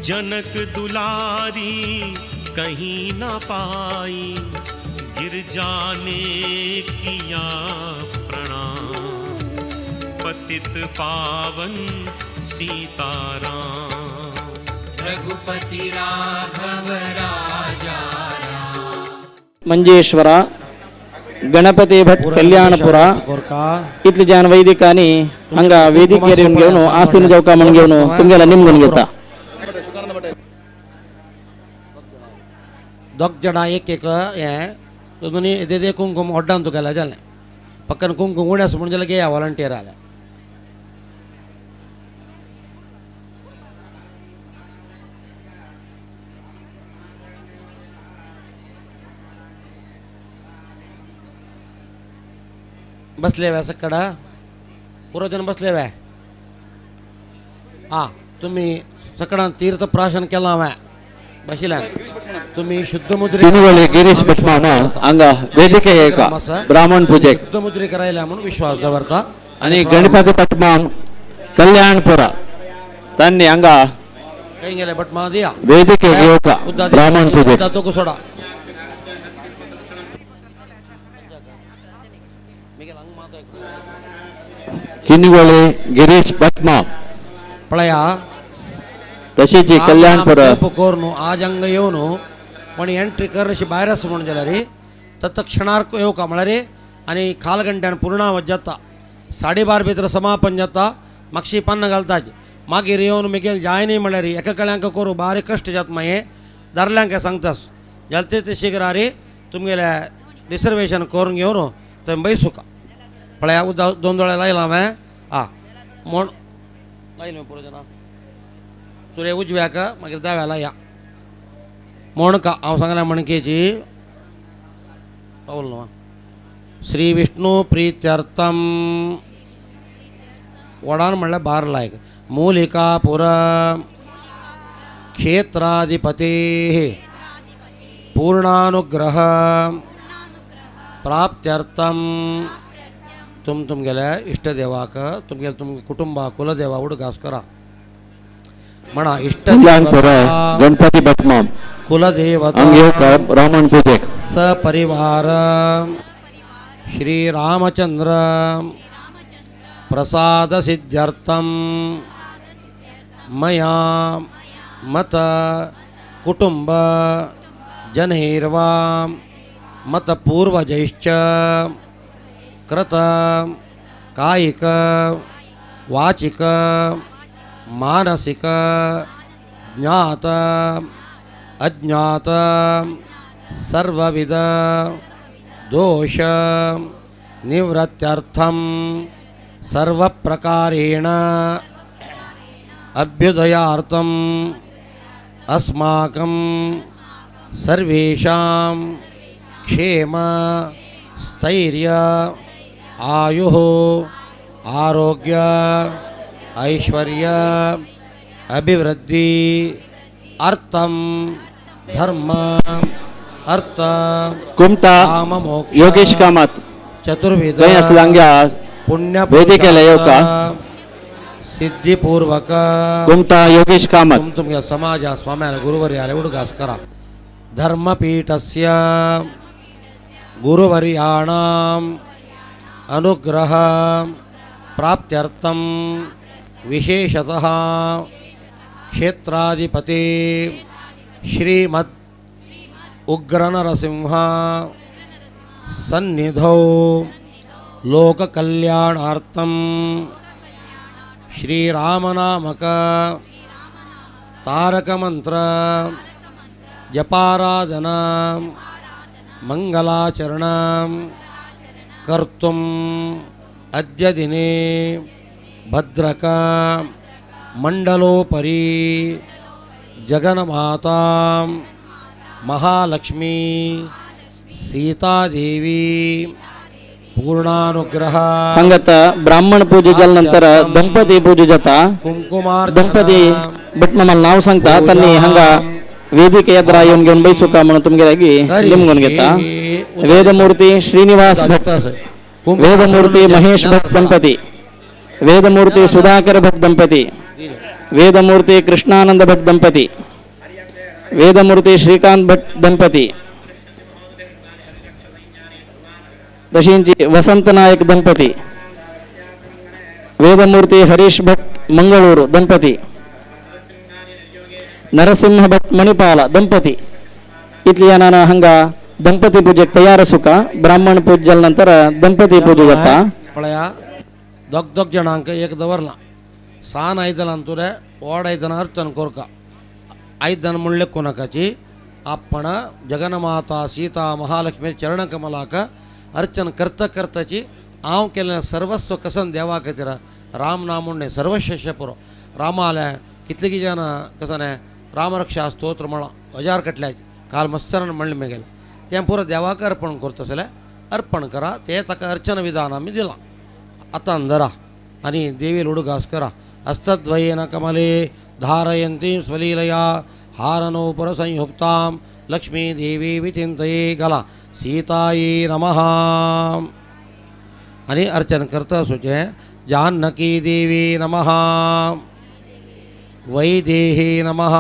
जनक दुलारी कहीं ना पाई, गिर जाने किया प्रणाम, पतित पावन सीताराम। रघुपति राघव राजा राम। मंजेश्वर गणपति भट कल्याणपुर इतले जन वैदिकानी हंग ವೇದಿಕೆಯ घेवन आसीन ಜೌಕ म्हणून तुमगेला निमगून घेता. दोग जाणां एक एक हें दोनी येदे कुंकुम ओड्डान तुगेलें जालें पक्कन कुंकुम उणें आसा म्हणून जाल्यार घेया वॉलंटियर आल्या. बसले वे सकड पुरो जण बसले वे. हां तुम्ही सकडान तीर्थ प्राशन केलां हांवें बशिल्ल्यान तुम्ही शुद्ध मुद्रे गिरीश भटमाम हांगा वेदिके एक ब्राह्मण पूजेक शुद्ध मुद्रे करायला म्हणून विश्वास दवरता. आणि गणपती भटमाम कल्याणपुरा तांणी हांगा खंय गेले भटमाम दिया वेदिके एक ब्राह्मण पूजेक तो सोडा. किन्निगोळे गिरीश भटमाम पळया तशीच कल्याणपुर करून आज हांगा येवन पण एंट्री करशी भायर आसा म्हणून जाल्यार तत्त क्षणार येवका म्हळ्यार आनी खाल घंट्यान पूर्णावत जाता 12:30 भितर समापन जाता. मागशी पन्नां घालता मागीर येवन मिगेल जायनी म्हळ्यार एका कळ्यांक करूं बारीक कश्ट जाता मागीर दारल्यांक सांगतास जाता ते शीघ्र तुमगेले रिजर्वेशन करून घेवन थंय बैसुका. पळया उदक दोन दोळे लायला हांवें आं म्हण लायलें पुरो जाणा सुर्य उजव्याक मागीर दाव्या लाया म्हणका हांव सांगलें मणकेची पावल न्हू. श्री विष्णु प्रीत्यर्थम वडान म्हणल्यार बार लायक मूलिकापुर क्षेत्राधिपतेः पूर्णानुग्रह प्राप्त्यर्थम तुम तुमगेले इष्टदेवाक तुमगेले तुम कुटुंबा कुलदेवा उडगास करा म्हणा इष्ट गणपती भटमाम कुलदेवता ब्राह्मण पूजेक सपरिवार श्री रामचंद्र प्रसाद सिद्ध्यर्थम मया मत कुटुंब जनैर्वा मत पूर्वजैश्च कृत कायिक वाचिक मानसिक ज्ञात अज्ञात सर्वविध दोष निवृत्त्यर्थं सर्वप्रकारेण अभ्युदयार्थं अस्माकं सर्वेषां क्षेम स्थैर्य आयुः आरोग्य ऐश्वर्य अभिवृद्धि अर्थं धर्म अर्थ कुमटा काममोक्ष योगेश कामत चतुर्विध थंय आसल्या पुण्य वेदिकेला येवका सिद्धिपूर्वक कुमटा योगेश कामत तुम तुमच्या समाजा स्वाम्याला गुरुवर्याला उडगास करा. धर्मपीठस्य गुरुवर्याणाम् अनुग्रह प्राप्त्यर्थं विशेषतः क्षेत्राधिपति श्रीमद् उग्रनरसिंह सन्निधौ लोककल्याणार्थं श्रीरामनामक तारकमंत्र जपाराधना मंगलाचरण कर्तुम् अद्य दिने भद्रक मंडलोपरि जगन्माता महालक्ष्मी सीतादेवी पूर्णानुग्रह हंगत ब्राह्मण पूजे जाल नंतर दंपती पूजे जाता. कुंकुमार दंपती भट मामाला नाव सांगता त्यांनी हंगा वेदिके एदरा येवन घेवन बैसुका म्हणून तुमगेलागी लिमगून घेता. वेदमूर्ती श्रीनिवास भट, वेदमूर्ती महेश भट दंपती, वेदमूर्ती सुधाकर भट दंपती, वेदमूर्ती कृष्णानंद भट दंपती, वेदमूर्ती श्रीकांत भट दंपती, तशींची वसंत नायक दंपती, वेदमूर्ती हरीश भट मंगळूर दंपती, नरसिंह भट मणिपाल दंपती. इतली जाणां हंगा दंपती पूजेक तयार आसूका. ब्राह्मण पूज जाल्या नंतर दंपती पूजा जाता. पळया दोग दोग जाणांक एक दवरला सान आयदन अंतुरे ओड आयदन अर्चन कोरका आयदन म्हणले कोनाकाची आपण जगन्माता सीता महालक्ष्मी चरणकमलाक अर्चन करता करताची हांव केल्लें सर्वस्व कसन देवा खातीर राम नामुण्णे सर्वशिष्य पुरो रामाले कितले जाणां कसन रामरक्षा स्तोत्र म्हळां हजार कटल्या काल मत्सरान म्हणलें मेगेलें तें पुरो देवाक अर्पण करता जाल्यार अर्पण करा तें ताका अर्चन विधान आमी दिलां. आतां धरा आनी देवी उडगास करा. हस्तद्वयेन कमले धारयन्तीं स्वलीलया हारनूपुरसंयुक्तां लक्ष्मीदेवी विचिन्तये गला सीतायै नमः. आनी अर्चन करता आसूचें जानकी देवी नमः, वैदेही नमः.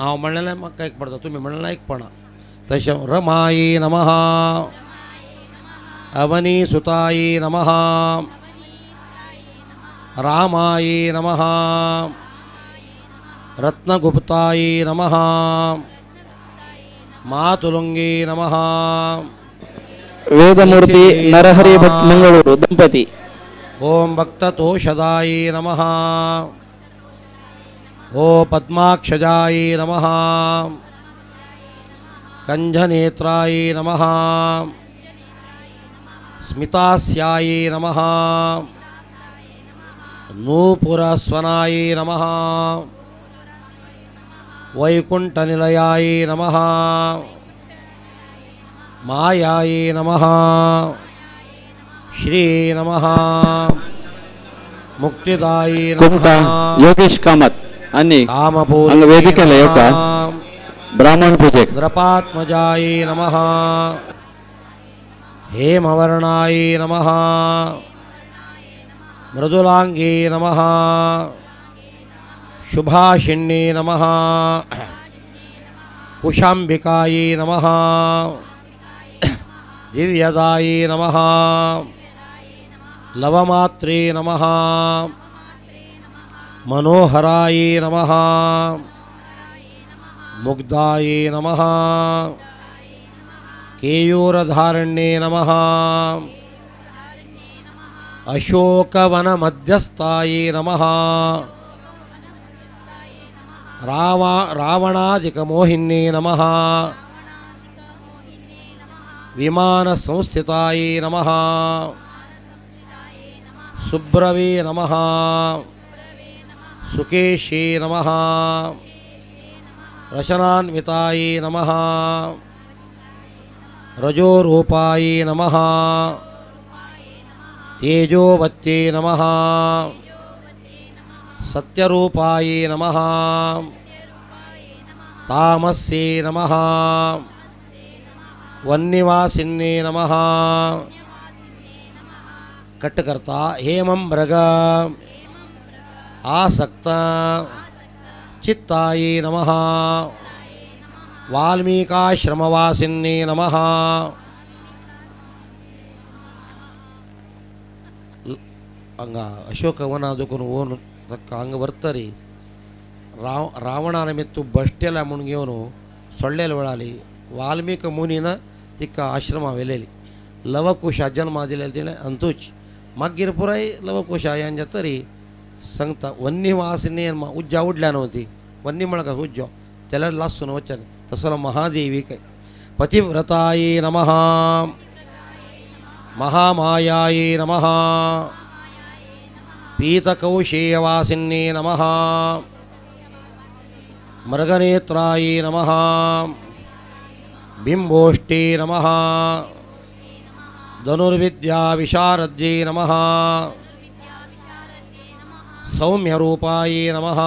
हांव म्हणलें म्हाका एक पडटा तुमी म्हणलें एक पडना. तशें रमायी नमः, अवनीसुतायी नमः, रामायी नमः, रत्नगुप्तायी नमः, मातुलुंगी नमः. वेदमूर्ती नरहरि भट मंगळूर दंपती. ओम भक्ततोषदायी नमः, ओ पद्माक्षजायी नमः, कंजनेत्रायी नमः, स्मितास्यायी नमः, नूपुरस्वनायी नमः, वैकुंठनिलयायी नमः, मायायी नमः, श्री नमः, मुक्तिदायी कुमटा नमः, योगेश कामत आणि कामपूर्णी वेदिकेला येवका. नमः, ब्राह्मण पूजेक. नृपात्मजायै नमः. हेमवर्णायै नमः. मृदुलांगी नमः. शुभाषिण्ये नमः. कुशाम्बिकायै नमः. दिव्यदायै नमः. लवमात्रे नमः. मनोहरायै नमः. मुग्धायै नमः. केयूरधारण्ये नमः. अशोकवनमध्यस्थायै नमः. रावणादिकमोहिन्ये नमः. विमानसंस्थितायै नमः. सुब्रवे नमः. सुकेशे नमः. रशनान्वितायै नमः. रजोरूपायै नमः. तेजोवत्यै नमः. सत्यरूपायै नमः. तामस्यै नमः. वन्निवासिन्ये नमः. कट्टकर्ता हेमं मृग आसक्त चित्तायै नमः. वाल्मीकाश्रमवासिन्ये नमः. ಹಂಗ ಅಶೋಕವನ ಅದಕ್ಕೂ ಓನು ತಕ್ಕ ಹಂಗೆ ಬರ್ತಾರೆ. ರಾವಣನ ಮೆತ್ತು ಬಷ್ಟೆಲ್ಲ ಮುಣ್ಗಿಯವನು ಸೊಳ್ಳೆಲ್ ಒಳಾಲಿ ವಾಲ್ಮೀಕ ಮುನಿನ ತಿಕ್ಕ ಆಶ್ರಮ ವೆಲೆಲಿ ಲವಕುಶ ಜನ್ಮ ಆದಿಲ್ಲ ಅಂತೇಳಿ ಅಂತೂಚ್ ಮಗ್ಗಿರ ಪುರಾಯ್ ಲವಕುಶ यांच्या सांगता वन्यवासिनी उज्जा उडल्या नव्हती वन्य म्हणा उज्जो त्याला लासून वचन तसं महादेवी काय पतिव्रतायै नमः. महामायायै नमः. पीतकौशेयवासिन्ये नमः. मृगनेत्रायै नमः. बिम्बोष्टे नमः. धनुर्विद्याविशारद्यै नमः. सौम्यरूपायै नमः.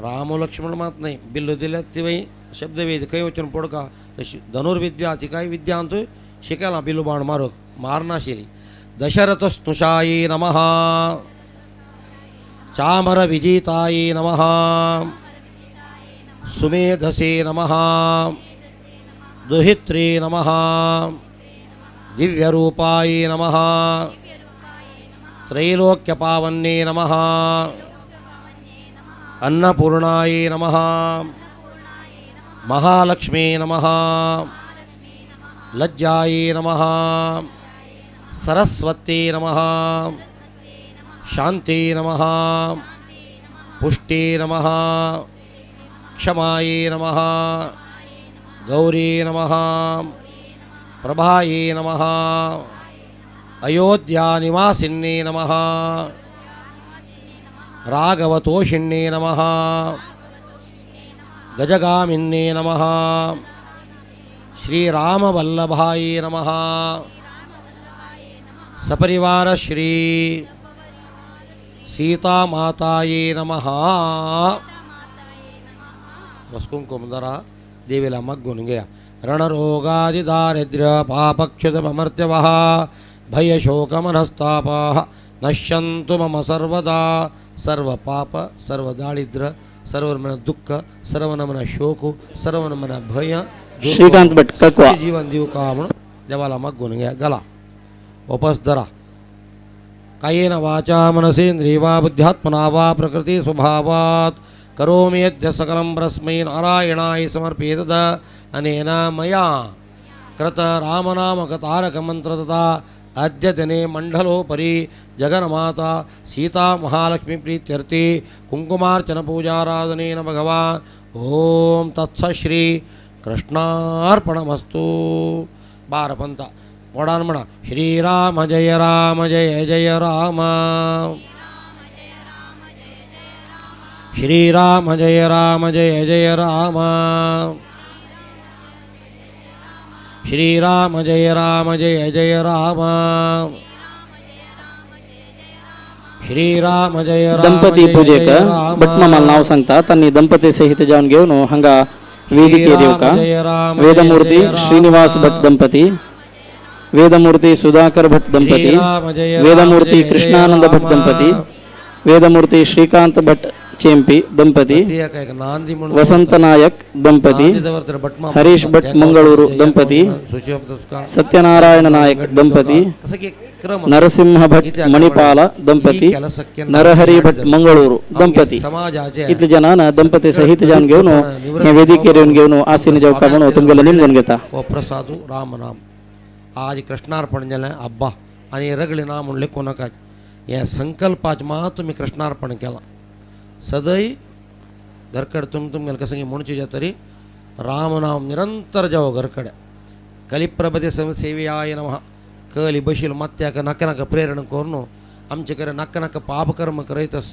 राम लक्ष्मण मात नाही बिल्लू दिल्या ते शब्दवेद खंय वचून पडका तशी धनुर्विद्या ती काय विद्या अंतू शिकला बिल्लू बाण मारूक मारनाशिल्ली. दशरथ स्नुषायै नमः. चामर विजितायै नमः. सुमेधसे नमः. दुहित्रे नमः. दिव्यरूपायै नमः. त्रैलोक्यपावन्ये नमः. अन्नपूर्णायै नमः. महालक्ष्मी नमः. लज्जायै नमः. सरस्वती नमः. शांति नमः. पुष्टि नमः. क्षमायै नमः. गौरी नमः. प्रभायै नमः. अयोध्या निवासिन्ये नमः. राघवतोषिण्ये नमः. गजगामिन्ये नमः. श्रीरामवल्लभायै नमः. सपरिवार श्री सीतामातायै नमः. वस्कुंकुमधरा देवीला मग्गून घ्या. रणरोगादिदारिद्र्य पापक्षुतमर्त्यवः भयशोकमनस्तापाः नश्यन्तु मम सर्वदा. सर्व पाप सर्व दारिद्र्य सर्व मन दुःख सर्व नमन शोक सर्व नमन भय श्रीकांत भट ककवा जीवन दिवू का म्हणून देवाला मग्गून घ्या. गला वापस धरा. कायेन वाचा मनसेन्द्रिय वा बुद्ध्यात्मना वा प्रकृति स्वभावात् करोमि यद्य सकलं परस्मै नारायणाय समर्पयेतद अनेन मया कृत रामनामक तारक मंत्र तथा अद्य दिने मंडलोपरि जगन्माता सीता महालक्ष्मी प्रीत्यर्थे कुंकुमार्चन पूजाराधनेन भगवान् ओम तत्स श्री कृष्णार्पणमस्तु. बारपंत वडान म्हणा श्रीराम जय राम जय जय राम. श्रीराम जय राम जय जय राम. श्रीराम जय राम जय जय राम. श्रीराम जय राम दंपती जय पूजेक जय राम. भटमामाल नाव सांगता तांणी दंपती सहित जावन घेवन हांगा वेदिकेर येवका. जय राम, वेदमूर्ती जय राम. श्रीनिवास भट दंपती, वेदमूर्ती सुधाकर भट दंपती, श्रीराम जय राम, वेदमूर्ती जय जय कृष्णानंद भट राम. दंपती, वेदमूर्ती श्रीकांत भट चेंपी दंपती, प्रत्येक एक नांदी म्हणून वसंत नायक दंपती, नांदी दवरतर भटमाम हरीश भट तेका मंगळूरू जय दंपती, सुशोभतस्का. सत्यनारायण नायक दंपती, कसं की क्रम असतो. नरसिंह भट इत्याक मणिपाल दंपती, ही ಕೆಲಸಕ್ಕೆ नरहरी भट मंगळूरू दंपती. समाजाचे इतले जणांना दंपती सहित जावन घेवन हे वेदिकेर येवन घेवन आसीन जावका म्हणून तुमगेले निमगून घेता. हो प्रसादू राम राम. आज कृष्णार्पण जालें अब्बा आनी रगले ना म्हूण लेखूं नाकात. हे संकल्पाच मात तुमी कृष्णार्पण केलां. सदै घरकड तुम तुमगेले कसं म्हणचे जे तरी राम नाम निरंतर जावो घरकडे. कलिप्रभते संसेव्याय नमः. कली बशील मात्याक नाका नाका प्रेरणा करून आमचे कडेन नाका नाका पापकर्म करयतस.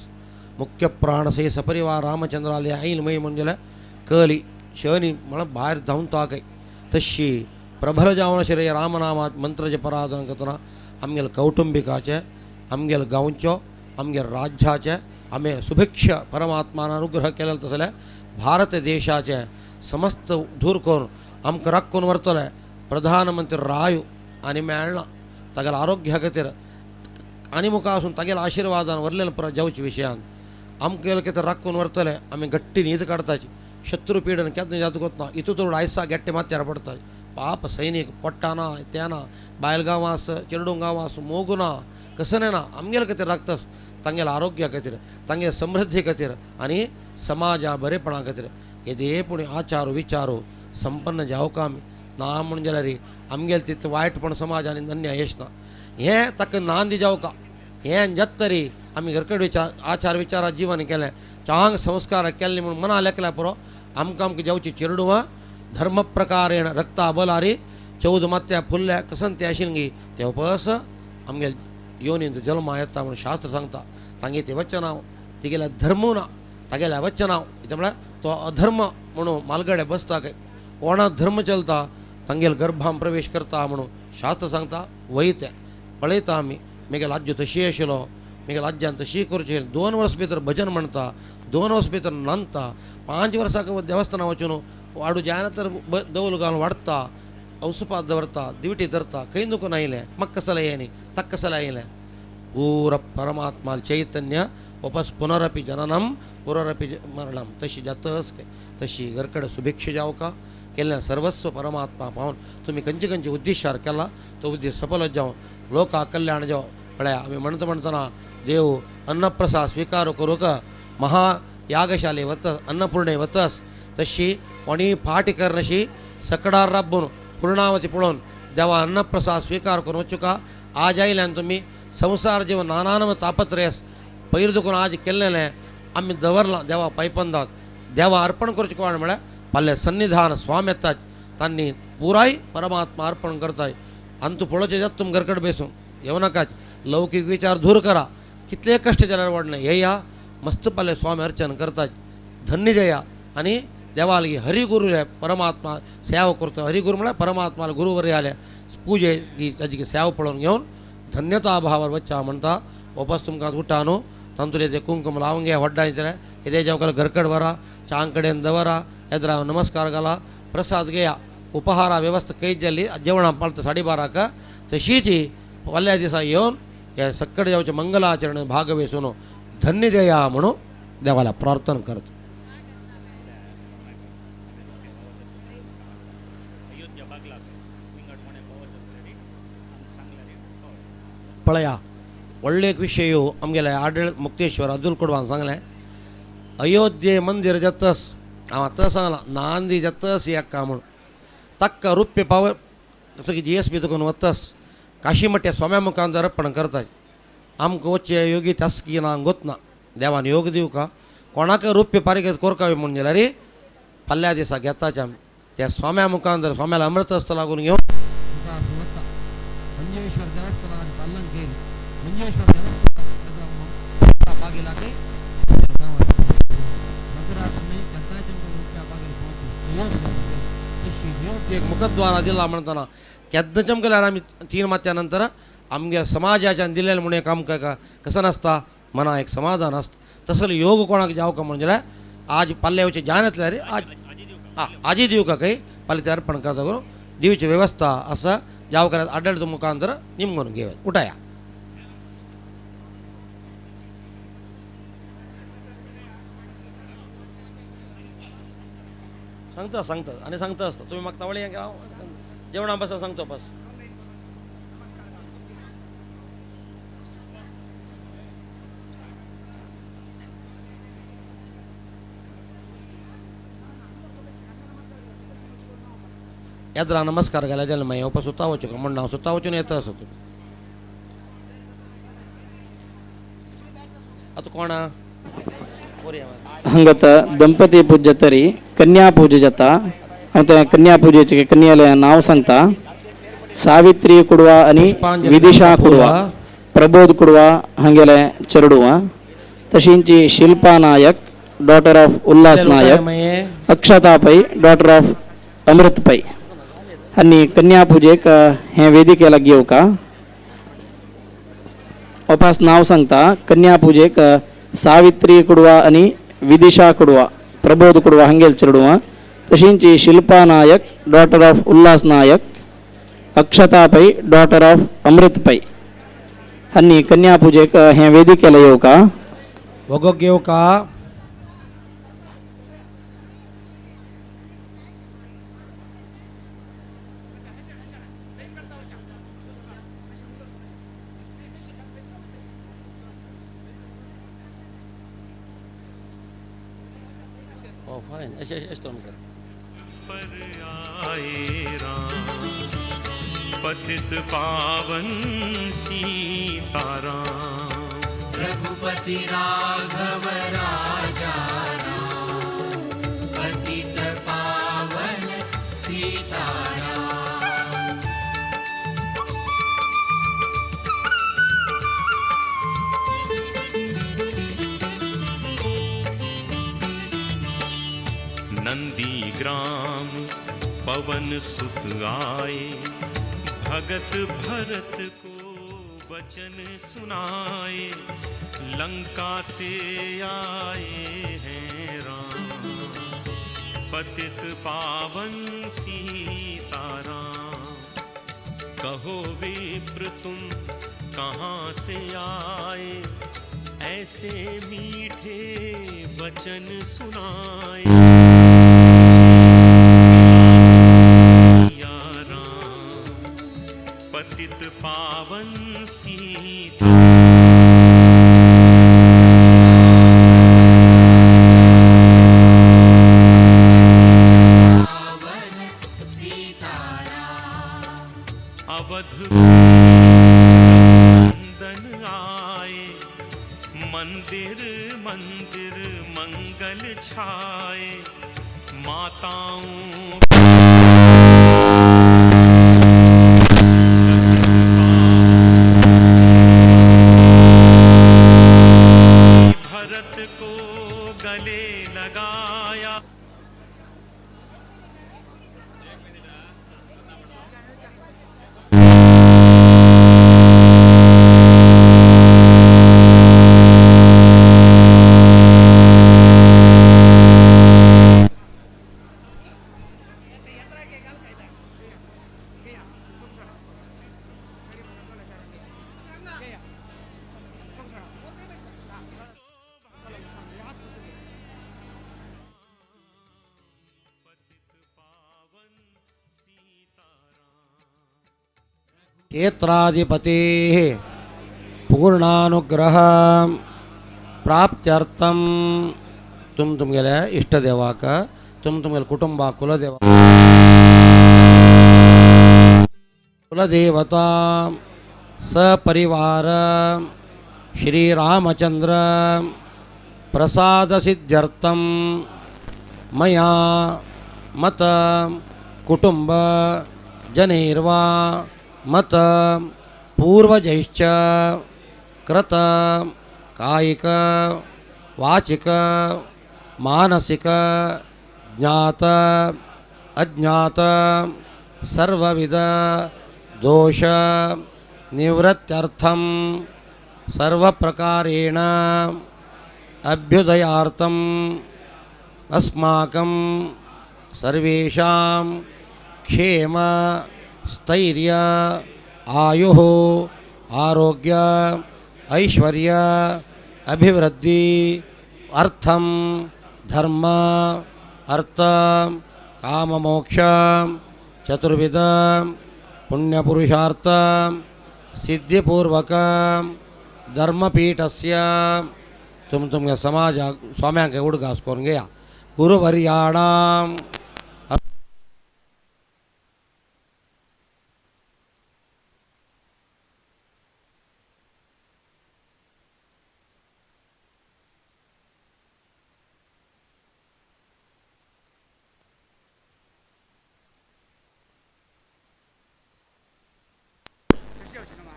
मुख्य प्राण सही सपरिवार रामचंद्राले आईल मय म्हणजे कली शनी म्हळ्यार भायर धांवता काय तशी प्रबल जावन आशिल्ले रामनामा मंत्राचें पराधन करतना आमगेले कौटुंबिकाचे, आमगेले गांवचो, आमगेले राज्याचे आमी सुभिक्ष परमात्मान अनुग्रह केलेलो तसले भारत देशाचे समस्त दूर करून आमकां राखून व्हरतले प्रधानमंत्री रायू आनी मेळना तागेल्या आरोग्या खातीर आनी मुखार आसून तागेल्या आशिर्वादान व्हरलेले परत जावचे विशयान आमकां कितें राखून व्हरतले. आमी गट्टी न्हीद काडताची, शत्रू पिडन केन्ना जात ना इतू चड आयसा गेट्टे माथ्यार पडटा. पाप सैनीक पोट्टाना तेना बायल गांव आस, चेरडूं गांव आस, मोगू ना कसं ना आमगेले खातीर राखतास तांगेल्या आरोग्या खातीर, तांगेल्या समृद्धी खातीर आनी समाजा बरेपणा खातीर. येदे पूण आचार विचार संपन्न जावका आमी ना म्हूण जाल्यार आमगेले तितलें वायटपण समाज आनी अन्याय येश ना. हें ताका नांदी जावका. हें जात तरी आमी घरकड विचार आचार विचारा जीवन केलें, चांग संस्कार केल्ले म्हूण मना लेखल्या पुरो आमकां आमकां जावची चेरडुवां धर्म प्रकारेण रक्ता बलारी 14 मात्या फुल्ल्या कसंती आशिल्ली ते पस आमगेले योनींत जल्मा येता म्हणून शास्त्र सांगता. तांगे ते वचनाव तिगेल्या धर्म ना तागेल्या वचनाव कितें म्हळ्यार तो अधर्म म्हणून मालगडे बसता काय कोणा धर्म चलता तांगेले गर्भान प्रवेश करता म्हणून शास्त्र सांगता. वयते पळयता आमी मेगेलो आज्जो तशी आशिल्लो, मेगेलो आज्यान तशी करची. 2 वर्स भितर भजन म्हणटा, 2 वर्स भितर नांदता, 5 वर्सां देवस्थानां वचून वाडू जायना तर दवल घालून वाडटा, औसपात दवरता, दिवटी धरता, खंय नुकून आयलें मक्कसला येयनी तक्कसला आयलें. पूर परमात्मा चैतन्य वापस पुनरपि जननम पुनरपि मरणम तशी जातस काय तशी घरकडे सुभिक्ष जावका केल्लें सर्वस्व परमात्मा पावन तुमी खंयचे खंयचे उद्देशार केला तो उद्देश सफल जावन लोका कल्याण जावं. पळया आमी म्हणता म्हणतना देव अन्नप्रसाद स्विकार करूंक महायागशाले वतस अन्नपूर्णे वतस तशी कोणी फाटी करनशी सकडार राबून पूर्णावती पळोवन देवा अन्नप्रसाद स्विकार करून वचुका. आज आयल्यान तुमी संसार जीवन नानानम तापत्रयस पयर दुखून आज केल्लें आमी दवरलां देवा पायपंदात देवा अर्पण करचें कोण म्हळ्यार फाल्यां सन्निधान स्वामी येतात तांणी पुराय परमात्मा अर्पण करताय. आनी तूं पळोवचें जात तुम घरकड बेसून येवं नाकाच. लौकीक विचार दूर करा, कितले कश्ट जाल्यार वाडना येया मस्त पाले स्वामी अर्चन करतात धन्य जया आनी देवालगी हरिगुरु परमात्मा सेवा करता. हरिगुरु म्हळ्यार परमात्मा गुरुवर आले पुजे ही ताजी सेवा पळोवन घेवन धन्यता भावार वच्चा म्हणटा. वापस तुमकां उठा न्हू तांतुले ते कुंकुम लावंगे व्हड्डां जाल्यार येदे जेवकाल घरकड व्हरा चांग कडेन दवरा एदरा नमस्कार घाला प्रसाद घेया उपहारा व्यवस्था कैद जाल्ली जेवणां पाळता 12:30 तशीच फाल्यां दिसा येवन हे सक्कड जावचें मंगलाचरण भागवेसून धन्य जया म्हणून देवाला प्रार्थना करता. पळया व्हडलो एक विशय आमगेले आडळ मुक्तेश्वर अदुल कुडवान सांगलें अयोध्ये मंदिर जातस हांव आतां सांगलां नांदी जातस एका म्हूण ताका रुप्य पाव जसं की जी एस बी तुकून वतस काशीमठ्या स्वाम्या मुखान अर्पण करताय. आमकां वचचे योगी तासकी ना गोतना देवान योग दिवका कोणाक रुप्य पारिक कोरकावे म्हूण जाल्यार फाल्यां दिसा घेताच आमी त्या स्वाम्या मुखान जर स्वाम्याला अमृतस्थ लागून घेवन मंजेश्वर देवस्थान पाल्लंक केली मंजेश्वर देवस्थान एक मुखद्वारा दिला म्हणताना केन्ना चमकल्यार आमी 3 मात्या नंतर आमगे समाजाच्यान दिलेलें म्हणून एक आमकां कसं नासता मना एक समाधान आसता. तसले योग कोणाक जावका म्हणून जाल्यार आज पाल्ले वचे जाणतले रे आज आजी दिवका काही पाल्ले ते अर्पण करता करून दिवची व्यवस्था आसा. जावकर आडळत मुखांतर निमगून घेवे उठाया. सांगता सांगता आणि सांगता असता तुम्ही मागता वळी जेवणा बसा सांगतो बस. यात्रा नमस्कार घाला जाल्यार मागीर येवपा सुता वचूं म्हण हांव सुता वचून येता आसा तुमी. आतां कोण हंगत दंपती पूज्य तरी कन्या पूज्य जाता. हांव त्या कन्या पुजेचे कन्याले नांव सांगता. सावित्री कुडवा आनी विदिशा कुडवा, प्रबोध कुडवा हांगेले चेडवा. तशींच Shilpa Nayak daughter of Ullas Nayak, Akshata Pai daughter of Amrit Pai आनी कन्या पुजेक हें वेदिके लागीं येवका. ओपास नांव सांगता. कन्या पुजेक सावित्री कुडवा आनी विदिशा कुडवा, प्रबोध कुडवा हांगेल चेडवा. तशींच Shilpa Nayak daughter of Ullas Nayak, Akshata Pai daughter of Amrit Pai आनी कन्या पुजेक हें वेदिकेला येवका. वगोग येवका. पर आए राम पतित पावन सीताराम. रघुपति राघव राजा राम पतित पावन सीताराम. नंदीग्राम पवन सुत आए, भगत भरत को वचन सुनाए. लंका से आए हैं राम पतित पावन सीताराम. कहो विप्र तुम कहाँ से आए, ऐसे मीठे वचन सुनाए. या राम पतित पावन सीता. अवध नंदन आए, मंदिर मंदिर मंगल छाए. माताओं भरत को गले लगाया. क्षेत्राधिपतेः पूर्णानुग्रह प्राप्त्यर्थं तुम तुमगेले इष्टदेवाक तुम तुमगेले कुटुंबा कुलदेव कुलदेवता सपरिवार श्रीरामचंद्र प्रसादसिद्ध्यर्थं मया मत कुटुंब जनैर्वा मत पूर्वजैश्च कृत कायिक वाचिक मानसिक ज्ञात अज्ञात सर्वविध दोष निवृत्त्यर्थं सर्वप्रकारेण अभ्युदयार्थम् अस्माकं सर्वेषां क्षेम स्थैर्य आयुः आरोग्य ऐश्वर्य अभिवृद्धि अर्थं धर्म अर्थ काममोक्ष चतुर्विध पुण्यपुरुषार्थ सिद्धिपूर्वक धर्मपीठस्य तुम तुम समाज स्वाम्यांक उडगास करून घेया गुरुवर्याणां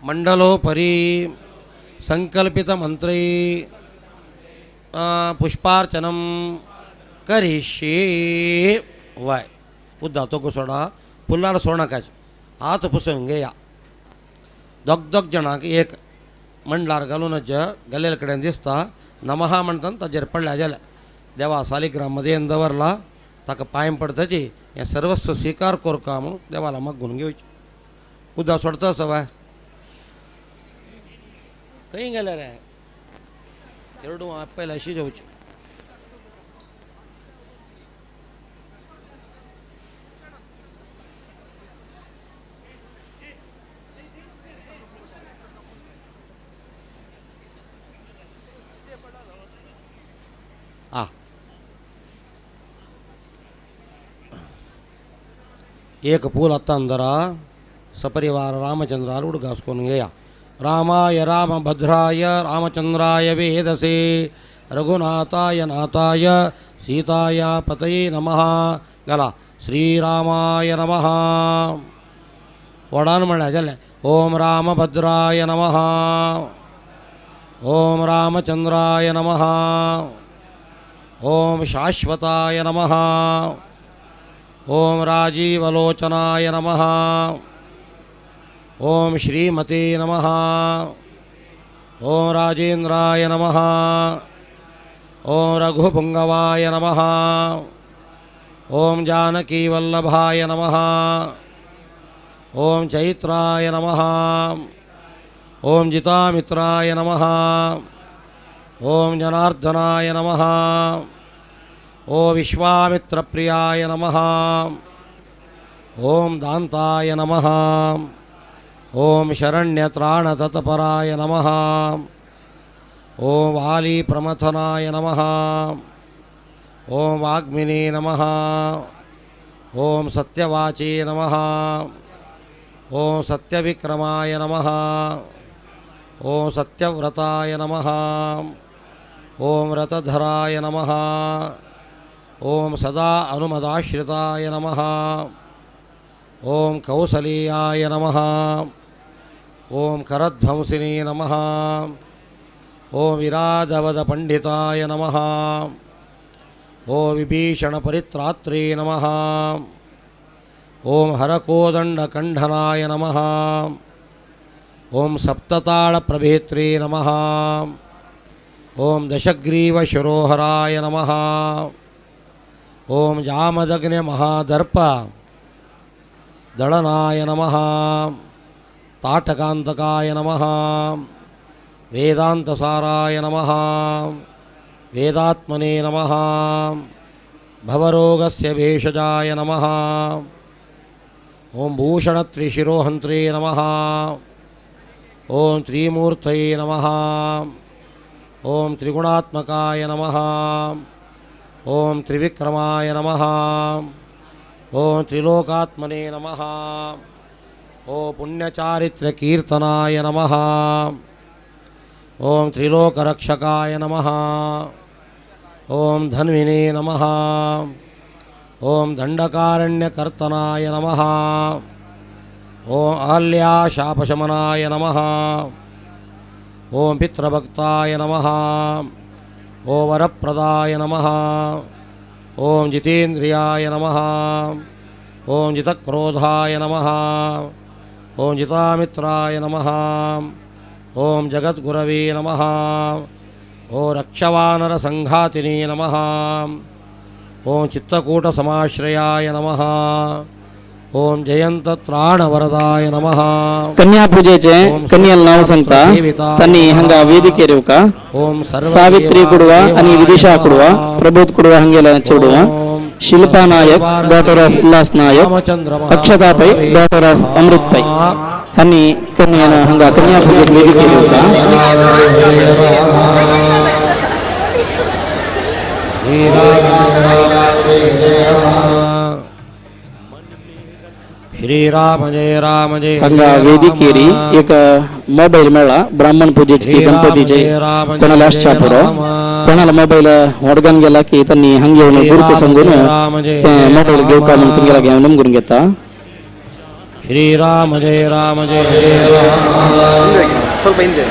मंडलोपरि संकल्पित मंत्रै पुष्पार्चनं करिष्ये। वाय उद्दा तो सोडा पुल्लार सोडनाकाच आत पुसून घेया। दोग दोग जाणांक एक मंडलार घालूनच गेल्ले कडेन दिसता नमः म्हणटा ताजेर पडल्या जाल्यार देवा सालिग्राम मदेन दवरला ताका पांय पडताची हें सर्वस्व स्विकार करका म्हणून देवाला मागून घेवचें। उद्दा सोडता सवाय खंय गेले रे चेडूं पयलें अशी जेवचें। आ एक पूल आतां सपरिवार रामचंद्रार उडगास करून घेया। रामाय रामभद्राय रामचंद्राय वेदसे रघुनाथाय नाथाय सीताया पतये नमः। गला श्रीरामाय नमः। वडान म्हणल्यार जालें ओम रामभद्राय नमः ओम रामचंद्राय नमः ओम शाश्वताय नमः ओम राजीवलोचनाय नमः ओम श्रीमते नमः ओम राजेंद्राय नमः ओम रघुपुंगवाय नमः ओम जानकीवल्लभाय नमः ओम चैत्राय नमः ओम जितामित्राय नमः ओम जनार्दनाय नमः ओम विश्वामित्रप्रियाय नमः ओम दांताय नमः ओम शरण्यत्राणतत्पराय नमः ओम वालीप्रमथनाय नमः ओम वाग्मिने नमः ओम सत्यवाचे नमः ओम सत्यविक्रमाय नमः ओम सत्यव्रताय नमः ओम रतधराय नमः ओम सदा अनुमदाश्रिताय नमः ओम कौसल्याय नमः ओम करध्वंसिने नमः ओम विराजवदपंडिताय नमः ओम विभीषणपरित्रात्रे नमः ओम हरकोदंडकंठनाय नमः ओम सप्तताळप्रभेत्रे नमः ओम दशग्रीवशिरोहराय नमः ओम जामदग्न्य महादर्प दळनाय नमः ताटकांतकाय नमः वेदांतसाराय नमः वेदात्मने नमः भवरोगस्य भेषजाय नमः ओम भूषणत्रिशिरोहन्त्रे नमः ओम त्रिमूर्तये नमः ओम त्रिगुणात्मकाय नमः ओम त्रिविक्रमाय नमः ओम त्रिलोकात्मने नमः ओम पुण्यचारित्रकीर्तनाय नमः ओम त्रिलोकरक्षकाय नमः ओम धन्विने नमः ओम दंडकारण्यकर्तनाय नमः ओम अहल्याशापशमनाय नमः ओम पितृभक्ताय नमः ओम वरप्रदाय नमः ओम जितेन्द्रियाय नमः ओम जितक्रोधाय नमः ओम जितामित्राय नमः ओम जगद्गुरवे नमः। ओम रक्षवानर संघातिने नमः। ओम चित्तकूट समाश्रयाय नमः। ओम जयंत त्राणवरदाय नमः। कन्या पूजेचे कन्याल नाव सांगता तांणी हांगा वेदिकेर येवका। ओम सावित्री कुडवा आणि विदिशा कुडवा, प्रबोध कुडवा हांगेला चेडवा, Shilpa Nayak daughter of Ulhas Nayak, Akshata Pai daughter of Amrit Pai हांणी कन्या हांगा कन्या पूजेक वेदिकेर येवका। श्री राम जय राम जय हांगा वेदिकेरी एक मोबाईल मेळ्ळा ब्राह्मण पूजेची गणपतीचे कोणाला आसच्या पुरो कोणाला मोबाईल वडगान गेला की तांणी हांगा येवन गुरुते सांगून ते मोबाईल घेवका म्हणून तुमगेला घेवन करून घेता। श्री राम जय राम जय जय राम। ಸ್ವಲ್ಪ ಹಿಂದೆ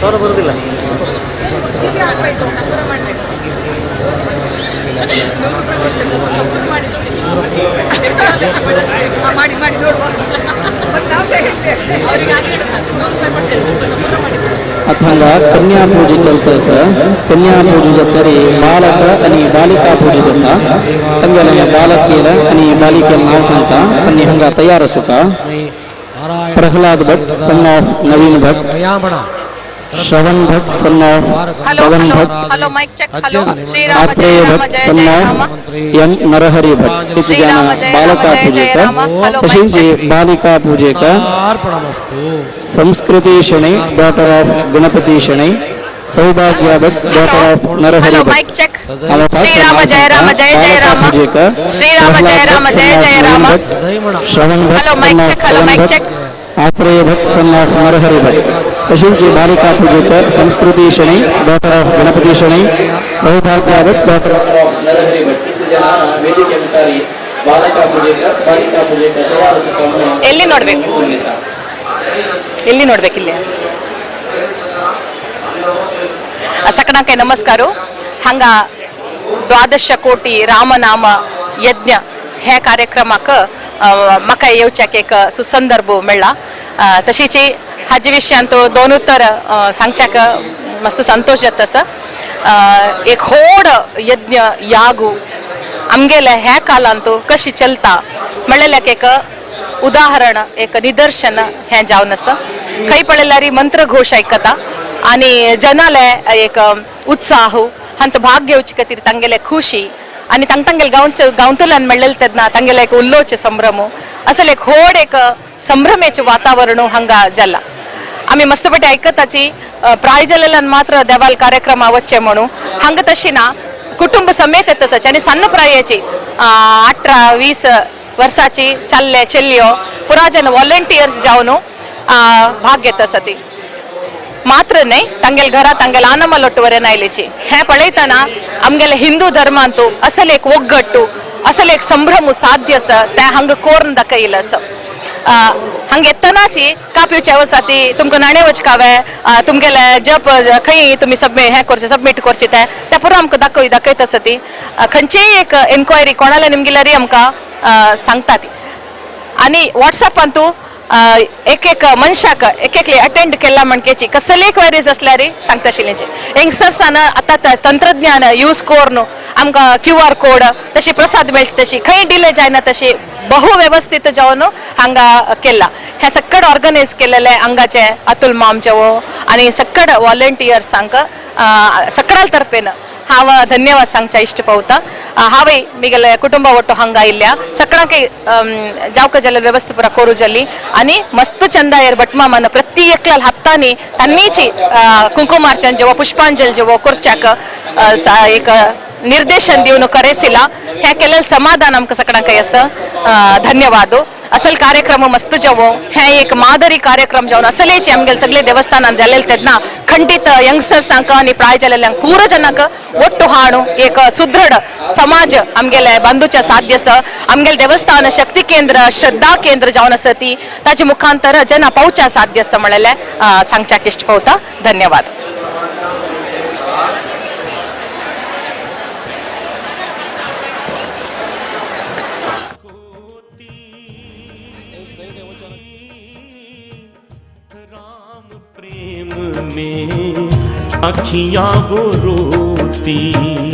ಸೌರ ಬರುದಿಲ್ಲ. अथंग कन्या पूजे चलता सर। कन्या पूजे जातरी बालक आणि बालिका पूजे जाता तंगेला बालकेला आणि बालिकेला नाव सांगता आणि हंगा तयार Asuka. Prahlad Bhat son of Naveen Bhat, Shravan Bhat son of Pavan Bhat, Atreya Bhat son of M Narahari Bhat इति जन बालका पूजेक। तशीच बालिका पूजेक Samskriti Shenoy daughter of Ganapati Shenoy, Saubhagya Bhat daughter of Narahari Bhat. Shriram Jaya Ram Jaya Jaya Ram. Shriram Jaya Ram Jaya Jaya Ram. Shravan Bhat son of Pavan Bhat, Atreya Bhat son of Narahari Bhat. तशीच बालिका पूजेक Samskriti Shenoy daughter of Ganapati Shenoy, Saubhagya Bhat daughter of Narahari Bhat इति जन ವೇದಿಕೆ ಮುಖಾರಿ ಬಾಲಕ ಪೂಜೆಕ ಬಾಲಿಕಾ ಪೂಜೆಕ ತಯಾರು. ಎಲ್ಲಿ ನೋಡಬೇಕು? ಎಲ್ಲಿ ನೋಡ್ಬೇಕಿಲ್ಲ? ಸಕಣಕ್ಕೆ ನಮಸ್ಕಾರ. ಹಂಗ ದ್ವಾದಶ ಕೋಟಿ ರಾಮನಾಮ ಯಜ್ಞ हे कार्यक्रमाक म्हाका येवच्याक एक सुसंदर्भ मेळ्ळा. तशीच हाजे विशयांत दोन उतर सांगच्याक मस्त संतोष जाता आसा. एक व्हड यज्ञ यागू आमगेले ह्या कालांत कशी चलता म्हणलेल्याक एक उदाहरण, एक निदर्शन हें जावन आसा. खंय पळयल्यार मंत्रघोश आयकता आनी जनाले एक उत्साह हांत भाग घेवचे खातीर तांगेले खुशी आनी तांग तांगेले गांवतल्यान मेळ्ळेले तेन्ना तांगेले एक उल्लोचे संभ्रम असले एक व्हड एक संभ्रमेचें वातावरण हांगा जाला. आमी मस्तपटी आयकताची प्राय जाल्ल्यान मात्र देवाल कार्यक्रमा वच्चे म्हणून हांगा तशी ना, कुटुंब समेत येता आनी सन्न प्रायेची 18-20 वर्साची चल्ले चेल्यो पुरा जन वॉलंटियर्स जावन भाग घेता आसा. ती मात्र न्हय तांगेले घरा तांगेले आनमलोट्टु वरेन आयलेची हें पळयतना आमगेले हिंदू धर्मांतू असले एक ಒಗ್ಗಟ್ಟು असले एक संभ्रम साध्य आसा तें हांगा कोर्न दाखयलें आसा. हांगा येतनाची कापयेचे आसा ती तुमकां नाणे वचकावे तुमगेले जप खंय तुमी सबमिट हें करचें सबमीट करचें तें तें पुरो आमकां दाखयता आसा. ती खंयचीय एक एनक्वायरी कोणाले निमगिल्यारय आमकां सांगता ती. आनी वॉट्सएपांतू एक एक मनशाक एक एकले अटेंड केला म्हणकेची कसले क्वेरीज असल्यार सांगता आशिल्ल्याचे यंगस्टर्सान आतां तंत्रज्ञान यूज करून आमकां क्यू आर कोड तशी प्रसाद मेळची तशी खंय डिले जायना तशी बहु व्यवस्थित जावन हांगा केला. हें सक्कड ऑर्गनायज केलेलें हांगाचें अतुल मामचेवो आनी सक्कड वॉलंटियर्सांक सकडाल तर्फेन हांव धन्यवाद सांगच्या इश्ट पावता. हांवय मिगेले कुटुंबा ಒಟ್ಟು हांगा इल्ल्या सकडाक जावका जाल्यार व्यवस्था पुरा करू जाली आनी मस्त चंदायर भटमामान प्रति एकल्याल हातांनी तांणीची कुंकुमार्चन जेवो पुष्पांजल जेवो करच्याक एक निर्देशन दिवन करेसिला हें केलेलें समाधान आमकां सकडाक आसा. धन्यवाद. असल कार्यक्रम मस्त जावो हे एक मादरी कार्यक्रम जावन असलेचे आमगेले सगळे देवस्थानान जालेले तेन्ना खंडित यंगस्टर्सांक आनी प्राय जालेल्यांक पूरा जनांक ಒಟ್ಟು ಹಾಣು एक सुदृढ समाज आमगेले बांदूच्या साध्य आसा. आमगेले देवस्थान शक्ती केंद्र श्रद्धा केंद्र जावन आसा ती ताजे मुखांतर जना पावच्या साध्य आसा म्हणलें सांगच्याक इश्ट पावता. धन्यवाद. प्रेम में अखियां वो रोती.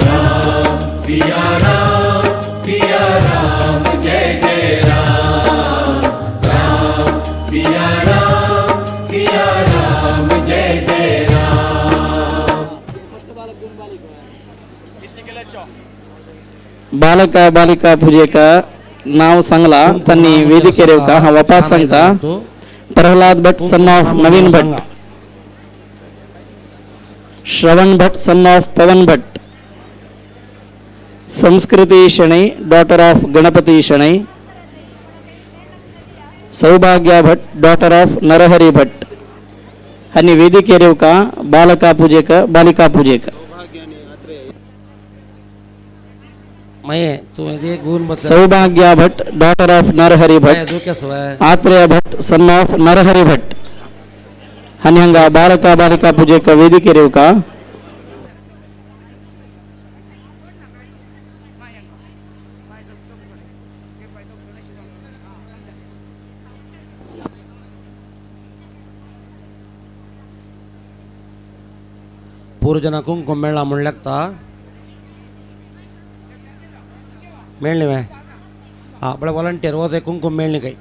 राम सिया राम सिया राम जय जय राम. राम सिया राम सिया राम जय जय राम. बालक बालिका पूजेक नाव सांगला त्यांनी वेदिकेर येवका हांव वापस सांगता. Prahlad Bhat son of Naveen Bhat, Shravan Bhat son of Pavan Bhat, Sanskriti Shenoy daughter of Ganapati Shenoy, Saubhagya Bhat daughter of Narahari Bhat हांणी वेदिकेर येवका बालका पूजेक बालिका पूजेक. Saubhagya Bhat daughter of Narahari Bhat, Atreya Bhat son of Narahari Bhat हांणी हांगा बालका बालिका पूजेक वेदिकेर येवका. पूर्वजना कुंकुम मेळ्ळा म्हूण लागता मेळ्ळी वे हां पळय वॉलंटियर वच कुंकुम मेळ्ळी काय.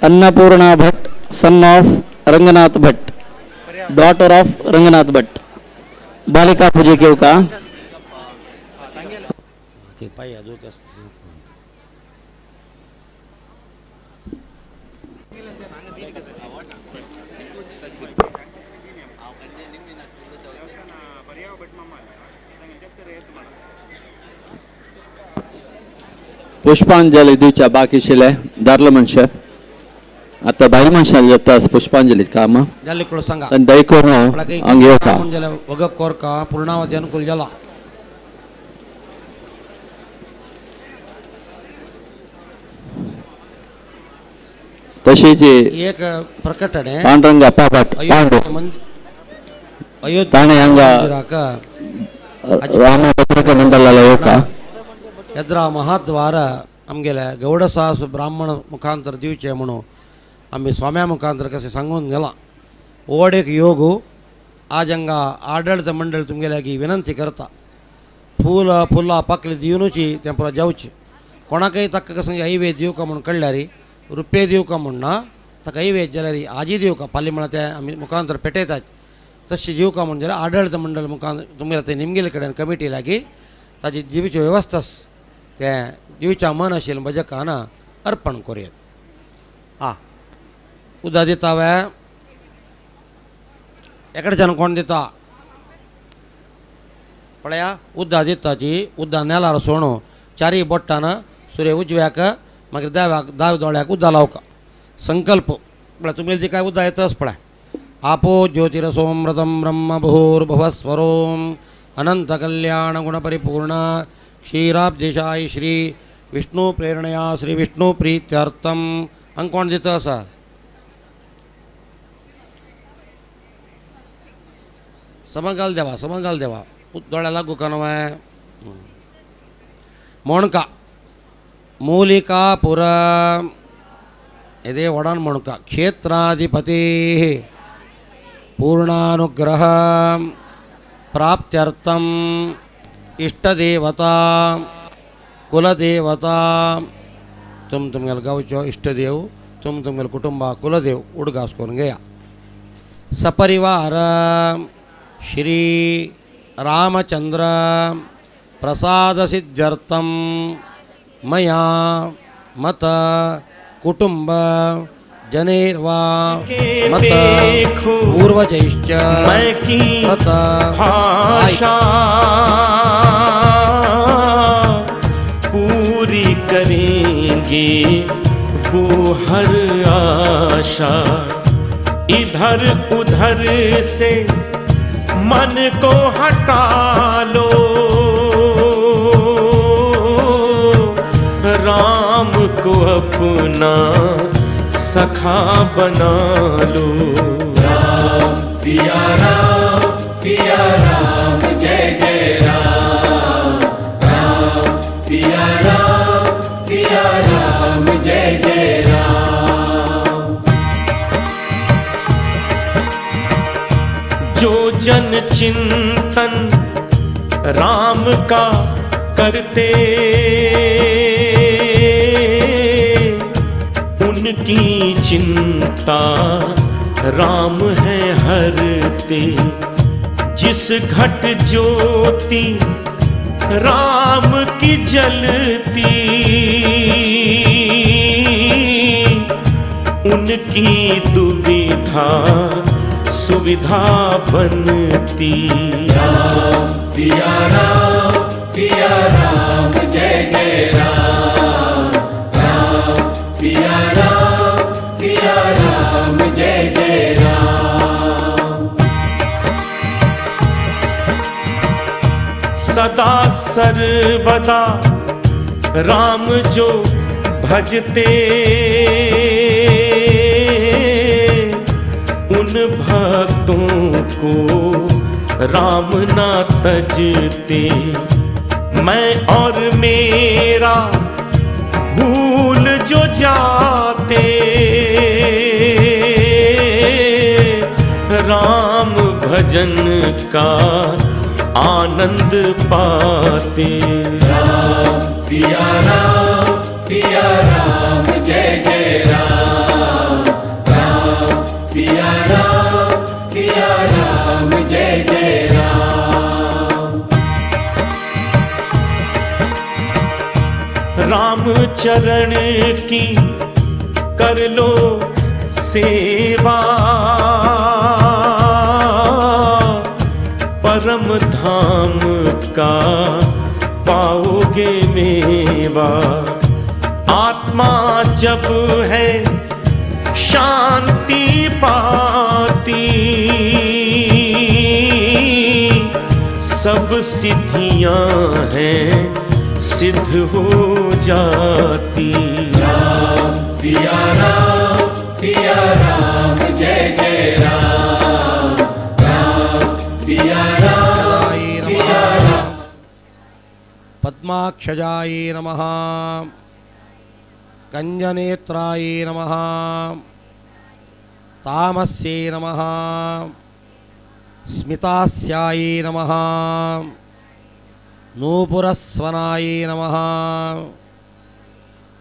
Annapurna Bhat son of Ranganath Bhat daughter of Ranganath Bhat बालिका पूजेक येवका. पुष्पांजली दिवच्या बाकी शिले दारलो मनशे आता बायल मनशान जेपता पुष्पांजली काम दय करून हांगा येवका. वगप कोरका पूर्णावती अनुकूल जाला. तशीच एक प्रकटण पांडुरंग अप्पा भट पांडु ताणें हांगा राम पत्रक मंडळाला येवका. यद्रा महाद्वार आमगेले गौडसास ब्राह्मण मुखांतर दिवचे म्हणून आमी स्वाम्या मुखांतर कशें सांगून गेला. ओड एक योग आज हांगा आडळत मंडळ तुमगेल्या की विनंती करता फूल फुलां पाकली दिवनुची तें पुरो जावची. कोणाकय ताका कशें ऐवेद दिवका म्हूण कळ्ळ्यार रुपये दिवका म्हूण ना ताका ऐवेद जाल्यार आजी दिवका पाली म्हळ्यार तें आमी मुखांतर पेटयतात तशें दिवका म्हूण जाल्यार आडळत मंडळ मुखांतर तुमगेल्या ते निमगेले कडेन कमिटी लागीं ताजी दिवची वेवस्था तें दिवच्या मन आशिल्लें भजकान अर्पण करुया. आं उदक दिता वे एकडच्यान कोण दिता पळया उदक दिताची उदक नेलार सोणू चारी बोट्टान सुर्य उजव्याक मागीर दाव्याक दाव्या दोळ्याक उदक लावका संकल्प पळय तुमी ती काय उदक येताच पळय. आपो ज्योतिरसोमृतं ब्रह्म भूर्भुवस्वरोम अनंत कल्याण गुणपरिपूर्ण क्षीराब्दिशाय श्री विष्णु प्रेरणया श्री विष्णु प्रीत्यर्थम. हांगा कोण दिता आसा समंगाल देवा समंगाल देवा दोळ्या लागू का न्हय मोणका मूलिकापुर इదే वडान मोणका क्षेत्राधिपति पूर्णानुग्रह प्राप्त्यर्थम इष्टदेवता कुलदेवता तुम तुमगेले गांवचो इष्टदेव तुम तुमगेले कुटुंबा कुलदेव उडगास करून घेया. सपरिवार श्री रामचंद्र प्रसाद सिद्ध्यर्थम मया मत कुटुंब जनैर्वा मत पूर्वजैश्च प्रत भाषा पूरी करेंगे वो हर आशा। इधर उधर से मन को हटा लो, राम को अपना सखा बना लो। राम सिया राम जय जय राम, राम सिया राम जय जय राम। जो जन चिंतन राम का करते, उनकी चिंता राम है हरते। जिस घट ज्योति राम की जलती, उनकी दुविधा सुविधा बनती। राम सिया राम जय जय राम, राम सिया राम जय जय राम। सदा सर्वदा राम जो भजते, उन भक्तों को राम ना तजते। मैं और मेरा भूल जो जाते, राम भजन का आनंद पाते। राम सिया राम जय जय राम, राम सिया राम जय जय राम। राम चरण की कर लो सेवा, परम धाम का पाओगे मेवा। आत्मा जब है शांति पाती, सब सिद्धियां हैं सिद्ध हो जाती। राम सिया राम जय जय राम, राम सिया राम सिया राम। पद्माक्षजाय नमः, कंजनेत्राय नमः, तामस्यै नमः, स्मितास्याय नमः, नूपुरस्वनाय नमः,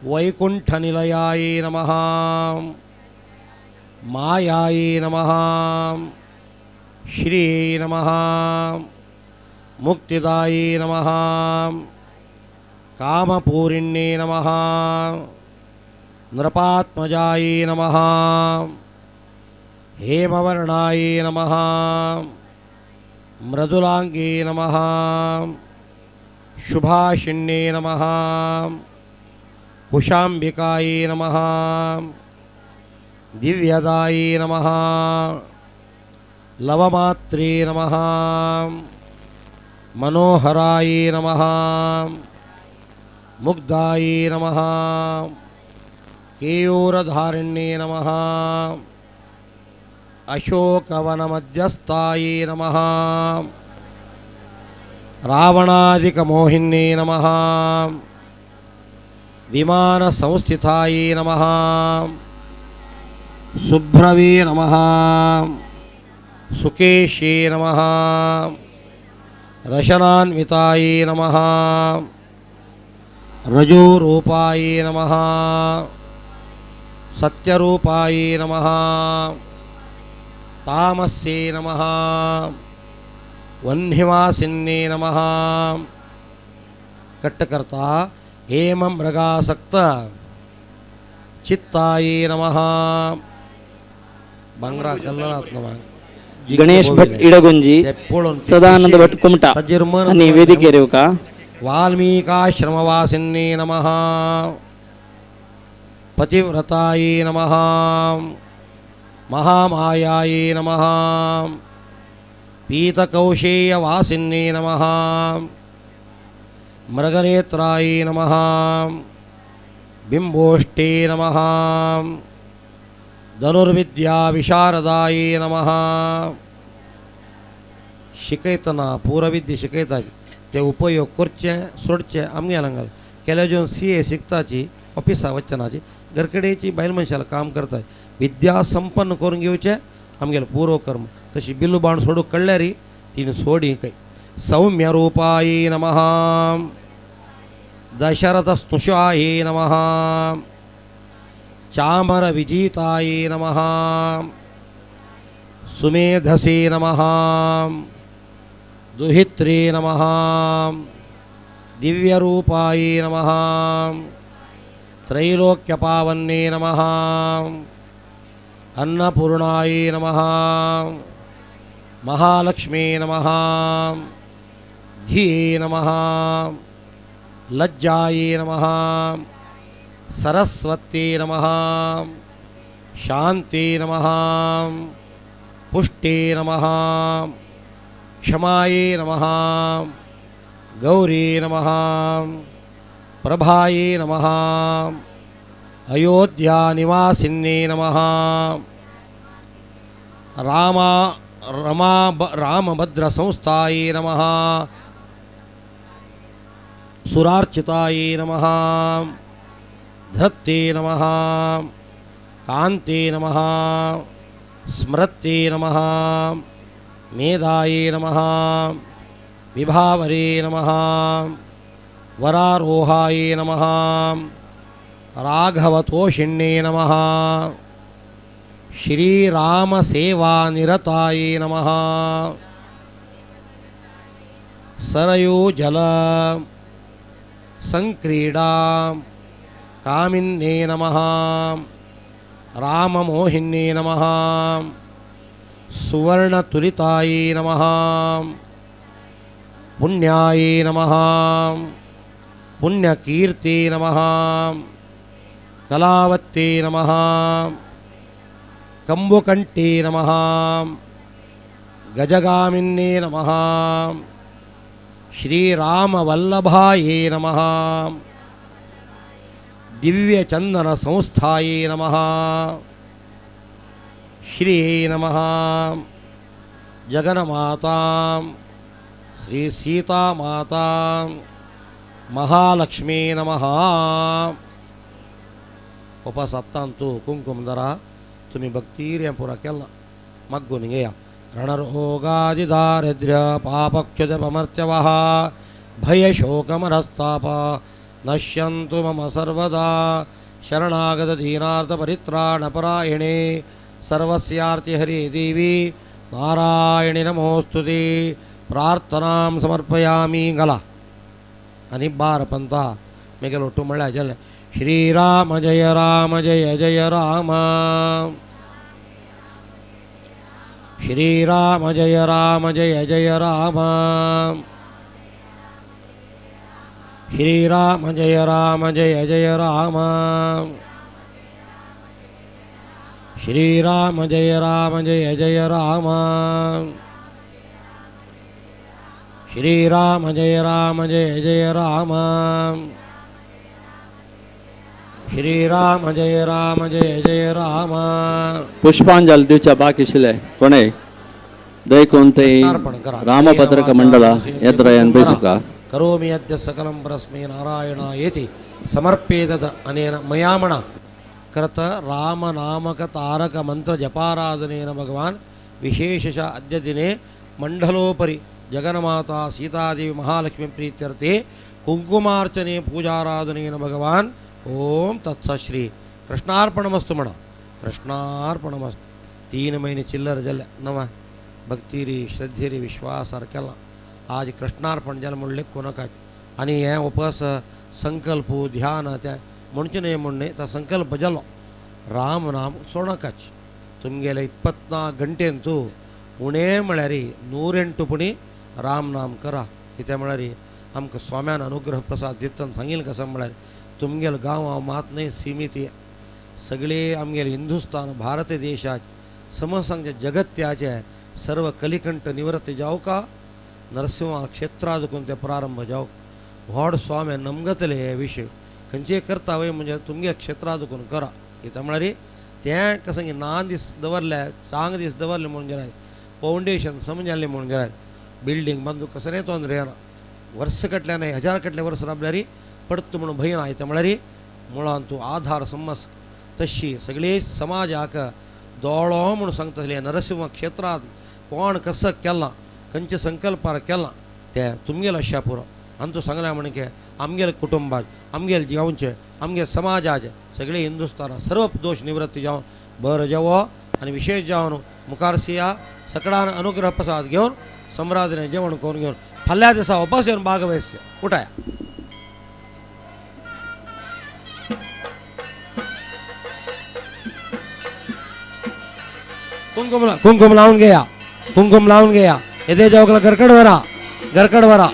वैकुंठनिलयाय नमः, मायाय नमः, श्री नमः, मुक्तिदाय नमः, कामपूरिण्ये नमः, नृपात्मजाय नमः, हेमवर्णाय नमः, मृदुलांगे नमः, शुभाशिन्ये नमः, कुशाम्बिकाय नमः, दिव्यदाय नमः, लवमात्रे नमः, मनोहराय नमः, मुग्धाय नमः, केयूरधारिण्ये नमः, अशोकवनमध्यस्थाय नमः, रावणादिकमोहिन्ये नमः, विमानसंस्थिताय नमः, सुभ्रवे नमः, सुकेशे नमः, रशनान्विताय नमः, रजोरूपाय नमः, सत्यरूपाय नमः, तामस्ये नमः, वह्निवासिन्ये नमः। कट्टकर्ता हेम मृगासक्त चित्ताये नमः बांगरा कल्लरात नमः गणेश भट इडगुंजी सदानंद भट कुमटा आणि वेदिकेर येवका. वाल्मीकाश्रमवासिन्ये नमः पतिव्रताये नमः महामायाये नमः पीतकौशेयवासिन्ये नमः मृगनेत्राये नमः बिम्बोष्टे नमः धनुर्विद्या विशारदाये नमः. शिकयतना पुरविद्या शिकयता ते उपयोग करचे सोडचे आमगे हांगा केल्या जेवन सी ए शिकताची ऑफिसा वचनाची घरकडेची बायल मनशाला काम करता विद्या संपन्न करून घेवचे आमगेले पूर्वकर्म तशी बिल्लू बाण सोडूंक कळ्ळ्यार तिणें सोडी खंय. सौम्य रूपाये नमः दशरथ स्नुषाये नमः चामर विजिताये नमः सुमेधसे नमः दुहित्रे नमः दिव्यरूपाये नमः त्रैलोक्यपावन्ये नमः अन्नपूर्णाये नमः महालक्ष्मी नमः धिये नमः लज्जाये नमः सरस्वती नमः शांति नमः पुष्टे नमः क्षमाये नमः गौरी नमः प्रभाये नमः अयोध्या निवासिन्ये नमः रामा रमा रामभद्र संस्थाये नमः सुरार्चिताये नमः धृत्ते नमः कान्ते नमः स्मृत्ते नमः मेधाये नमः विभावरे नमः वरारोहाये नमः राघवतोषिण्ये नमः श्रीरामसेवानिरताये नमः सरयूजल संक्रीडा कामिन्ये नमः राममोहिन्ये नमः सुवर्णतुलिताये नमः पुण्याये नमः पुण्यकीर्ते नमः कलावत्ते नमः कंबुकंठे नमः गजगामिन्ये नमः श्रीरामवल्लभाये नमः दिव्यचंदन संस्थाये नमः श्री नमः जगन्माता श्री सीता माता महालक्ष्मी नमः. उपसप्तांतु कुंकुमधरा तुम्ही भक्तीर पुरा केला मग्गून घेया. रणरोगादिदारिद्र्य पापक्षुदपमर्त्यवः भयशोकमनस्ताप नश्यन्तु मम सर्वदा शरणागतदीनार्थपरित्राणपरायणे सर्वस्यार्तिहरे देवी नारायणि नमोस्तुते. प्रार्थनां समर्पयामि गला आणि बार पंता मेगेलो ಒಟ್ಟು म्हळ्यार जालें. श्रीराम जय राम जय जय राम श्रीराम जय राम जय जय राम श्रीराम जय राम जय जय राम श्रीराम जय राम जय जय राम श्रीराम जय राम जय जय राम श्रीराम जय राम जय जय राम. पुष्पांजल दिवच्या बाकी आशिल्ले कोणे दैकून ते रामपत्रक मंडळ येद्रयान बेसुका. करोमि अद्य सकलं परस्मै नारायणायेति समर्पेतत् अनेन मयामण कृत रामनामक तारक मंत्र जपाराधनेन भगवान् विशेषश अद्य दिने मंडलोपरि जगन्माता सीतादेवी महालक्ष्मी प्रीत्यर्थे कुंकुमार्चने पूजाराधनेन भगवान् ओम तत्सश्री कृष्णार्पणमस्तु मण कृष्णार्पणमस्तु. 3 महिने चिल्लर जल्ले नव भक्तीरी श्रद्धेरी विश्वास सारकेला आज कृष्णार्पण जालें म्हणलें कोणाक आनी हें उपास संकल्प ध्यान ते म्हणचें न्हय म्हण न्हय तो संकल्प जालो. राम नाम सोडनाकाच तुमगेले 24 ಗಂಟೆಂತೂ उणें म्हळ्यार 108 पुणी राम नाम करा. कित्याक म्हळ्यार आमकां स्वाम्यान अनुग्रह प्रसाद दितना सांगील कसं म्हळ्यार तुमगेलो गांव हांव मात न्हय सीमित सगळे आमगेले हिंदुस्तान भारत देशात समज सांगचे जगत्याचे सर्व कलिकंठ निवृत्त जावका नरसिंह क्षेत्रां देखून ते प्रारंभ जावक व्हड स्वामी नमगतले हे विशय खंयचे करता वय म्हणजे तुमगे क्षेत्रां देखून करा. कित्याक म्हळ्यार तें कसं ना दीस दवरले चांग दीस दवरले म्हणून जाल्यार फावंडेशन समजाले म्हणून जाल्यार बिल्डींग बांदू कसं नाही तोंदरे येना वर्स कटल्या नाही हजार कटले वर्स राबल्यार पडत म्हणून भंय ना. कित्याक म्हळ्यार मुळान तूं आधार समज तशी सगळे समाजाक दोळो म्हणून सांगतले नरसिंह क्षेत्रांत कोण कसं केलां खंयचे संकल्पार केलां ते तुमगेलो अशा पुरो. आनी तूं सांगलें म्हण की आमगेले कुटुंबाक आमगेले गांवचे आमगे समाजाचे सगळे हिंदुस्ताना सर्व दोश निवृत्ती जावन बरो जावो आनी विशेष जावन मुखार सिया सकडान अनुग्रह प्रसाद घेवन सम्राजने जेवण करून घेवन फाल्यां दिसा वापस येवन बागवेस्य उठाया. कुंकुम कुंकुम लावून घेया कुंकुम लावून घेया. येते जावकला गरकड वरा गरकड वरा.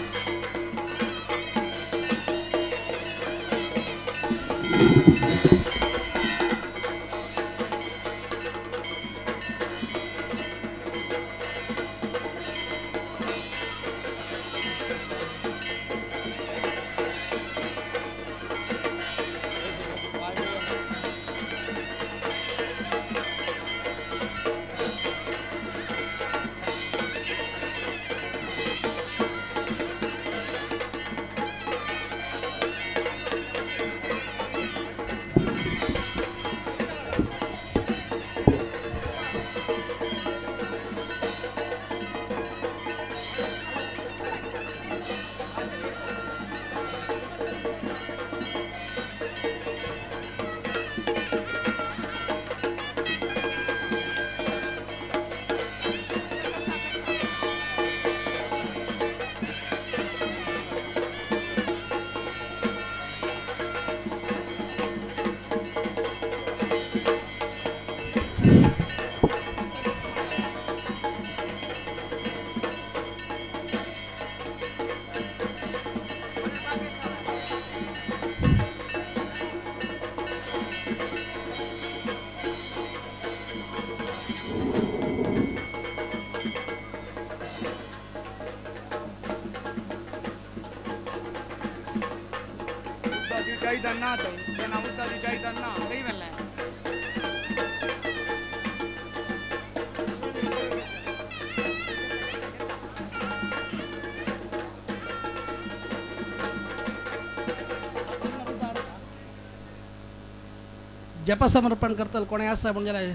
जप समर्पण करतल कोणे आसा म्हण जाल्यार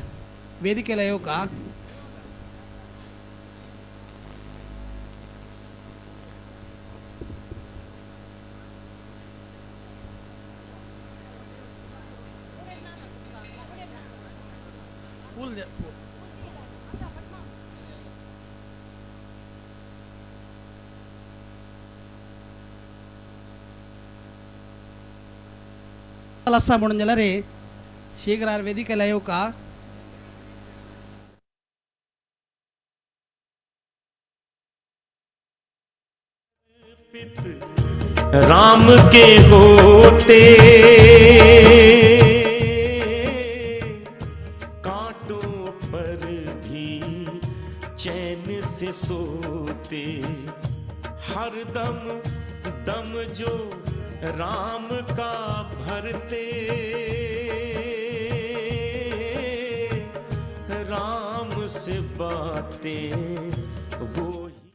वेदिकेला येवका. फूल दे आसा म्हणून जाल्यार शीघ्र वेदिकेला येवका. राम के होते कांटों पर भी चैन से सोते हर दम दम जो राम का भरते राम से बातें वो ही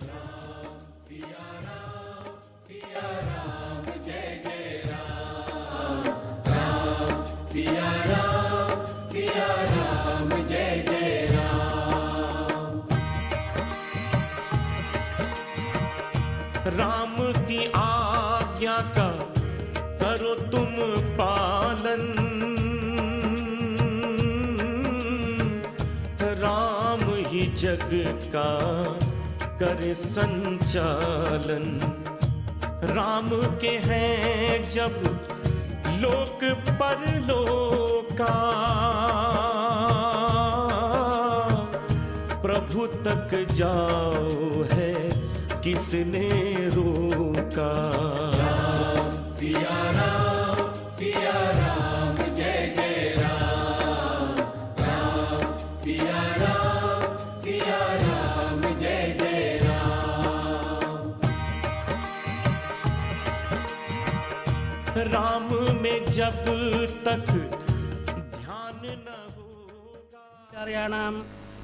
राम सिया राम जय जय राम राम सिया राम जय जय राम। राम की आज्ञा का करो तुम पालन राम ही जग का करे संचालन राम के हैं जब लोक परलोका प्रभु तक जाओ है किसने रोका। राम सिया राम जय जय राम, राम सिया राम जय जय राम। राम में जब तक ध्यान न होगा। आचार्याणां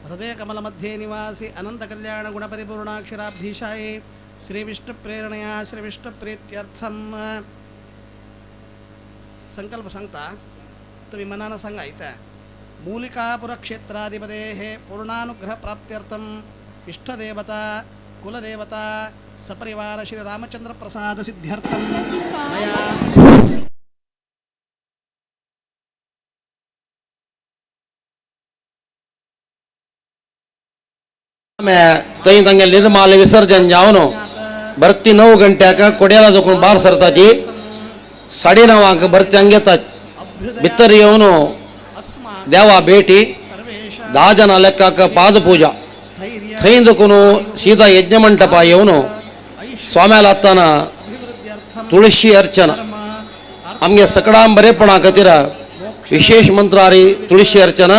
हृदय कमल मध्ये निवासी अनंत कल्याण गुण परिपूर्णाक्षराब्धीशाये श्री विष्णु प्रेरणया श्री विष्णु प्रीत्यर्थम संकल्प सांगता तुम्ही मनानं सांगा इथं। मूलिकापुर क्षेत्राधिपतेः पूर्णानुग्रह प्राप्त्यर्थम इष्टदेवता कुलदेवता सपरिवार श्री रामचंद्र प्रसाद सिद्ध्यर्थम मया थंय तांगे निर्माल्य विसर्जन जावन भरती 9 गंट्याक कोड्याला दोकून बार सरताची 9:30 भरती हांग येतात भितर येवन देवा भेटी 10 जाणां लेखाक पादपूजा थंय दोकून सीधा यज्ञ मंटपा येवन स्वाम्या लागतना तुळशी अर्चना आमगे सकडां बरेपणा खातीर विशेष मंत्रारी तुळशी अर्चना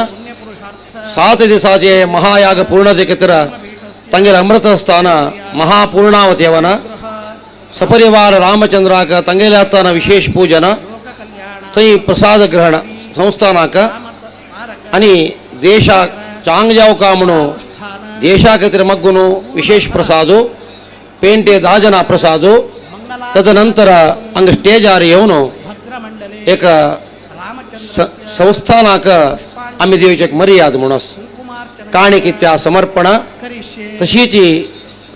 7 दिसाचे महायाग पूर्णते खातीर तांगेले अमृतस्थान महापूर्णावती यवन सपरिवार रामचंद्राक तांगेले हातान विशेष पूजन थंय प्रसाद ग्रहण संस्थानाक आनी देशाक चांग जावका म्हणून देशा खातीर मग्गून विशेष प्रसाद पेंटे 10 जाणां प्रसाद। तदनंतर हांगा स्टेजार येवन एक संस्थानाक आमी दिवची एक मर्याद म्हणून काणी कित्या समर्पण तशीच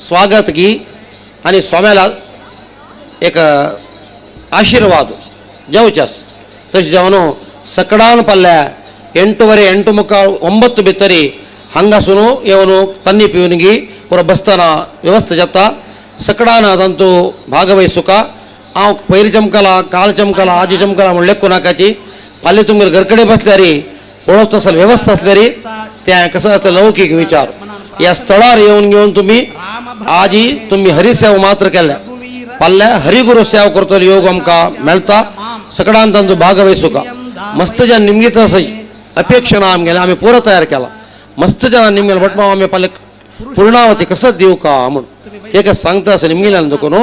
स्वागत की आनी स्वाम्याला एक आशीर्वाद जेवच्यास तशें जावन सकडान पल्ल्या 8:30 8:45 9 भितरी हांगासून येवन तन्नी पिवन गी पुरो बसतना व्यवस्था जाता सकडान तांतू भागवहिसुका हांव पयर चमकला काल चमकला आजी चमकला म्हूण लेखूं नाकाची फाल्यां तुमगेर घरकडे बसल्यारी पळोवचो आसल्यार व्यवस्था आसल्यारी तें कसो आसता लौकीक विचार ह्या स्थळार येवन घेवन तुमी आजी तुमी हरिसेवा मात्र केल्या फाल्यां हरिगुरू सेवा करतलो योग आमकां मेळटा सकडान तांचो भागवहिसुका मस्त जन निमगीत आसा अपेक्षा ना आमगेले आमी पुरो तयार केला मस्त जन निमगेले भटमाम आमी फाल्यां पूर्णावती कसो दिवका म्हूण ते सांगता आसा निमगेल्यान देखून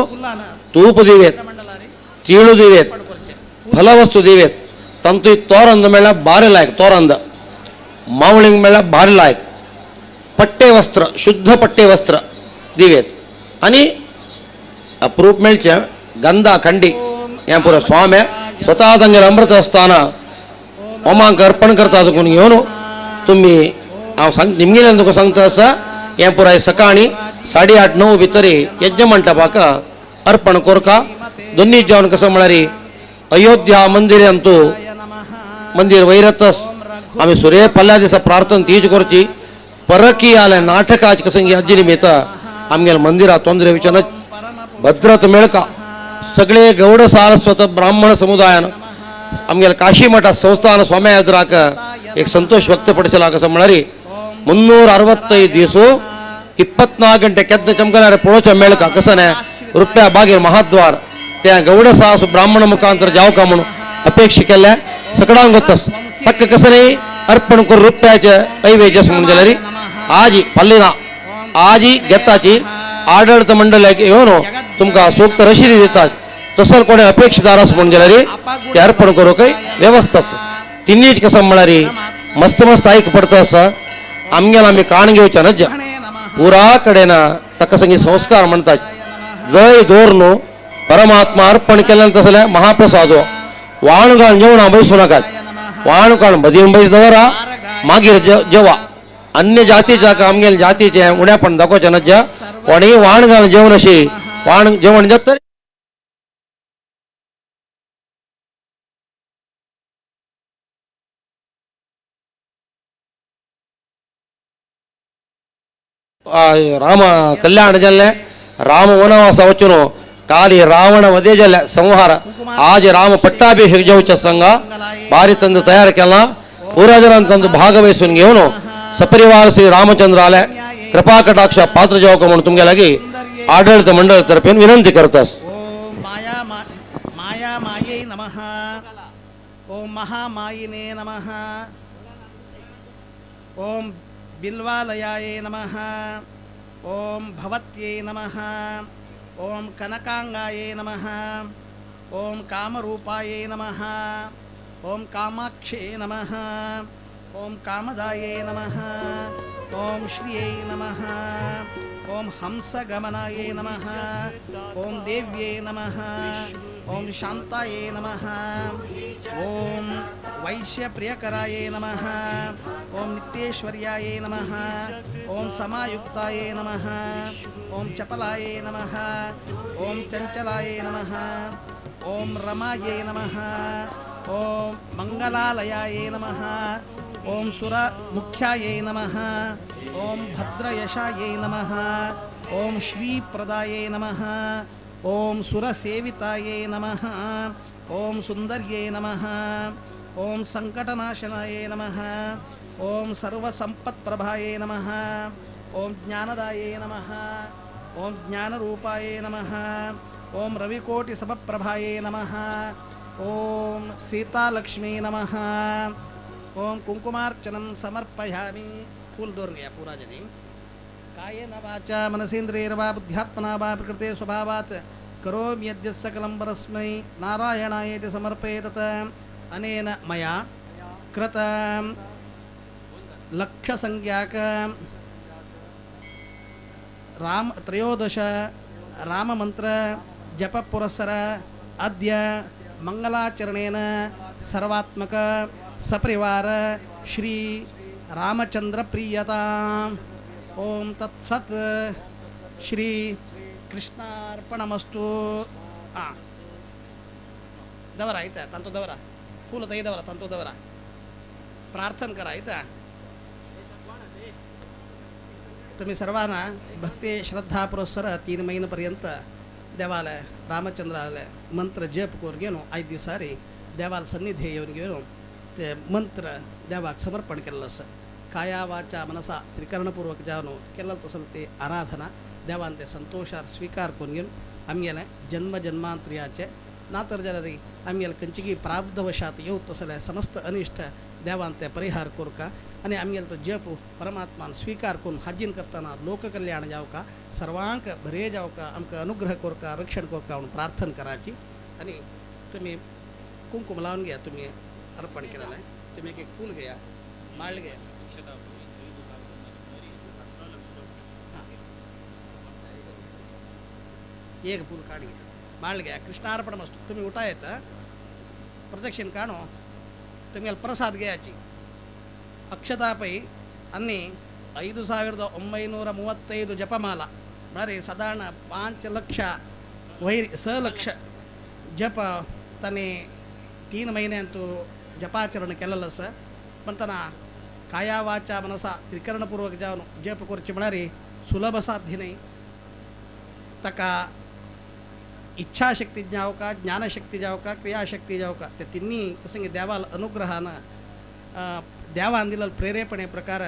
तूप दिवेत तिळू दिवेत फलवस्तू दिवेत तांतूय तोरंद मेळ्ळ्यार बारी लायक तोरंद मावळींग मेळ्ळ्यार बारी लायक पट्टे वस्त्र शुद्ध पट्टे वस्त्र दिवेत आनी अप्रूप मेळचें गंधा खंडी हें पुरो स्वामी स्वता तांगेर अमृत आसतना होमांक अर्पण करता देखून घेवन तुमी हांव सांग निमगेल्यान तुका सांगता आसा हें पुराय सकाळीं 8:30 9 भितरी यज्ञ मंटपाक अर्पण करका। दोन्ही जेवण कसं म्हळ्यार अयोध्या मंदिर अंतू मंदिर वैरतस आमी सूर्य पल्ल्या दिसा प्रार्थना तीच करची परकी आले नाटकाच कसं अज्जी निमित्त आमगेले मंदिरात तोंदरे विचार भद्रत मेळका सगळे गौड सारस्वत ब्राह्मण समुदायान आमगेले काशी मठा संस्थान स्वाम्या एदराक एक संतोष व्यक्त पडिसला कसं म्हळ्यार 365 दिवस 24 गंटे केद्द चमकल्यार पळोवचें मेळका कसं न्हय रुप्या बागेर महाद्वार त्या गौड साहस ब्राह्मण मुखांतर जावका म्हणून अपेक्षा केल्या सकडांग गोतस तक्क कसं न्ही अर्पण करून रुप्याचे नैवेद्य म्हणून जाल्यार आजी पल्लिना आजी घेताची आडळत मंडळाक येवन तुमकां सूक्त रशिदी दितात तसो कोणे अपेक्षादार आसा म्हणून जाल्यार ते अर्पण करूंक व्यवस्था आसा। तिन्हीच कसं म्हळ्यार मस्त मस्त आयक पडता आसा आमगेला आमी काण घेवच्या नज्जा पुरा कडेन ताका संगी संस्कार म्हणतात जय दवर परमात्मा अर्पण केल्यान तसले महाप्रसाद वाण घालून जेवणां बसूं नाकात वाण काडून बदीन बैस दवरा मागीर जेवा अन्य जातीच्या आमगेले जातीचें उणेपण दाखोवचें नज्जा कोणीय वाण घालून जेवण अशी वाण जेवण जाता। राम कल्याण जाल्लें राम वनवासा वचून काली रावण वधे जाल्ल्या संहार आज राम पट्टाभिषेक जावच्या संगा बारी तंद तयार केला पुराजनान तंद भागवहिसून घेवन सपरिवार श्री रामचंद्र आले कृपा कटाक्ष पात्र जावक म्हणून तुमगे लागी आडळित मंडळ तर्फेन विनंती करतास. माया मायै नमः. ओम महामायिने नमः. ओम बिल्वालयाय नमः. ओम भवत्यै नमः. ओम कनकांगाय नमः. ओम कामरूपाय नमः. ओम कामाक्षे नमः. ओम कामदाय नमः. ओम श्रियै नमः. ओम हंसगमनाय नमः. ओम देव्यै नमः. ओम शांताय नमः. ओम वैश्यप्रियकराय नमः. ओम नित्येश्वर्याय नमः. ओम समायुक्ताय नमः. ओम चपलाय नमः. ओम चंचलाय नमः. ओम रमाय नमः. ओम मंगलालयाय नमः. ओम सुरमुख्याय नमः. ओम भद्रयशाय नमः. ओम श्रीप्रदाय नमः. ओम सुरसेविताय नमः. ओम सुंदर्ये नमः. ओम संकटनाशनाय नमः. ओम सर्वसंपत्प्रभाय नमः. ओम ज्ञानदाय नमः. ओम ज्ञानरूपाय नमः. ओम रविकोटिसमप्रभाय नमः. ओम सीतालक्ष्मी नमः. ओम कुंकुमार्चनं समर्पयामि. फूल दोर गया पूरा जनी. कायेन वाचा मनसेन्द्रियैर्वा बुद्ध्यात्मना वा प्रकृते स्वभावात् करोमि यद्य सकलं परस्मै नारायणायेति समर्पयेतत्. अनेन मया कृत लक्षसंख्याक राम त्रयोदश राममंत्र जप पुरस्सर अद्य मंगलाचरणेन सर्वात्मक सपरिवार श्री रामचंद्र प्रियताम. ओम तत्सत् श्री कृष्णार्पणमस्तु. दवरा आयता तांतो दवरा फूल तै दवरा तांतो दवरा प्रार्थना करा आयता. तुम्ही सर्वांना भक्ती श्रद्धा पुरस्सर 3 महिन्यापर्यंत देवालय रामचंद्रालय मंत्र जप करून घेऊन आयज दिसारी देवाल सन्निधी येवन घेवन ते मंत्र देवाक समर्पण केलेलं आसा. काया वाचा मनसा त्रिकरणपूर्वक जावन केलेलं तसं ते आराधना देवान ते संतोषार स्वीकार करून घेवन आमगेले जन्म जन्मांतरियाचे ना तर जाल्यार आमगेले खंयचीय प्रारब्धवशात येवत तसले समस्त अनिश्ट देवान ते परिहार करका आनी आमगेलो तो जप परमात्मान स्वीकार करून हाजीन करतना लोककल्याण जावका सर्वांक बरे जावका आमकां अनुग्रह करका रक्षण करका म्हणून प्रार्थना कराची. आनी तुमी कुंकुम लावन घ्या. तुमी अर्पण केलेलें तुमी एक एक फूल घेया माळ घेया. एक फूल काढ घ्या माळ घ्या. कृष्णार्पण मस्त. तुम्ही उठा येता प्रदक्षिण काढू तुम्ही प्रसाद घ्यायची. अक्षतापै ಅನ್ನಿ 5935 ಜಪಮಾಲ म्हळ्यार सादारण 5 ಲಕ್ಷ वयर 6 ಲಕ್ಷ जप तांणी 3 महिन्यांतू जपाचरण केलेलं आसा. पण ताना काया वाचा मनसा त्रिकरणपूर्वक जावन जप करचे म्हळ्यार सुलभ साध्य न्हय. ताका इच्छाशक्ती जावका ज्ञानशक्ती जावका क्रियाशक्ती जावका ते तिन्ही कसंगे देवाल अनुग्रहान देवान दिलेलं प्रेरेपणे प्रकार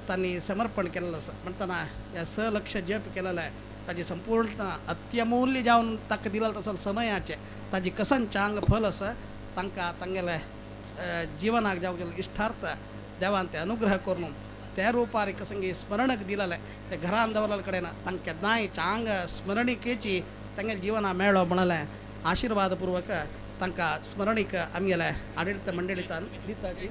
तांणी समर्पण केलेलं आसा. म्हणटना ह्या 6 लक्ष जप केलेलं आहे ताजी संपूर्ण अत्यमूल्य जावन ताका दिलेलं तसं समयाचें ताजी कसन चांग फल आसा. तांकां तांगेले जिवनाक जावं इश्टार्थ देवान ते अनुग्रह करून त्या रुपार कसंगी स्मरणक दिलेलें ते घरान दवरले कडेन तांकां केन्नाय चांग स्मरणिकेची तांगेले जिवना मेळ्ळो म्हणलें आशिर्वादपूर्वक तांकां स्मरणीक आमगेले आडळीत मंडळीतान दिताची.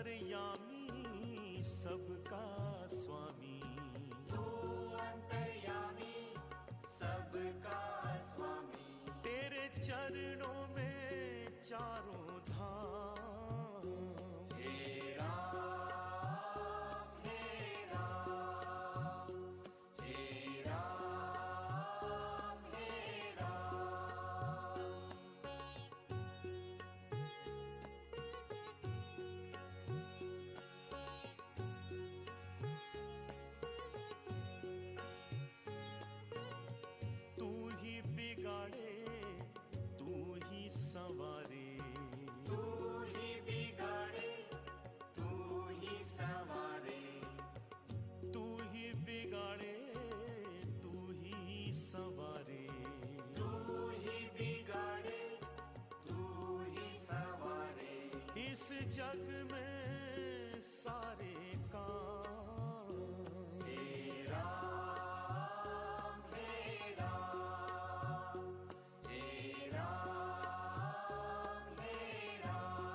अंतर्यामी सबका स्वामी, तू अंतर्यामी सबका स्वामी। तेरे चरणों में चारों धाम। हे राम हे राम हे राम हे राम। तू ही बिगाड़े तू ही संवारे, तू ही बिगाड़े तू ही संवारे, तू ही बिगाड़े तू ही संवारे, तू ही बिगाड़े तू ही संवारे। इस जग में सारे काम। हे राम हे राम हे राम हे राम।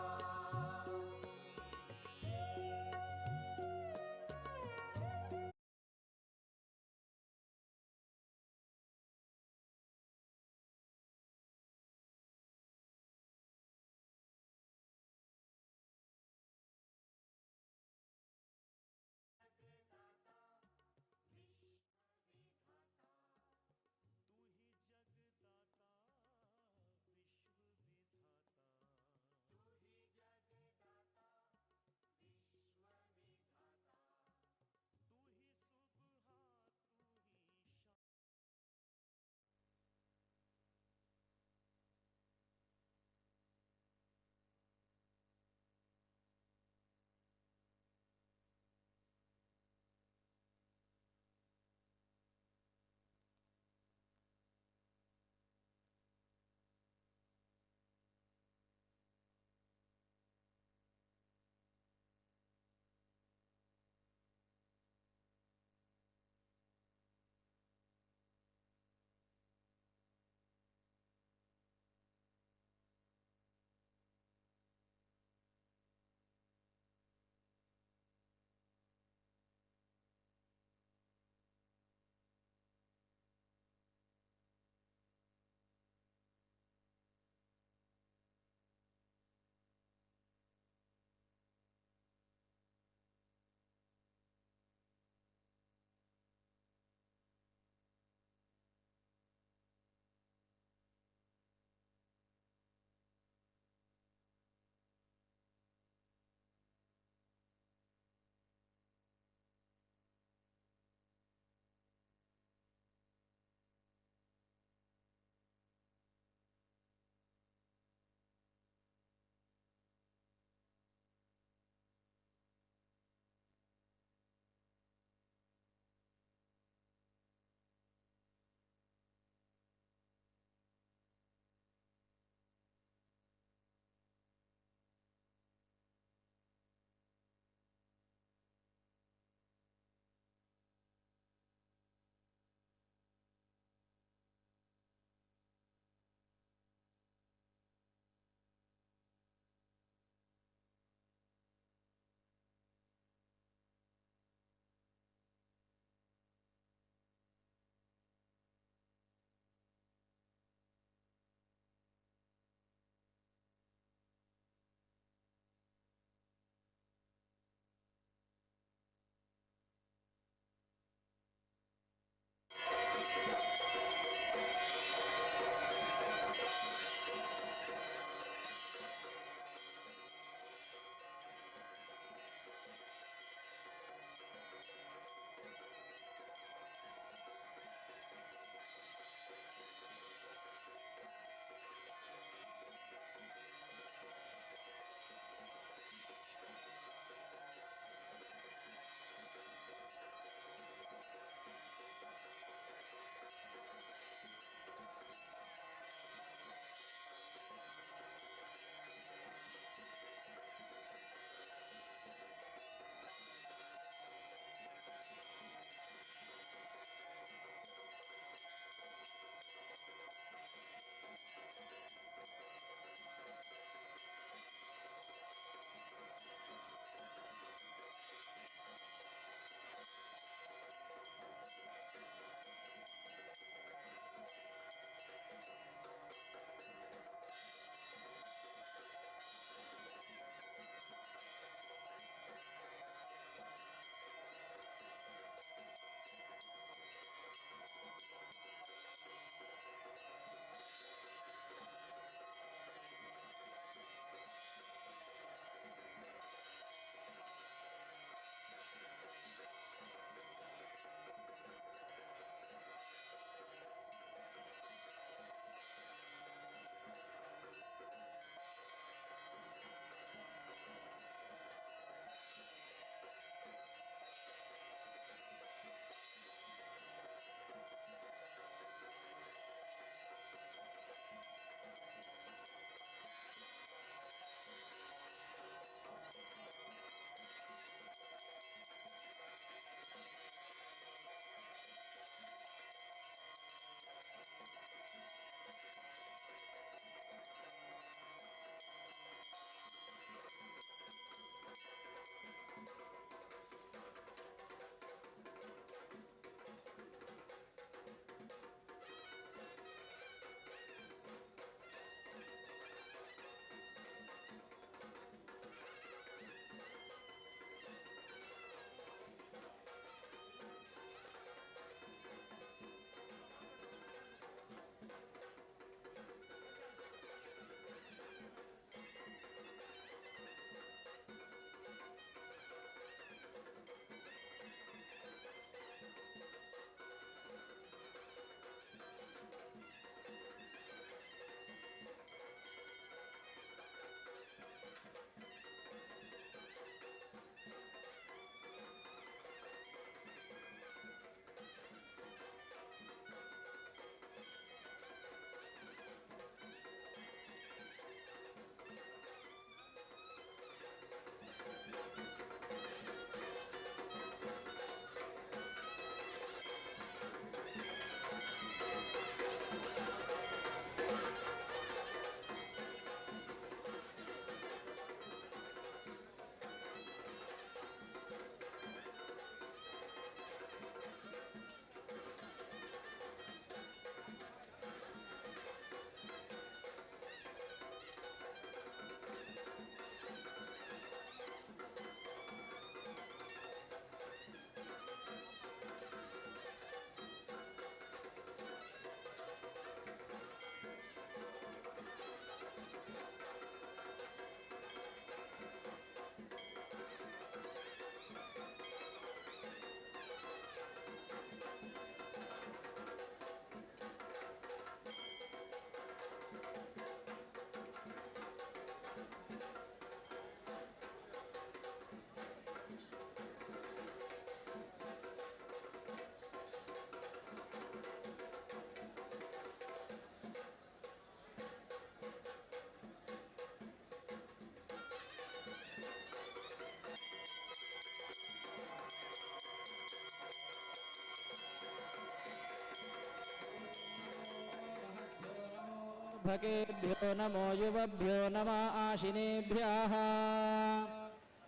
अर्भकेभ्यो नमो युवभ्यो नम आशिनेभ्यः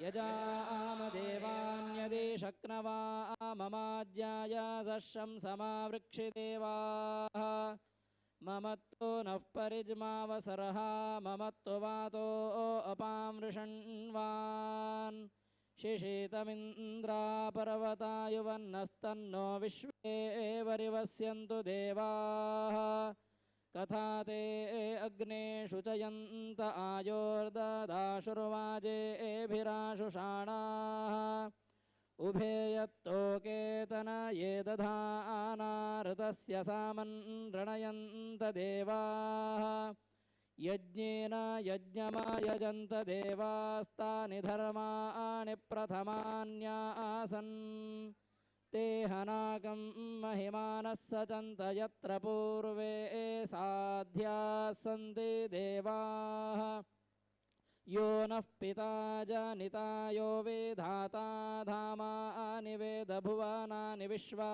यजाम देवान्यदि शक्नवा ममाज्याय सशं समावृक्षिदेवाः ममत्तो नः परिज्मावसरः ममत्तो वातो अपामृषण्वान् शिशीतमिन्द्रा पर्वतायुवन्नस्तन्नो विश्वे वरिवस्यन्तु देवाः कथा ते अग्ने शुचयन्त आयोर्ददाशुर्वाजेभिराशुषाणाः उभेयत्तोकेतनये दधानाऋतस्य सामन् रणयन्त देवाः यज्ञेन यज्ञमायजन्त देवास्तानि धर्माणि प्रथमान्यासन् ते हनाकं महिमानः सचन्त यत्र पूर्वे साध्याः सन्ति देवाः यो नः पिता जनिता यो वेधाता धामानि वेद भुवनानि विश्वा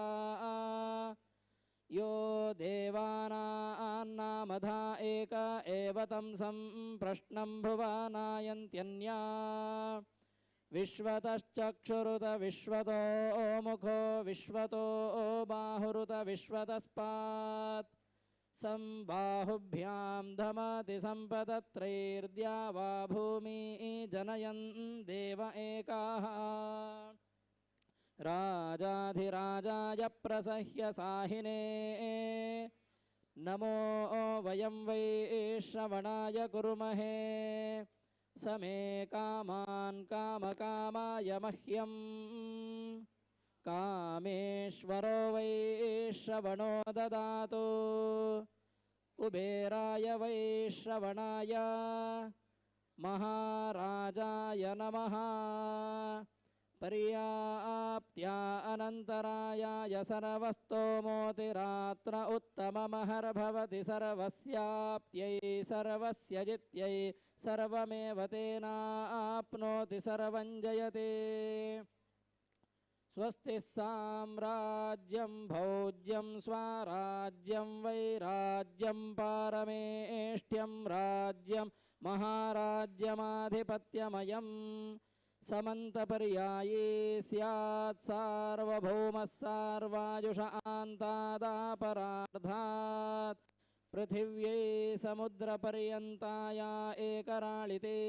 यो देवानान्नामधा एक एव तं सम्प्रश्नं भुवनायन्त्यन्या विश्वतश्चक्षुरुत विश्वतो मुखो विश्वतो बाहुरुत विश्वतस्पात् संबाहुभ्यां धमति सम्पदत्रैर्द्या वा भूमि जनयन् देव एकाः राजाधिराजाय प्रसह्य साहिने नमो वयं वै श्रवणाय कुर्महे समे कामान् कामकामाय मह्यं कामेश्वरो वै श्रवणो ददातु कुबेराय वै श्रवणाय महाराजाय नमः पर्याप्त्या अनन्तरायाय सर्वस्तोमोतिरात्र उत्तममहर्भवति सर्वस्याप्त्यै सर्वस्य जित्यै सर्वमेव तेनाप्नोति सर्वं जयते। स्वस्ति साम्राज्यं भोज्यं स्वराज्यं वैराज्यं पारमेष्ठ्यं राज्यं महाराज्यमाधिपत्यमयं समन्तपर्यायी स्यात् सार्वभौमः सार्वायुष आन्तादापरार्धात् पृथिव्यै समुद्रपर्यन्ताया एकराळिते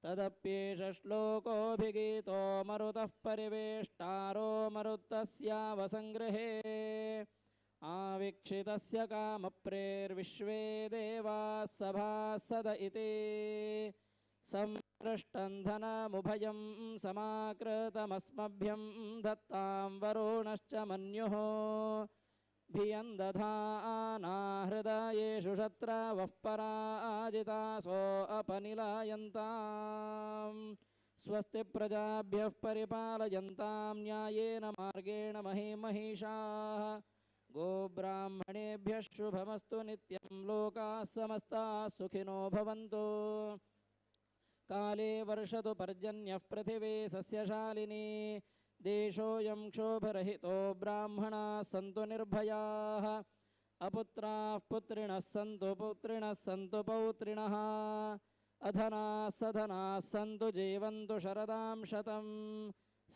तदप्येष श्लोकोऽभिगीतो मरुतः परिवेष्टारो मरुतस्यावसङ्गृहे आवीक्षितस्य कामप्रेर्विश्वे देवाः सभासद इति संपृष्टं धनमुभयं समाकृतमस्मभ्यं दत्तां वरुणश्च मन्युः भियं दधाना हृदयेषु शत्रवः पराजितासो अपनिलायन्तां स्वस्ति प्रजाभ्यः परिपालयन्तां न्यायेन मार्गेण महीमहिषाः गोब्राह्मणेभ्यः शुभमस्तु नित्यं लोकाः समस्ताः सुखिनो भवन्तु। काले वर्षतु पर्जन्यः पृथिवी सस्यशालिनी देशोऽयं क्षोभरहितो ब्राह्मणाः सन्तु निर्भयाः अपुत्राः पुत्रिणः सन्तु पुत्रिणः सन्तु पौत्रिणः अधनाः सधनाः सन्तु जीवन्तु शरदां शतं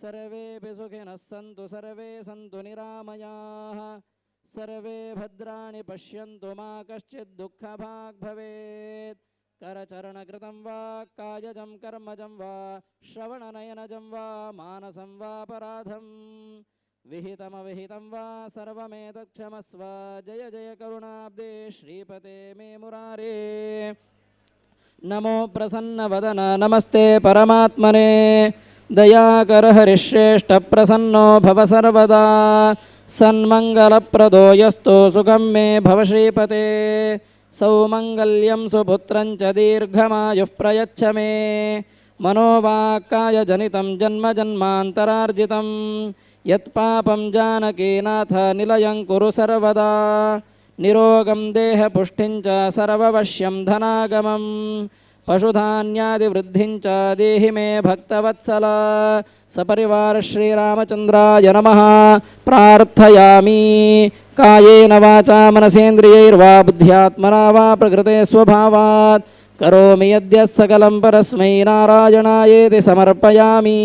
सर्वेऽपि सुखिनः सन्तु सर्वे सन्तु निरामयाः सर्वे भद्राणि पश्यन्तु मा कश्चित् दुःखभाग् भवेत्। करचरणकृतं वा कायजं कर्मजं वा श्रवणनयनजं वा मानसं वा अपराधं विहितमविहितं वा सर्वमेतत्क्षमस्व जय जय करुणाब्धे श्रीपते मे मुरारे। नमो प्रसन्नवदन नमस्ते परमात्मने दयाकर हरिश्रेष्ठ प्रसन्नो भव सर्वदा सन्मङ्गलप्रदो यस्तु सुखं मे भव श्रीपते। सौमङ्गल्यं सुपुत्रं च दीर्घमायुः प्रयच्छ मे मनोवाक्कायजनितं जन्म जन्मान्तरार्जितं यत्पापं जानकीनाथ निलयं कुरु सर्वदा निरोगं देहपुष्टिं च सर्ववश्यं धनागमं पशुधान्यादिवृद्धिं च देहि मे भक्तवत्सल। सपरिवार श्रीरामचन्द्राय नमः। प्रार्थयामि। कायेन वाचा मनसेन्द्रियैर्वा बुद्ध्यात्मना वा प्रकृते स्वभावात् करोमि यद्यत् सकलं परस्मै नारायणायेति समर्पयामि.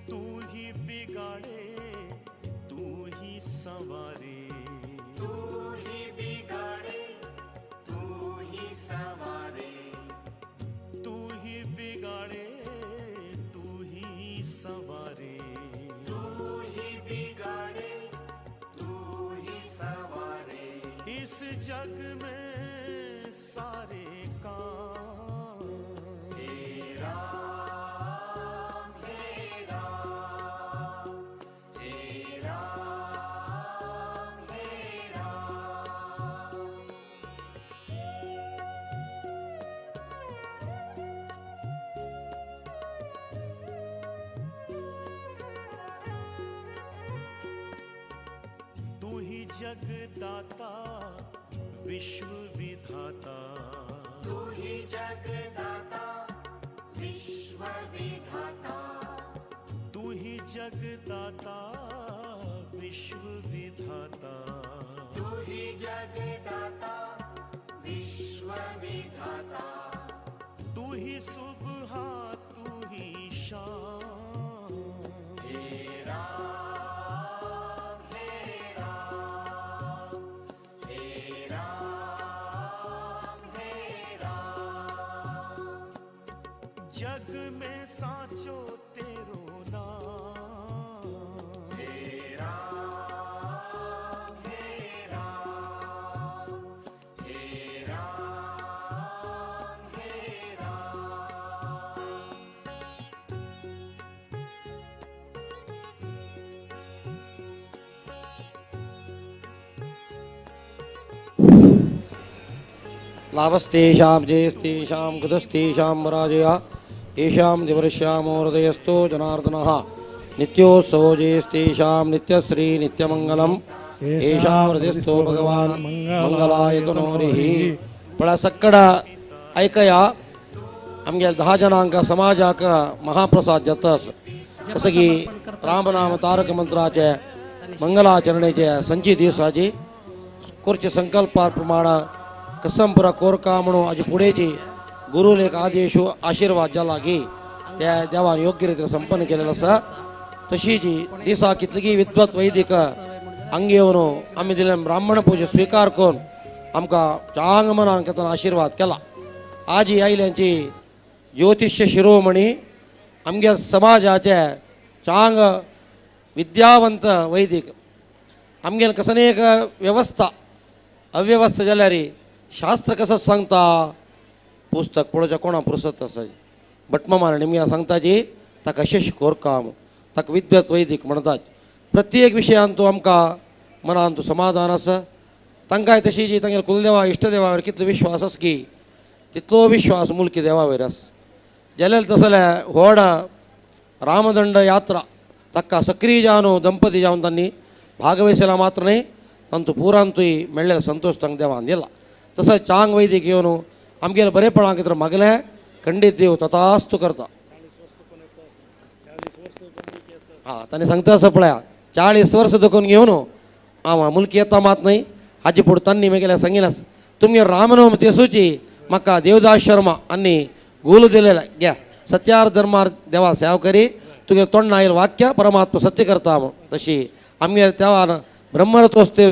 तू ही बिगाड़े तू ही संवारे, तू ही बिगाड़े तू ही संवारे, तू ही बिगाड़े तू ही संवारे, तू ही बिगाड़े तू ही संवारे। इस जग में सारे काम हे राम हे राम हे राम हे राम। तू ही जगदाता विश्व विधाता, तू ही जगदाता विश्व विधाता, तू ही जगदाता विश्व विधाता, तू ही जगदाता विश्व विधाता। तू ही सुबह तू ही शाम हे राम हे राम हे राम हे राम। जग में साचो तेरो नाम हे राम हे राम हे राम हे राम। लाभस्तेषां जयस्तेषां कृतस्तेषां पराजया येषां दिवर्ष्यामो हृदयस्थो जनार्दनः। नित्योत्सवो जयस्तेषां नित्यश्री नित्यमङ्गलं येषां हृदयस्थो भगवान् मंगलायतनोरिः. पण सक्कड ऐकया आमगे 10 जणांक समाजाक महाप्रसाद जाता. जसं की रामनाम तारक मंत्राचे मंगलाचरणेचे संची दिवसाची कोरचे संकल्पा प्रमाण कसमपुरा कोरका म्हणून आजी पुढेची गुरुलेख आदेशो आशीर्वाद जाला की त्या देवान योग्य रितीन संपन्न केलेलं आसा. तशी जी दिसा कितली विद्वत वैदिक अंगी येवन आमी दिले ब्राह्मण पूजा स्वीकार करून आमकां चांग मनान तांचो आशीर्वाद केला. आजी आयल्यांची ज्योतिष्य शिरोमणी आमगे समाजाचे चांग विद्यावंत वैदिक आमगेले कसने एक व्यवस्था अव्यवस्था जाल्यार शास्त्र कसं सांगता पुस्तक पळोवच्या कोणा पुरसत आसा. भटमामान निमग्या सांगता जी ताका शिश कोरकाम ताका विद्वत वैदिक म्हणतात. प्रत्येक विशयान तूं आमकां मनान तूं समाधान आसा. तांकांय तशी जी तांगेल्या कुलदेवा इश्टदेवावर कितलो विश्वास आसा की तितलो विश्वास मुलकी देवावयर आसा. जाल्यार तसले व्हड रामदंड यात्रा ताका सक्रीय जावन दंपती जावन तांणी भागवयसला मात्र न्हय तांचो पुरांतूय मेळ्ळेलो संतोश तांकां देवान दिला. तसोच चांग वैदिक येवन आमगेले बरेपणाक कितें मागलें खंडीत देव तथास्तु करता. हां ताणें सांगता आसा पळया 40 वर्सां दुखून घेवन हांव मुलकी येता मात न्हय हाजे फुडें तांणी म्हगेल्या सांगिल्लें तुमगे रामनवम तेसूची म्हाका देवदास शर्मा आनी गोल दिलेलें घे सत्यार धर्मार देवा सेवा करी तुगे तोंडा आयल वाक्य परमात्मा सत्य करता. तशी आमगे त्या ब्रह्मरथोत्सव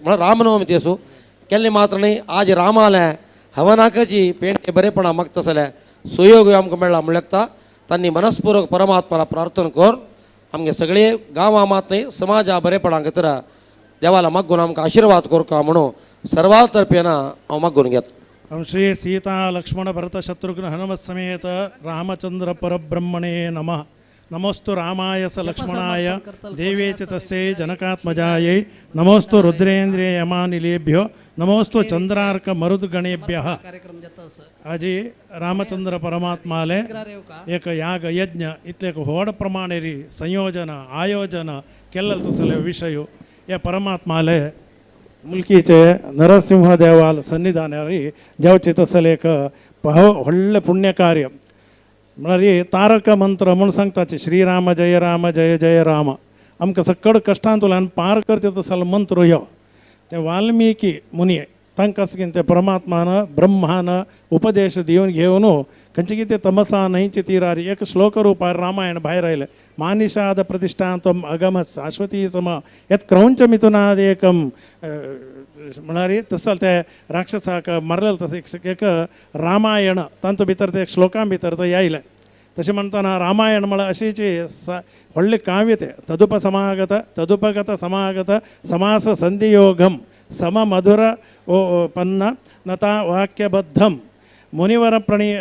म्हळ्यार रामनवमी तेसू केल्ले मात्र न्ही आज रामालें हवनाकाची पेंटे बरेपणा मागता जाल्यार सुयोग आमकां मेळ्ळा म्हणल्यार तांणी मनस्पूर्वक परमात्माला प्रार्थना कर आमगे सगळे गांवां मात न्ही समाजा बरेपणा खातीर देवाला मागून आमकां आशिर्वाद करका म्हणून सर्वा तर्फेन हांव मागून घेता. श्री सीता लक्ष्मण भरत शत्रुघ्न हनुमत समेत रामचंद्र परब्रह्मणे नमः. नमोस्तु रामाय स लक्ष्मणाय देवे च तस्यै जनकात्मजायै नमोस्तु रुद्रेन्द्रिय यमानिलेभ्यो नमोस्तु चंद्रार्क मरुद्गणेभ्यः. आजी रामचंद्र परमात्माले एक याग यज्ञ इतले एक व्हड प्रमाणेरी संयोजन आयोजन केल्लें तसले विशय ह्या परमात्माले मुलकीचे नरसिंह देवाल सन्निधानारी जावचे तसले एक व्हडलें पुण्यकार्य म्हळ्यार तारक मंत्र म्हूण सांगताचे श्रीराम जय राम जय जय राम. आमकां सकड कश्टांतल्यान पार करचे तसलो मंत्र ह्यो ते वाल्मिकी मुनी तांकां कितें ते परमात्मान ब्रह्मान उपदेश दिवन घेवन खंयचे कितें तमसा न्हंयचे तिरार एक श्लोक रुपार रामायण भायर आयलें. मानिषाद प्रतिश्ठांतम अगम शाश्वती सम यत् क्रौंच मिथुनादेकम म्हळ्यार तसो ते राक्षसाक मारलें तसो एक रामायण तांचो भितर ते श्लोकां भितर ते आयलें. तशें म्हणटना रामायण म्हळ्यार अशीच व्हडलें काव्य तें तदुपसमागत तदुपगत समागत समास संधियोगम सममधुर पन्न नता वाक्यबद्धं मुनिवर प्रणीय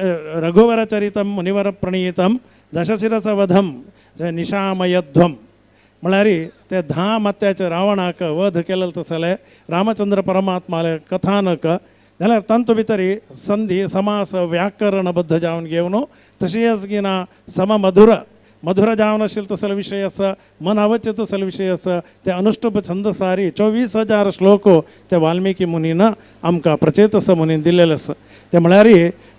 रघुवरचरितं मुनिवर प्रणीतं दशशिरसवधं निशामयध्वं म्हळ्यार ते 10 मात्याचे रावणाक वध केलें तसलें रामचंद्र परमात्माले कथानक जाल्यार तांचो भितर संधी समास व्याकरणबद्ध जावन घेवन तशेंच गिना सममधुर मधुर जावन आशिल्लो तसलो विशय आसा मन आवडचे तसलो विशय आसा ते अनुष्टुप छंदसारी 24,000 श्लोक ते वाल्मिकी मुनीन आमकां प्रचेतस मुनीन दिल्लेले आसा. ते म्हळ्यार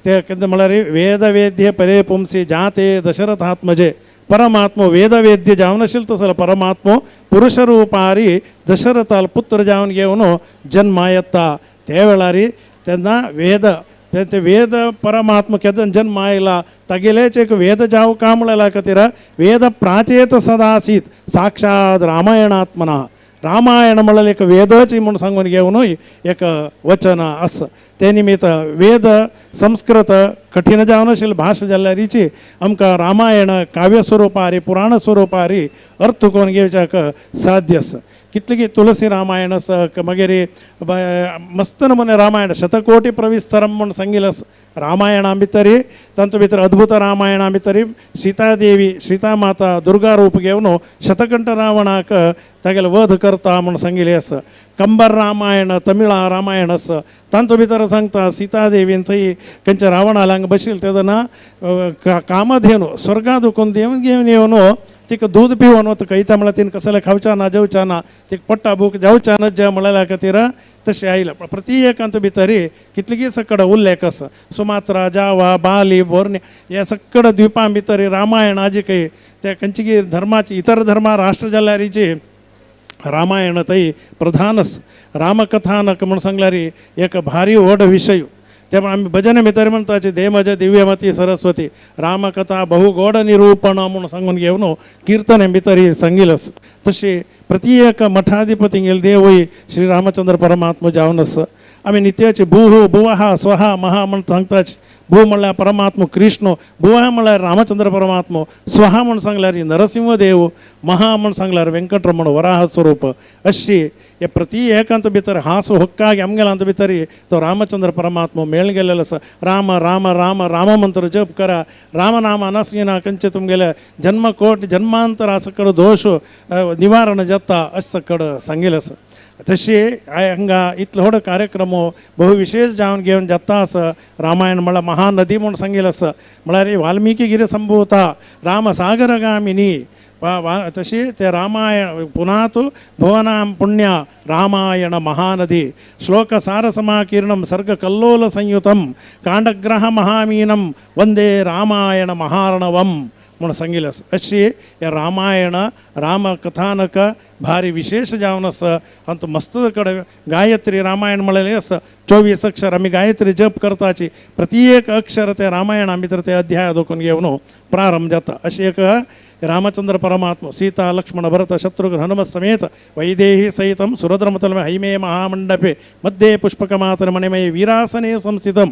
ते कितें म्हळ्यार वेदवेद्य परे पुंसी जाते दशरथात्मजे परमात्मो वेदवेद्य जावन आशिल्लो तसलो परमात्मो पुरुषरूपारी दशरथाल पुत्र जावन घेवन जन्मा येता त्या वेळार तेन्ना वेद ते वेद परमात्मा केन्ना जन्म आयला तागेलेच एक वेद जावं का म्हणल्या खातीर वेद प्राचेत सदासीत साक्षात रामायणात्मना रामायण म्हणल्यार एक वेदच म्हूण सांगून घेवनूय एक वचन आसा. ते निमित्त वेद संस्कृत कठीण जावन आशिल्ली भाशा जाल्यारीची आमकां रामायण काव्य स्वरुपारी पुराण स्वरुपारी अर्थ करून घेवच्याक साध्य आसा. कितले की तुलसी रामायण आसा मागीर मस्त नमुने रामायण शतकोटी प्रविस्तरम म्हूण सांगिल्लें आसा. रामायणा भितर तांचो भितर अद्भुत रामायणा भितर सीतादेवी सीता माता दुर्गा रूप घेवन शतकंठ रावणाक तागेलो वध करता म्हूण सांगिल्लें आसा. कंबर रामायण तमिळा रामायण आसा तांचो भितर सांगता सीतादेवीन थंय खंयच्या रावणाक हांगा बशिल्ले तेन्ना कामधेनू स्वर्गा दुखून देवन घेवन येवन तिका दूद पिवन वता खंयता म्हळ्यार तिणें कसलें खावच्या ना जेवच्या ना तिका पोट्टा भूक जावच्या ना जे म्हणल्या खातीर तशें आयलें. प्रति एकांत भितर कितलीगी सकड उल्लेख आसा सुमात्रा जावा बाली बोर्ने ह्या सकड द्विपां भितर रामायण आजी काही ते खंयची धर्माची इतर धर्मा राष्ट्र जाल्यारीची रामायण थंय प्रधान आसा. रामकथानक म्हूण सांगल्यार एक भारी व्हड विशय. ते आमी भजन भितर म्हणटाचे देमज दिव्यमती सरस्वती रामकथा बहु गोड निरूपण म्हूण सांगून घेवन किर्तन भितर सांगिल्लें आसा. तशें प्रति एक मठाधिपतींगेले देवूय श्री रामचंद्र परमात्मा जावन आसा. आमी नित्याचे भूः भुवः स्वहा महा म्हूण सांगताच. भू म्हणल्यार परमात्मा कृष्ण, भुवः म्हणल्यार रामचंद्र परमात्मा, स्वहा म्हूण सांगल्यार नरसिंह देव, महा म्हूण सांगल्यार वेंकटरमण वराह स्वरूप. अशी हे प्रति एकांत भितर हास होक्काग आमगेलांत भितर तो रामचंद्र परमात्मा मेळ गेलेलो आसा. राम राम राम राम मंत्र जप करा रामनाम अनासिना खंयचे तुमगेले जन्मकोट जन्मांतर सकड दोश निवारण जाता अशें सकड सांगिल्लें आसा. तशें हांगा इतलो व्हड कार्यक्रम बहु विशेष जावन घेवन जाता आसा. रामायण म्हळ्यार महानदी म्हूण सांगिल्लें आसा. म्हळ्यार वाल्मिकी गिरी संभूता रामसागरगामिनी तशी ते रामायण पुनातु भुवनां पुण्य रामायण महानदी श्लोकसारसमाकीर्णं सर्गकल्लोलसंयुतं काण्डग्रह महामीनं वंदे रामायण महार्णवम् म्हूण सांगिल्लें आसा. अशी हें रामायण राम कथानक भारी विशेष जावन आसा. आनी मस्त कडेन गायत्री रामायण म्हणलेलें आसा. 24 अक्षर आमी गायत्री जप करताची प्रत्येक अक्षर ते रामायणा भितर ते अध्याय दोखून घेवन प्रारंभ जाता. अशी एक रामचंद्र परमात्मा सीता लक्ष्मण भरत शत्रुघ्न हनुमत समेत वैदेही सहितं सुरद्रमतलमे हैमे महामंडपे मध्ये पुष्पकमातर मणिमये वीरासने संस्थितं.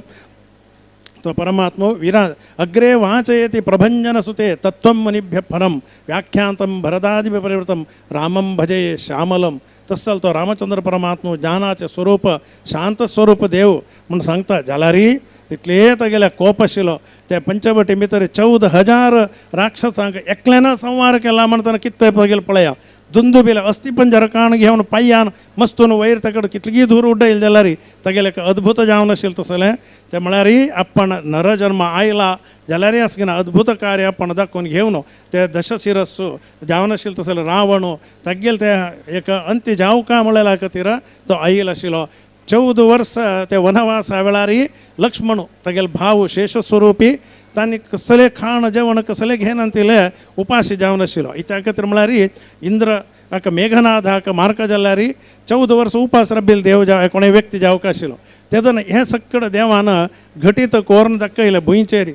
तो परमात्मा वीरा अग्रे वाचयति प्रभञ्जनसुते तत्त्वं मुनिभ्यः फलं व्याख्यातं भरदादिपरिवृतं रामं भजे श्यामलं. तस्सल तो रामचंद्र परमात्मा ज्ञानाचे स्वरूप शांत स्वरूप देव म्हूण सांगता. जाल्यार तितले तागेल्या कोप आशिल्लो त्या पंचवटी भितर 14,000 राक्षसांक एकल्यान संहार केला म्हणटना कितें तागेलें पळया दुंदुबीला अस्थिपंजर काण घेवन पांयान मस्तून वयर ताकड कितली धूर उडयल जाल्यार तागेलें एक अद्भुत जावन आशिल्लें तसलें. तें म्हळ्यार आपण नरजन्म आयला जाल्यार आसना अद्भुत कार्य आपण दाखोवन घेवन ते दशशिरस्सु जावन आशिल्लें तसलें रावण तागेलें तें एक अंत्य जावका म्हणलेल्या खातीर तो आयल आशिल्लो. 14 वर्स ते वनवासा वेळार लक्ष्मण तागेलो भाव शेषस्वरूपी तांणी कसले खाण जेवण कसले घेना तिले उपाशी जावन आशिल्लो. इत्या खातीर म्हळ्यार इंद्र हाका मेघनाथ हाका मार्क जाल्यार 14 वर्स उपास रब्बील देव जाव कोणूय व्यक्ती जावंक आशिल्लो. तेदन हें सगळें देवान घटीत कोरून दाखयलें भुंयचेर.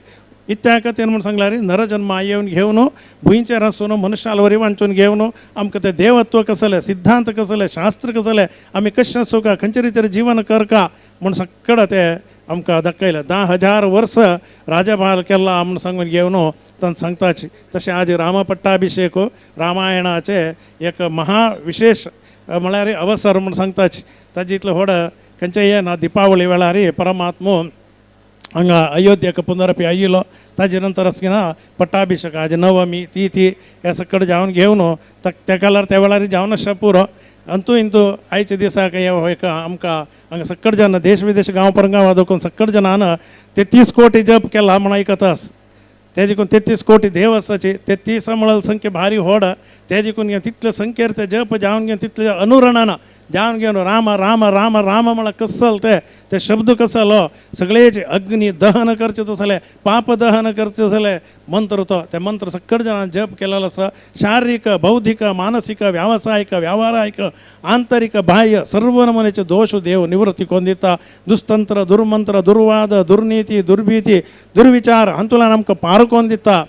इत्या खातीर म्हूण सांगल्यार नरजन्म येवन घेवन भुंयचेर आसून मनुष्यालवरी वांचून घेवन आमकां तें देवत्व कसलें सिद्धांत कसलें शास्त्र कसलें आमी कशें आसूंका खंयचे रितीर जीवन करका म्हूण सगळें तें आमकां दाखयलें. 10,000 वर्स राजभार केला म्हूण सांगून घेवन तांकां सांगताची. तशें आज रामपट्टाभिषेक रामायणाचें एक महाविशेष म्हळ्यार अवसर म्हूण सांगताची. ताजे इतलें व्हड खंयचें ना दिपावळी वेळार परमात्मो हांगा अयोध्येक पुनरपी आयिल्लो. ताजे नंतर आसतना पट्टाभिषेक आज नवमी तिथी हे सगळें जावन घेवन तेका लागून त्या वेळार जावन आसता पुरो. अंतू इंतू आयच्या दिसाक हे एक आमकां हांगा सगळे जाण देश विदेश गांव परगांवा दोकून सगळे जाणान 33 कोटी जप केला म्हूण आयकता आसा. ते देखून 33 कोटी देव आसाची 33 म्हळ्यार संख्या भारी व्हड. ते देखून घेवन तितले संख्येर ते जप जावन घेवन तितले अनुरणान जावन घेवन राम राम राम राम म्हळ्यार कसल ते ते शब्द कसलो सगळेचे अग्नी दहन करचे तसले पाप दहन करचे तसले मंत्र तो ते मंत्र सगळे जाणां जप केलेलो आसा. शारीरिक बौद्धिक मानसीक व्यावसायिक व्यवहारिक आंतरिक बाह्य सर्व नमुनेचे दोश देव निवृत्ती कोन्न दिता. दुस्तंत्र दुर्मंत्र दुर्वाद दुर्नीती दुर्भीती दुर्विचार हातूंतल्यान आमकां पार कोन्न दिता.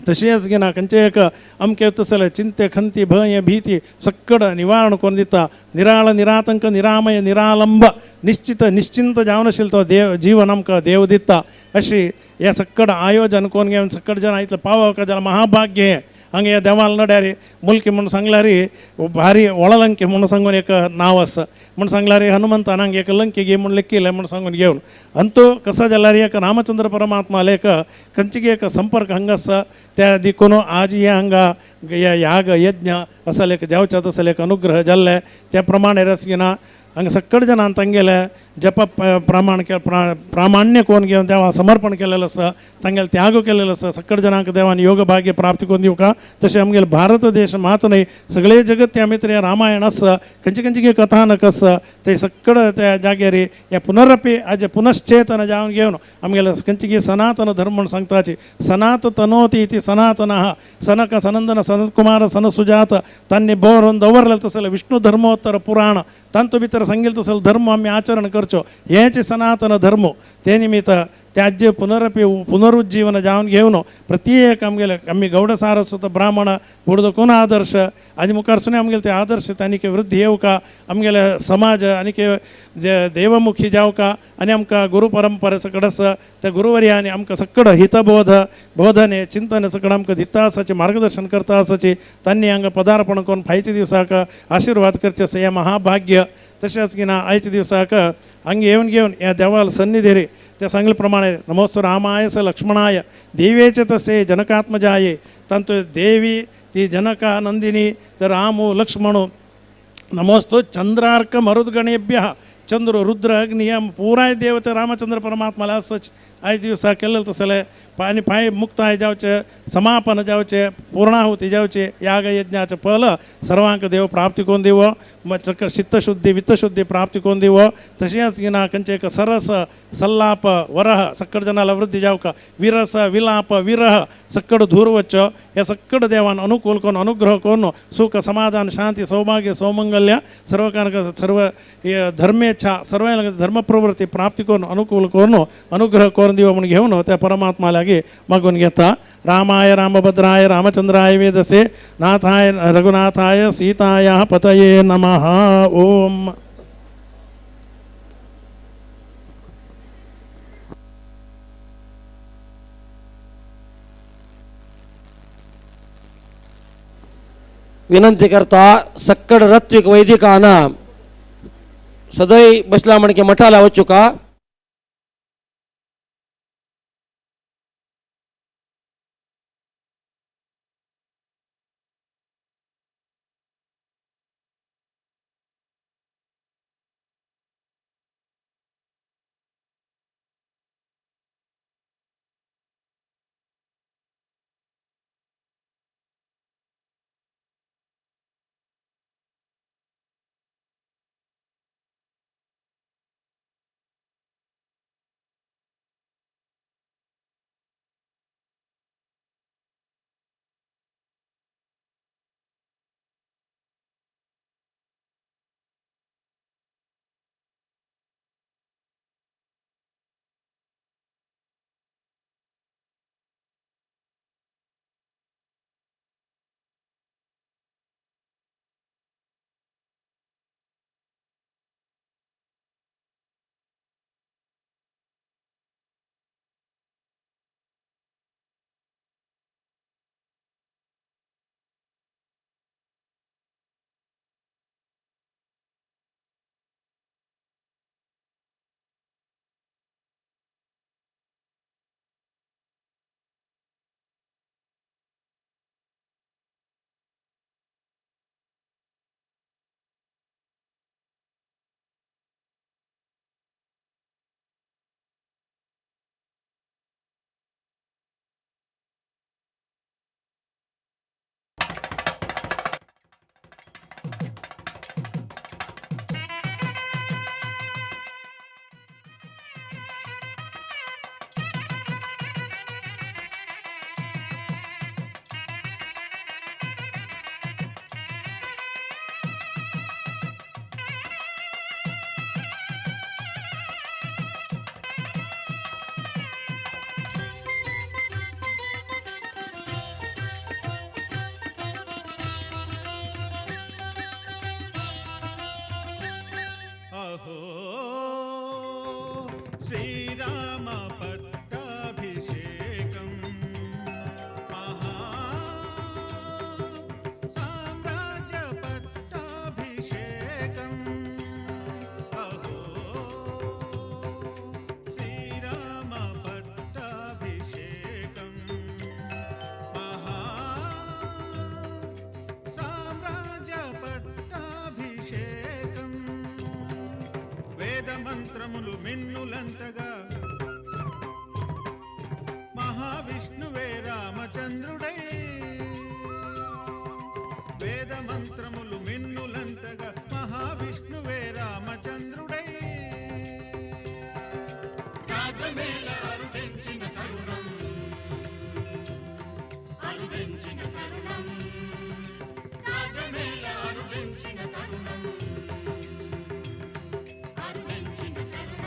तशेंच घेना खंयचें एक अमकें तसलें चिंते खंती भंय भीती सगळें निवारण करून दिता. निराळ निरातंक निरामय निरालंब निश्चित निश्चिंत जावन आशिल्लो तो देव जीवन आमकां देव दिता. अशी हें सगळें आयोजन करून घेवन सगळे जाणां इतलें पावोवंक जाल्यार महाभाग्य हें. हांगा ह्या देवाल नड्यार मुलकी म्हूण सांगल्यार भारी वळलंकी म्हूण सांगून एक नांव आसा. म्हूण सांगल्यार हनुमंतान हांगा एक लंकी घे म्हूण लेखिल्लें म्हूण सांगून घेवन अंतू कसो जाल्यार एक रामचंद्र परमात्मा एक खंयची एक संपर्क हांगा आसा त्या देखून आज हे हांगा याग यज्ञ असले एक जावच्या तसले एक अनुग्रह जाल्ले त्या प्रमाणे रसगिना हांगा सगळे जाणान तांगेले जप प्रमाण प्रामाण्य कोण घेवन देवा समर्पण केलेलें आसा तांगेले त्याग केलेलो आसा. सगळे जाणांक देवान योग भाग्य प्राप्त करून दिवका. तशें आमगेले भारत देश मात न्हय सगळे जगत आमी तर रामायण आसा खंयचे खंयचे कथानक आसा ते सगळे त्या जाग्यार हे पुनरपी आज पुनश्चेतन जावन घेवन आमगेले खंयचे सनातन धर्म म्हूण सांगताची. सनात तनोती इति सनातनः सनक सनंदन सनत्कुमार सनसुजात तांणी बरोवन दवरलें तसलें विष्णु धर्मोत्तर पुराण तांतू भितर सांगिल्लें तसलें धर्म आमी आचरण करचो हेंच सनातन धर्म. ते निमित्त त्याज्य पुनरपी पुनरुज्जीवन जावन घेवन प्रत्येक आमगेले आमी गौड सारस्वत ब्राह्मण पुढं कोण आदर्श आनी मुखार सुद्दां आमगेले ते आदर्श आनीक वृद्धी येवका आमगेले समाज आनीक देवमुखी जावका आनी आमकां गुरु परंपरे सकड आसा त्या गुरुवर्यांनी आमकां सगळं हितबोध बोधने चिंतन सगळं आमकां दिता आसाचे मार्गदर्शन करता आसाचे तांणी हांगा पदार्पण करून फायच्या दिवसाक आशिर्वाद करचे आसा हें महाभाग्य. तशेंच की ना आयच्या दिवसाक हांगा येवन घेवन ह्या देवाल सन्निधीर त्या सांगले प्रमाणे नमोस्तु रामाय स लक्ष्मणाय देवेचे तसे जनकात्मजाये तांतू देवी ती जनका नंदिनी तर रामो लक्ष्मणो नमोस्तु चंद्रार्क मरुद्गणेभ्य चंद्र रुद्र अग्नि पुराय देवते रामचंद्र परमात्माला असच आयज दिवसा केलें तसलें आनी पांय मुक्ताय जावचें, समापन जावचें, पूर्णाहुती जावचें, याग यज्ञाचें फल सर्वांक देव प्राप्ती करून दिवो, चित्तशुद्धी वित्तशुद्धी प्राप्ती करून दिवो। तशेंच ना खंयचें एक सरस सल्लाप वरह सक्कड जनाला वृद्धी जावका, विरस विलाप विरह सक्कड धूर वच्चो, ह्या सक्कड देवान अनुकूल करून अनुग्रह करून सुख समाधान शांती सौभाग्य सौमंगल्य सर्व सर्व धर्मेच्छा सर्व धर्म प्रवृत्ती प्राप्ती करून अनुकूल करून अनुग्रह करून दिवो म्हूण घेवन त्या परमात्मा लागीं मागून घेता। रामाय रामभद्राय रामचंद्राय वेदसे नाथाय रघुनाथाय सीताया पतये नमः। ओम। विनंती करता सक्कड रत्विक वैदिकाना सदै बसला म्हणके मठाला वचू का। श्रीराम पट्टाभिषेकं महा साम्राज्य पट्टाभिषेकं अहो श्रीराम पट्टाभिषेकं महा साम्राज्य पट्टाभिषेकं वेद మంత్రములు మిన్నులంటగా మహావిష్ణువే రామచంద్రుడై వేద మంత్రములు మిన్నులంటగా మహావిష్ణువే రామచంద్రుడై రాజమేల అరుదించిన తరుణం అరుదించిన తరుణం రాజమేల అరుదించిన తరుణం అరుదించిన తరుణం.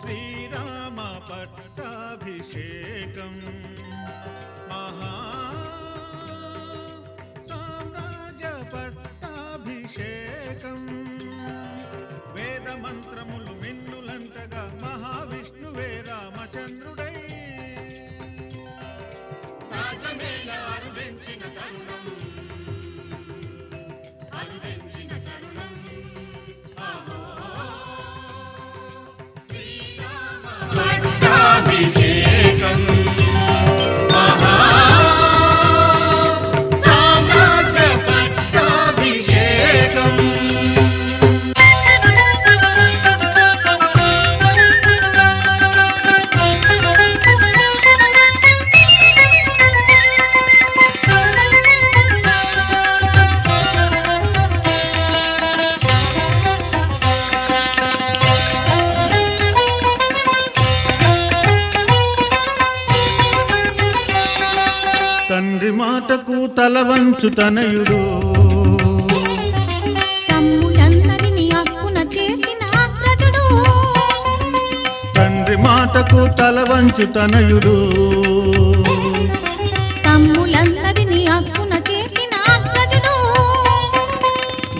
శ్రీరామ పట్టాభిషేకం మహా సామ్రాజ్య పట్టాభిషేకం. వేద మంత్రములు మిన్నులంటగా మహావిష్ణువే రామచంద్రుడై రాజమేళ అరుదించిన తరుణం, అరుదించిన తరుణం. అహో శ్రీరామ పట్టాభిషేకం మహా సామ్రాజ్య పట్టాభిషేకం. తండ్రి మాటకు తల వంచు తనయుడు, తమ్ములందరినీ అక్కున చేర్చిన అగ్రజుడు. తండ్రి మాటకు తల వంచు తనయుడు, తమ్ములందరినీ అక్కున చేర్చిన అగ్రజుడు.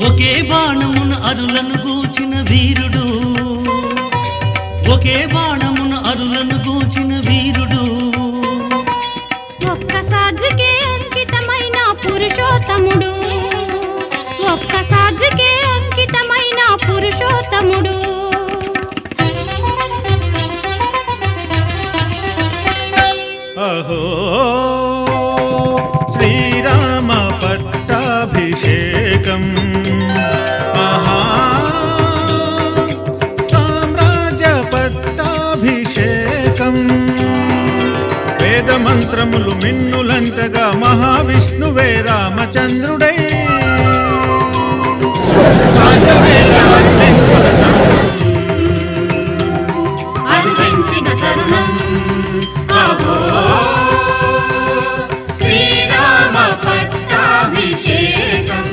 ఒకే బాణమున అరులను గూచిన వీరుడు, ఒకే బాణమున అరులను గూచిన వీరుడు. ఒక్క సాధ్వికే అంకితమైన పురుషోత్తముడు, ఒక్క సాధ్వికే అంకితమైన పురుషోత్తముడు. అహో శ్రీరామ పట్టాభిషేకం మహా సామ్రాజ్య పట్టాభిషేకం. వేద మంత్రములు మిన్నులంటగా మహావిష్ణువే రామచంద్రుడై అరుదించిన తరుణం. అహో శ్రీరామ పట్టాభిషేకం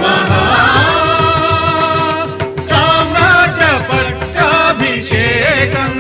మహా సామ్రాజ్య పట్టాభిషేకం.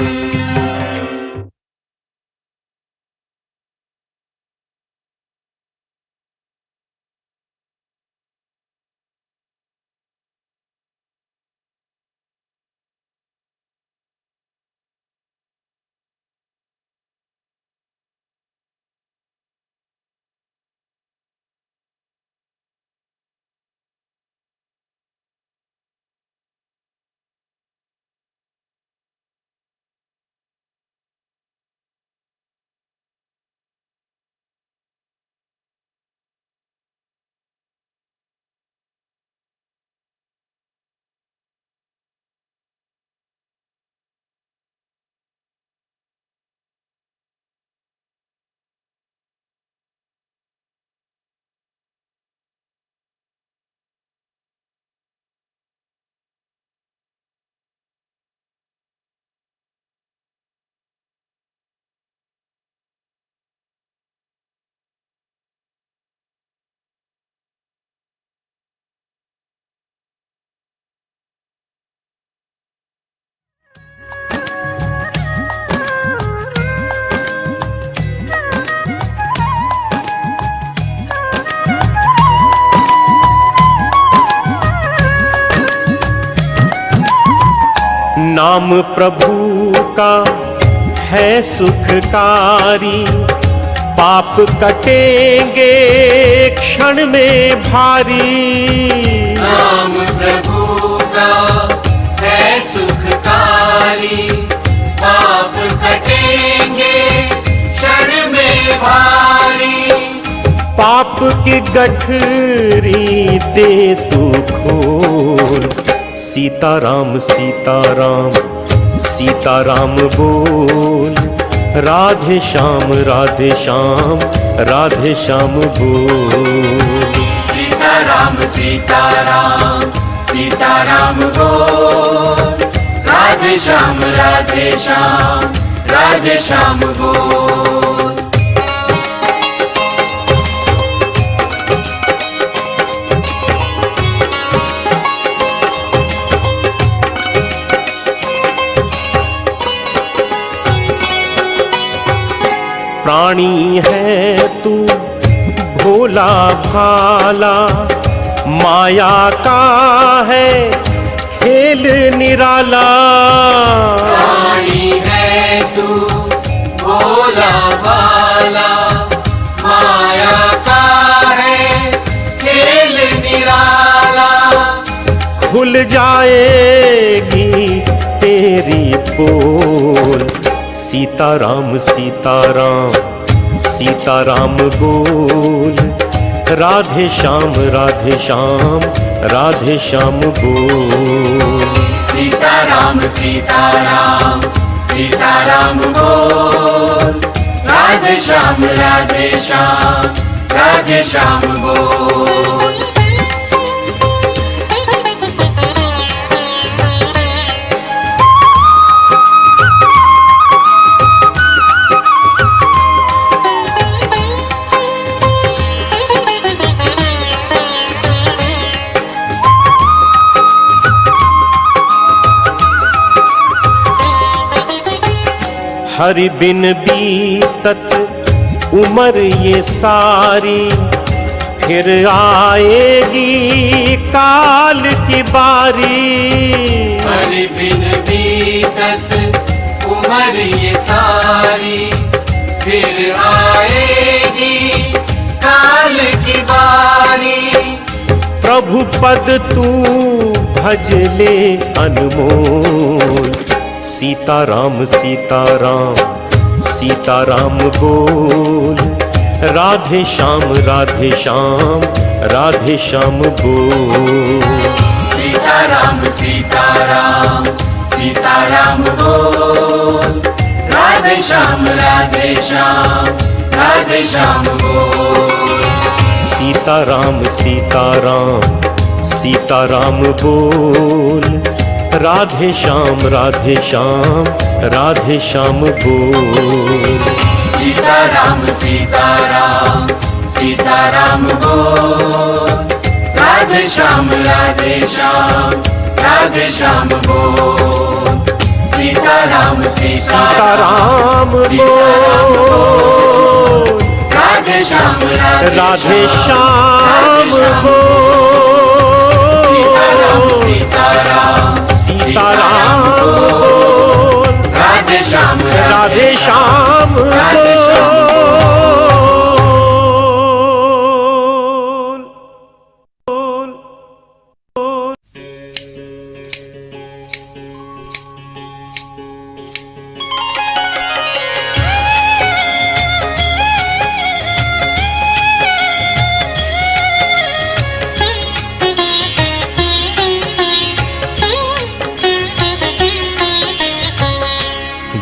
नाम प्रभु का है सुखकारी, पाप कटेंगे क्षण में भारी। नाम प्रभु का है सुखकारी, पाप कटेंगे क्षण में भारी। पाप की गठरी दे तू खोल, सीताराम सीताराम सीताराम बोल, राधे श्याम राधे श्याम राधे श्याम बोल। सीताराम सीताराम सीताराम बोल, राधे श्याम राधे श्याम राधे श्याम बोल। प्राणी है तू भोला भाला, माया का है खेल निराला। प्राणी है तू भोला भाला, माया का है खेल निराला। खुल जाएगी तेरी पोल, सीताराम सीताराम सीताराम बोल, राधे श्याम राधे श्याम राधे श्याम बोल। सीताराम सीताराम सीताराम बोल, राधे श्याम राधे श्याम राधे श्याम बोल। हरि बिन बीतत उम्र ये सारी, फिर आएगी काल की बारी। हरि बिन बीतत उम्र ये सारी, फिर आएगी काल की बारी। प्रभु पद तू भज ले अनमोल, सीताराम सीताराम सीताराम बोल, राधे श्याम राधे श्याम राधे श्याम बोल। सीताराम सीताराम सीताराम बोल, राधे श्याम राधे श्याम राधे श्याम बोल। सीताराम सीताराम सीताराम बोल, राधे श्याम राधे श्याम राधे श्याम बोल। सीताराम सीताराम सीताराम बोल, राधे श्याम राधे श्याम राधे श्याम बोल। सीताराम सीताराम बोल, राधे श्याम राधे श्याम बोल। सीताराम सीताराम सीताराम बोल, राधे श्याम राधे श्याम राधे श्याम बोल।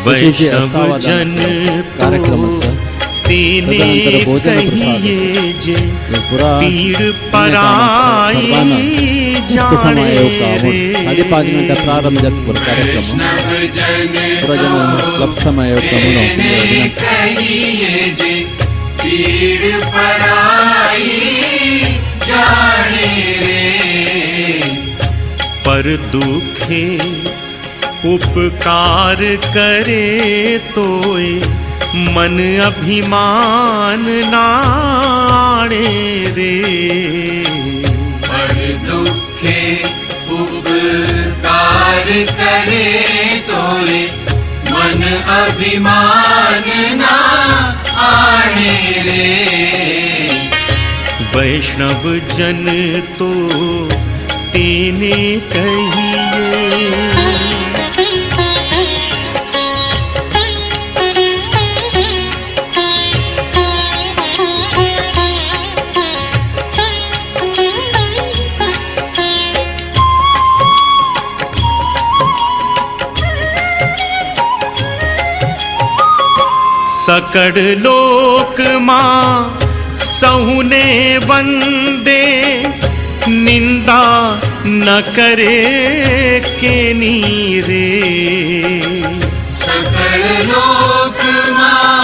वैष्णव जन कार्यक्रमस्य तेने कहिए जे पीर पराई जाने रे। 5:30 ಗಂಟೆ ಪ್ರಾರಂಭ ಜಾತ್ರೆ ಕಾರ್ಯಕ್ರಮ ಪುರ ಜನ ಕ್ಲಬ್ ಸಮಯ पीर पराई जाने रे। पर दुखे उपकार करे तोय, मन अभिमान नाणे रे। पर दुखे उपकार करे तोय, मन अभिमान ना आणे रे। वैष्णव जन तो तेने कहिए। सकड़ लोक मां सहुने वंदे, निंदा न करे के नीरे। सकड़ लोक मां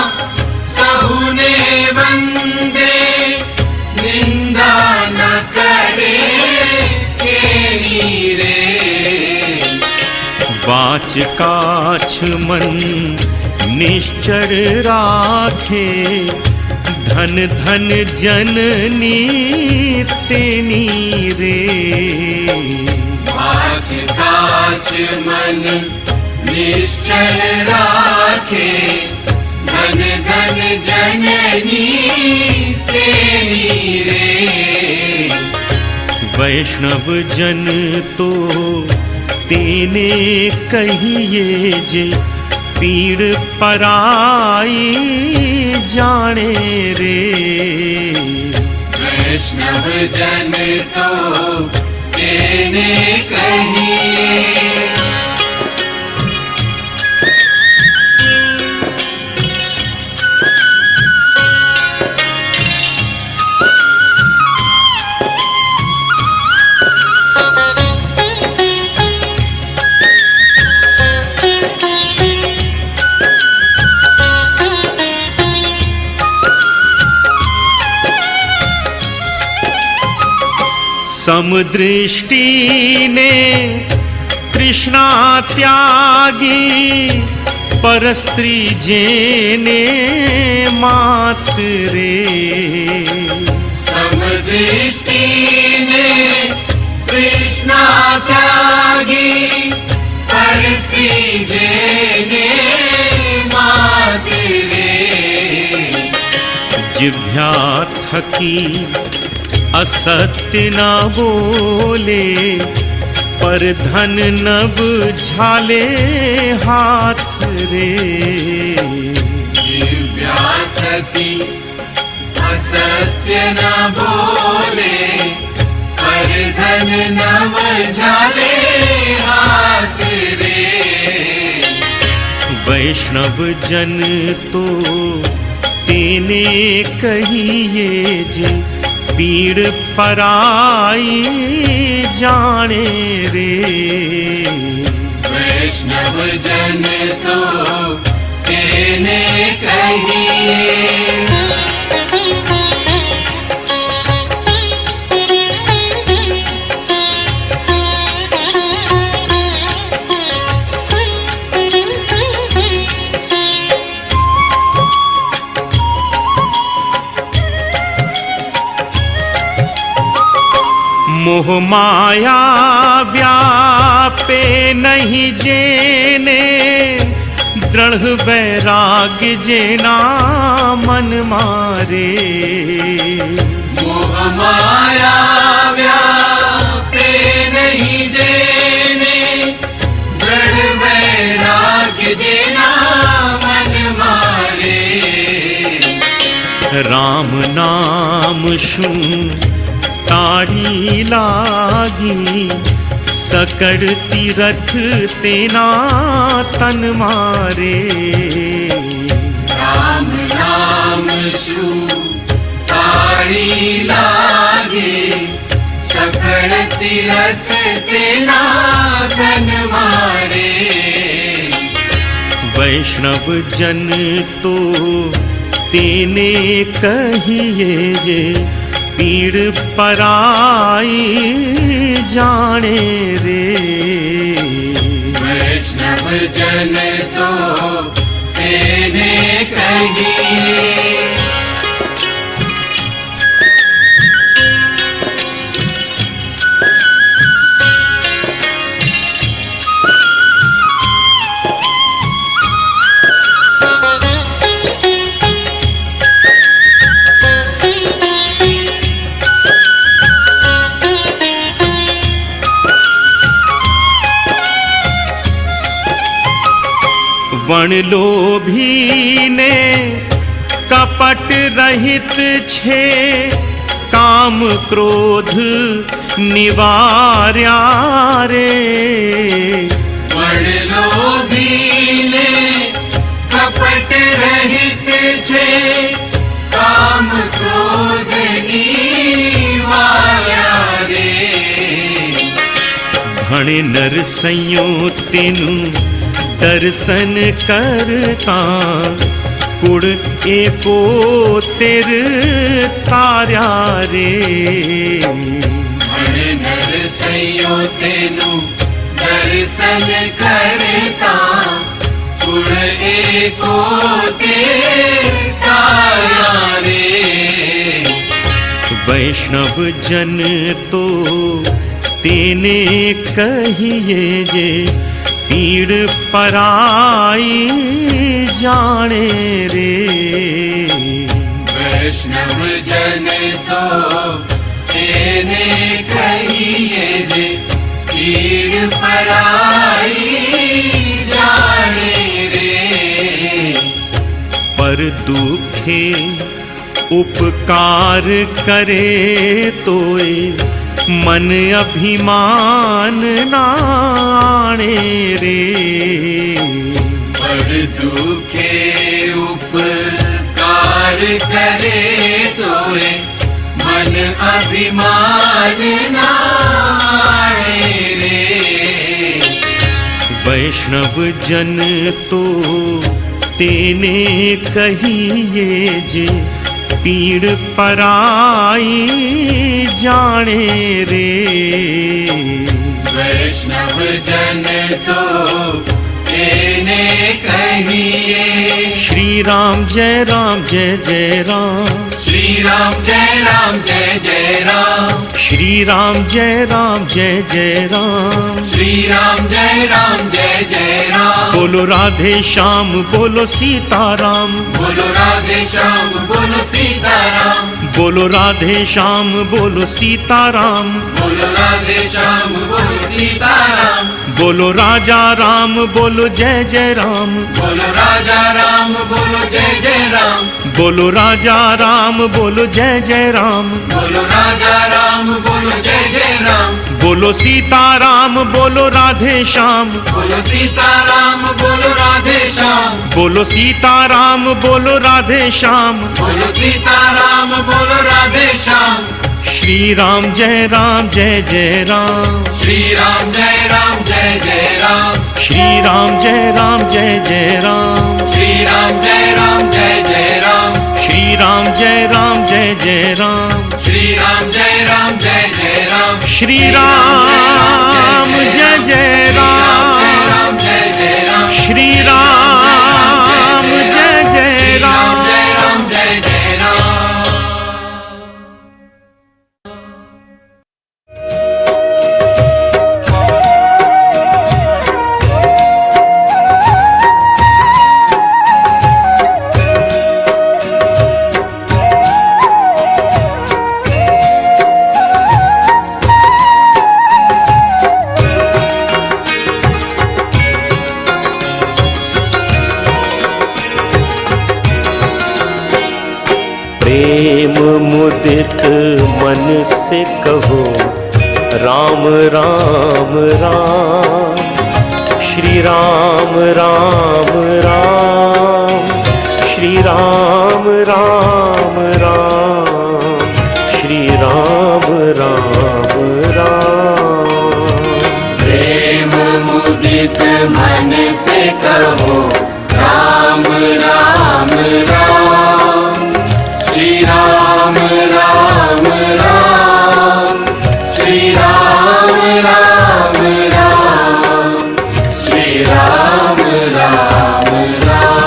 सहुने वंदे, निंदा न करे के नीरे। वाच काछ मन निश्चल राखे धन धन जननी तेनी रे। वाच काच मन निश्चल राखे धन धन जननी तेनी रे। वैष्णव जन तो तेने कहिए जे पीर पराई जाने रे। वैष्णव जन तो तेने कहिए। समदृष्टि ने तृष्णा त्यागी पर स्त्री जेने मात रे। समदृष्टि ने तृष्णा त्यागी पर स्त्री जेने मात रे। जिभ्या थकी असत्य न बोले पर धन नव झाले हाथ रे। जिव्या थकी असत्य न बोले पर धन नव झाले हाथ रे। वैष्णव जन तो तेने कहिए जे पीर पराई जाने रे। वैष्णव जन तो तेने कहिए। मोह माया व्यापे नहीं जेने दृढ़ वैराग जेना मन मारे। मोह माया व्यापे नहीं जेने दृढ़ वैराग जेना मन मारे। राम नाम शू ताड़ी लागी सकड़ तीरथ तेना तन मारे। राम नाम शू ताड़ी लागी सकड़ तीरथ तेना तन मारे। वैष्णव जन तो तेने कहिए जे पीर पराई जाने रे। वैष्णव जन तो तेने कहिए। वण लोभी ने कपट रहित छे काम क्रोध निवार्या रे। वण लोभी ने कपट रहित छे काम क्रोध निवार्या रे। भणे नरसैयो तेनु दर्शन करता कुड़ एको तेर तार्या रे। भणे नरसैयो तेनु दर्शन करता गुण एको ते तार्या रे। वैष्णव जन तो तेने कहिए जे पीड़ पराई जाने रे। वैष्णव जन तो तेने कहिए जे पीड़ पराई जाने रे। पर दुखे उपकार करे तोए मन अभिमान नाणे रे। पर दुखे उपकार करे तोए मन अभिमान नाणे रे। वैष्णव जन तो तेने कहिए जे पीड़ पराई जाने रे। वैष्णव जन तो तेने कहिए। श्री राम जय राम जय जय राम। श्री राम जय राम जय जय राम। श्री राम जय राम जय जय राम। श्री राम जय राम जय जय राम। बोलो राधे श्याम बोलो सीता राम। बोलो राधे श्याम बोलो सीता राम। बोलो राधे श्याम बोलो सीता राम। बोलो राधे श्याम बोलो सीता राम। बोलो राजा राम बोलो जय जय राम। बोलो राजा राम बोलो जय जय राम। बोलो राजा राम बोलो जय जय राम। बोलो राजा राम बोलो जय जय राम। बोलो सीता राम बोलो राधे श्याम। बोलो सीता राम बोलो राधे श्याम। बोलो सीता राम बोलो राधे श्याम। बोलो सीता राम बोलो राधे श्याम। श्री राम जय राम जय जय राम। श्री राम जय राम जय जय राम। श्री राम जय राम जय जय राम। श्री राम जय राम जय जय राम। श्री राम जय राम जय जय राम। श्री राम जय राम जय जय राम। श्री राम जय जय राम। श्री राम जय जय राम। जय जय राम। प्रेम मुदित मन से कहो राम राम राम। श्री राम राम राम। श्री राम राम राम। श्री राम राम राम। प्रेम मुदित मन से कहो राम राम राम। श्री राम राम राम। श्री राम राम राम। श्री राम राम राम।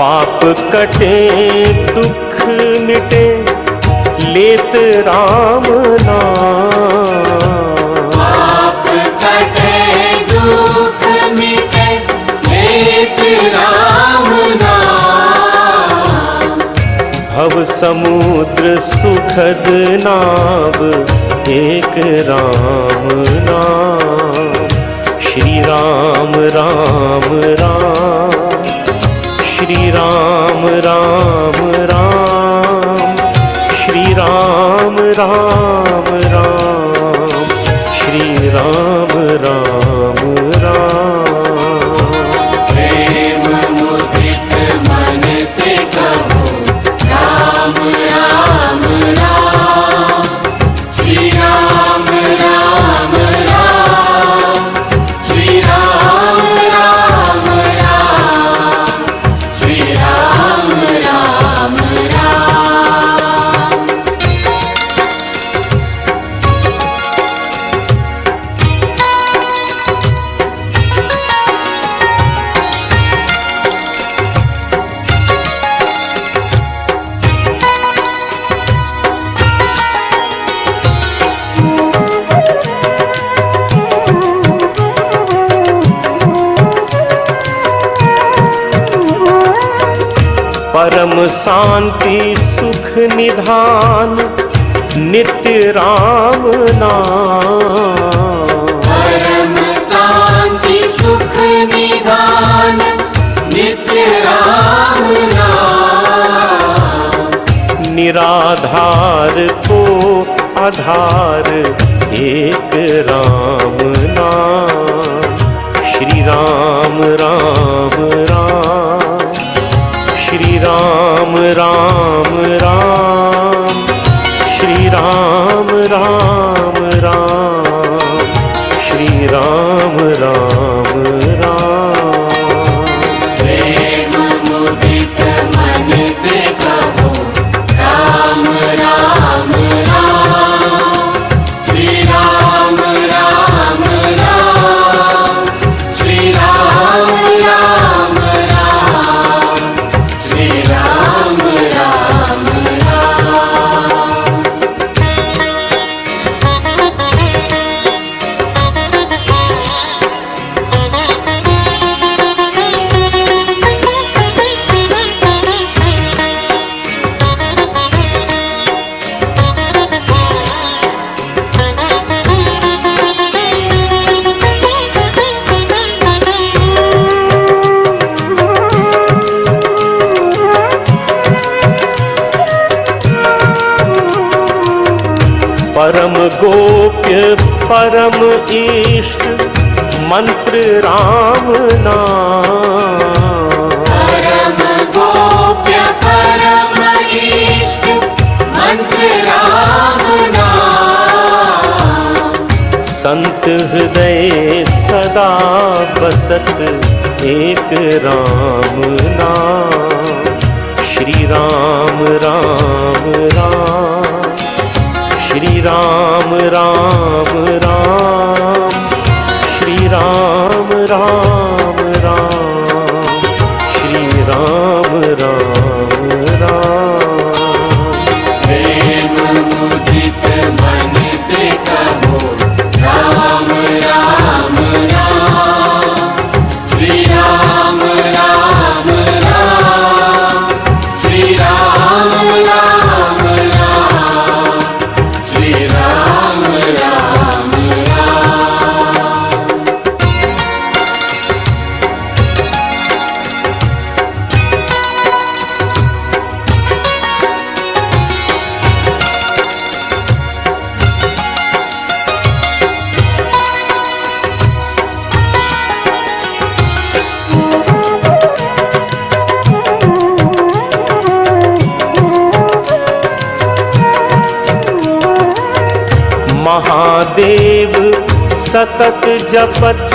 पाप कटे दुख मिटे लेत राम नाम। पाप कटे दुख मिटे लेत राम नाम। भव समुद्र सुखद नाव एक राम नाम। श्री राम राम राम। श्री राम राम राम। श्री राम राम राम। श्री राम राम राम। परम शांति सुख निधान नित्य राम नाम। परम शांति सुख निधान नित्य राम नाम। निराधार को आधार एक राम नाम। श्री राम राम राम श्री राम राम राम श्री राम राम राम श्री राम राम राम। प्रेम मुदित मन से कहो राम राम राम श्री राम राम राम श्री राम राम राम श्री राम राम राम। परम गोप्य परम इष्ट मंत्र राम नाम। परम गोप्य परम इष्ट मंत्र राम नाम। संत हृदय सदा बसत एक राम नाम। श्री राम राम राम श्री राम राम राम श्री राम राम राम श्री राम राम राम। प्रेम मुदित मन से कहो राम राम राम श्री राम राम राम श्री राम राम राम श्री राम राम राम। महादेव सतत जपत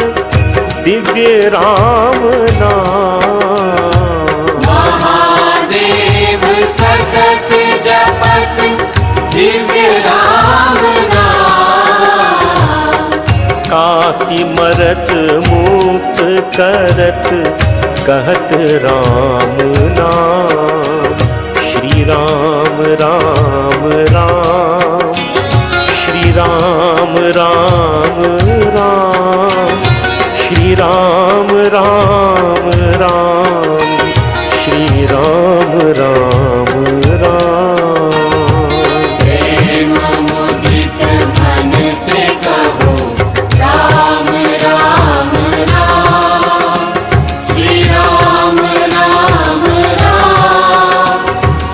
दिव्य राम नाम। महादेव सतत जपत दिव्य राम नाम। काशी मरत मुक्त करत कहत राम नाम। श्री राम राम राम श्री राम राम राम श्री राम राम राम श्री राम राम राम। प्रेम मुदित मन से कहो राम राम राम श्री राम राम राम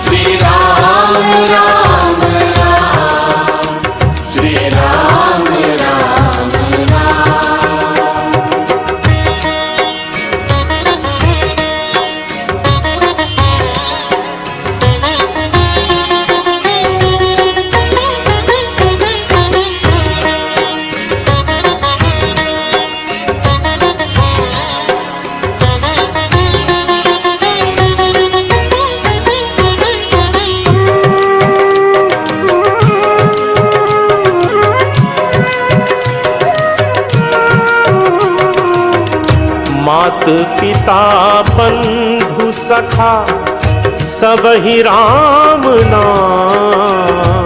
श्री राम राम राम श्री राम राम राम। मात पिता बंधु सखा सब ही राम नाम।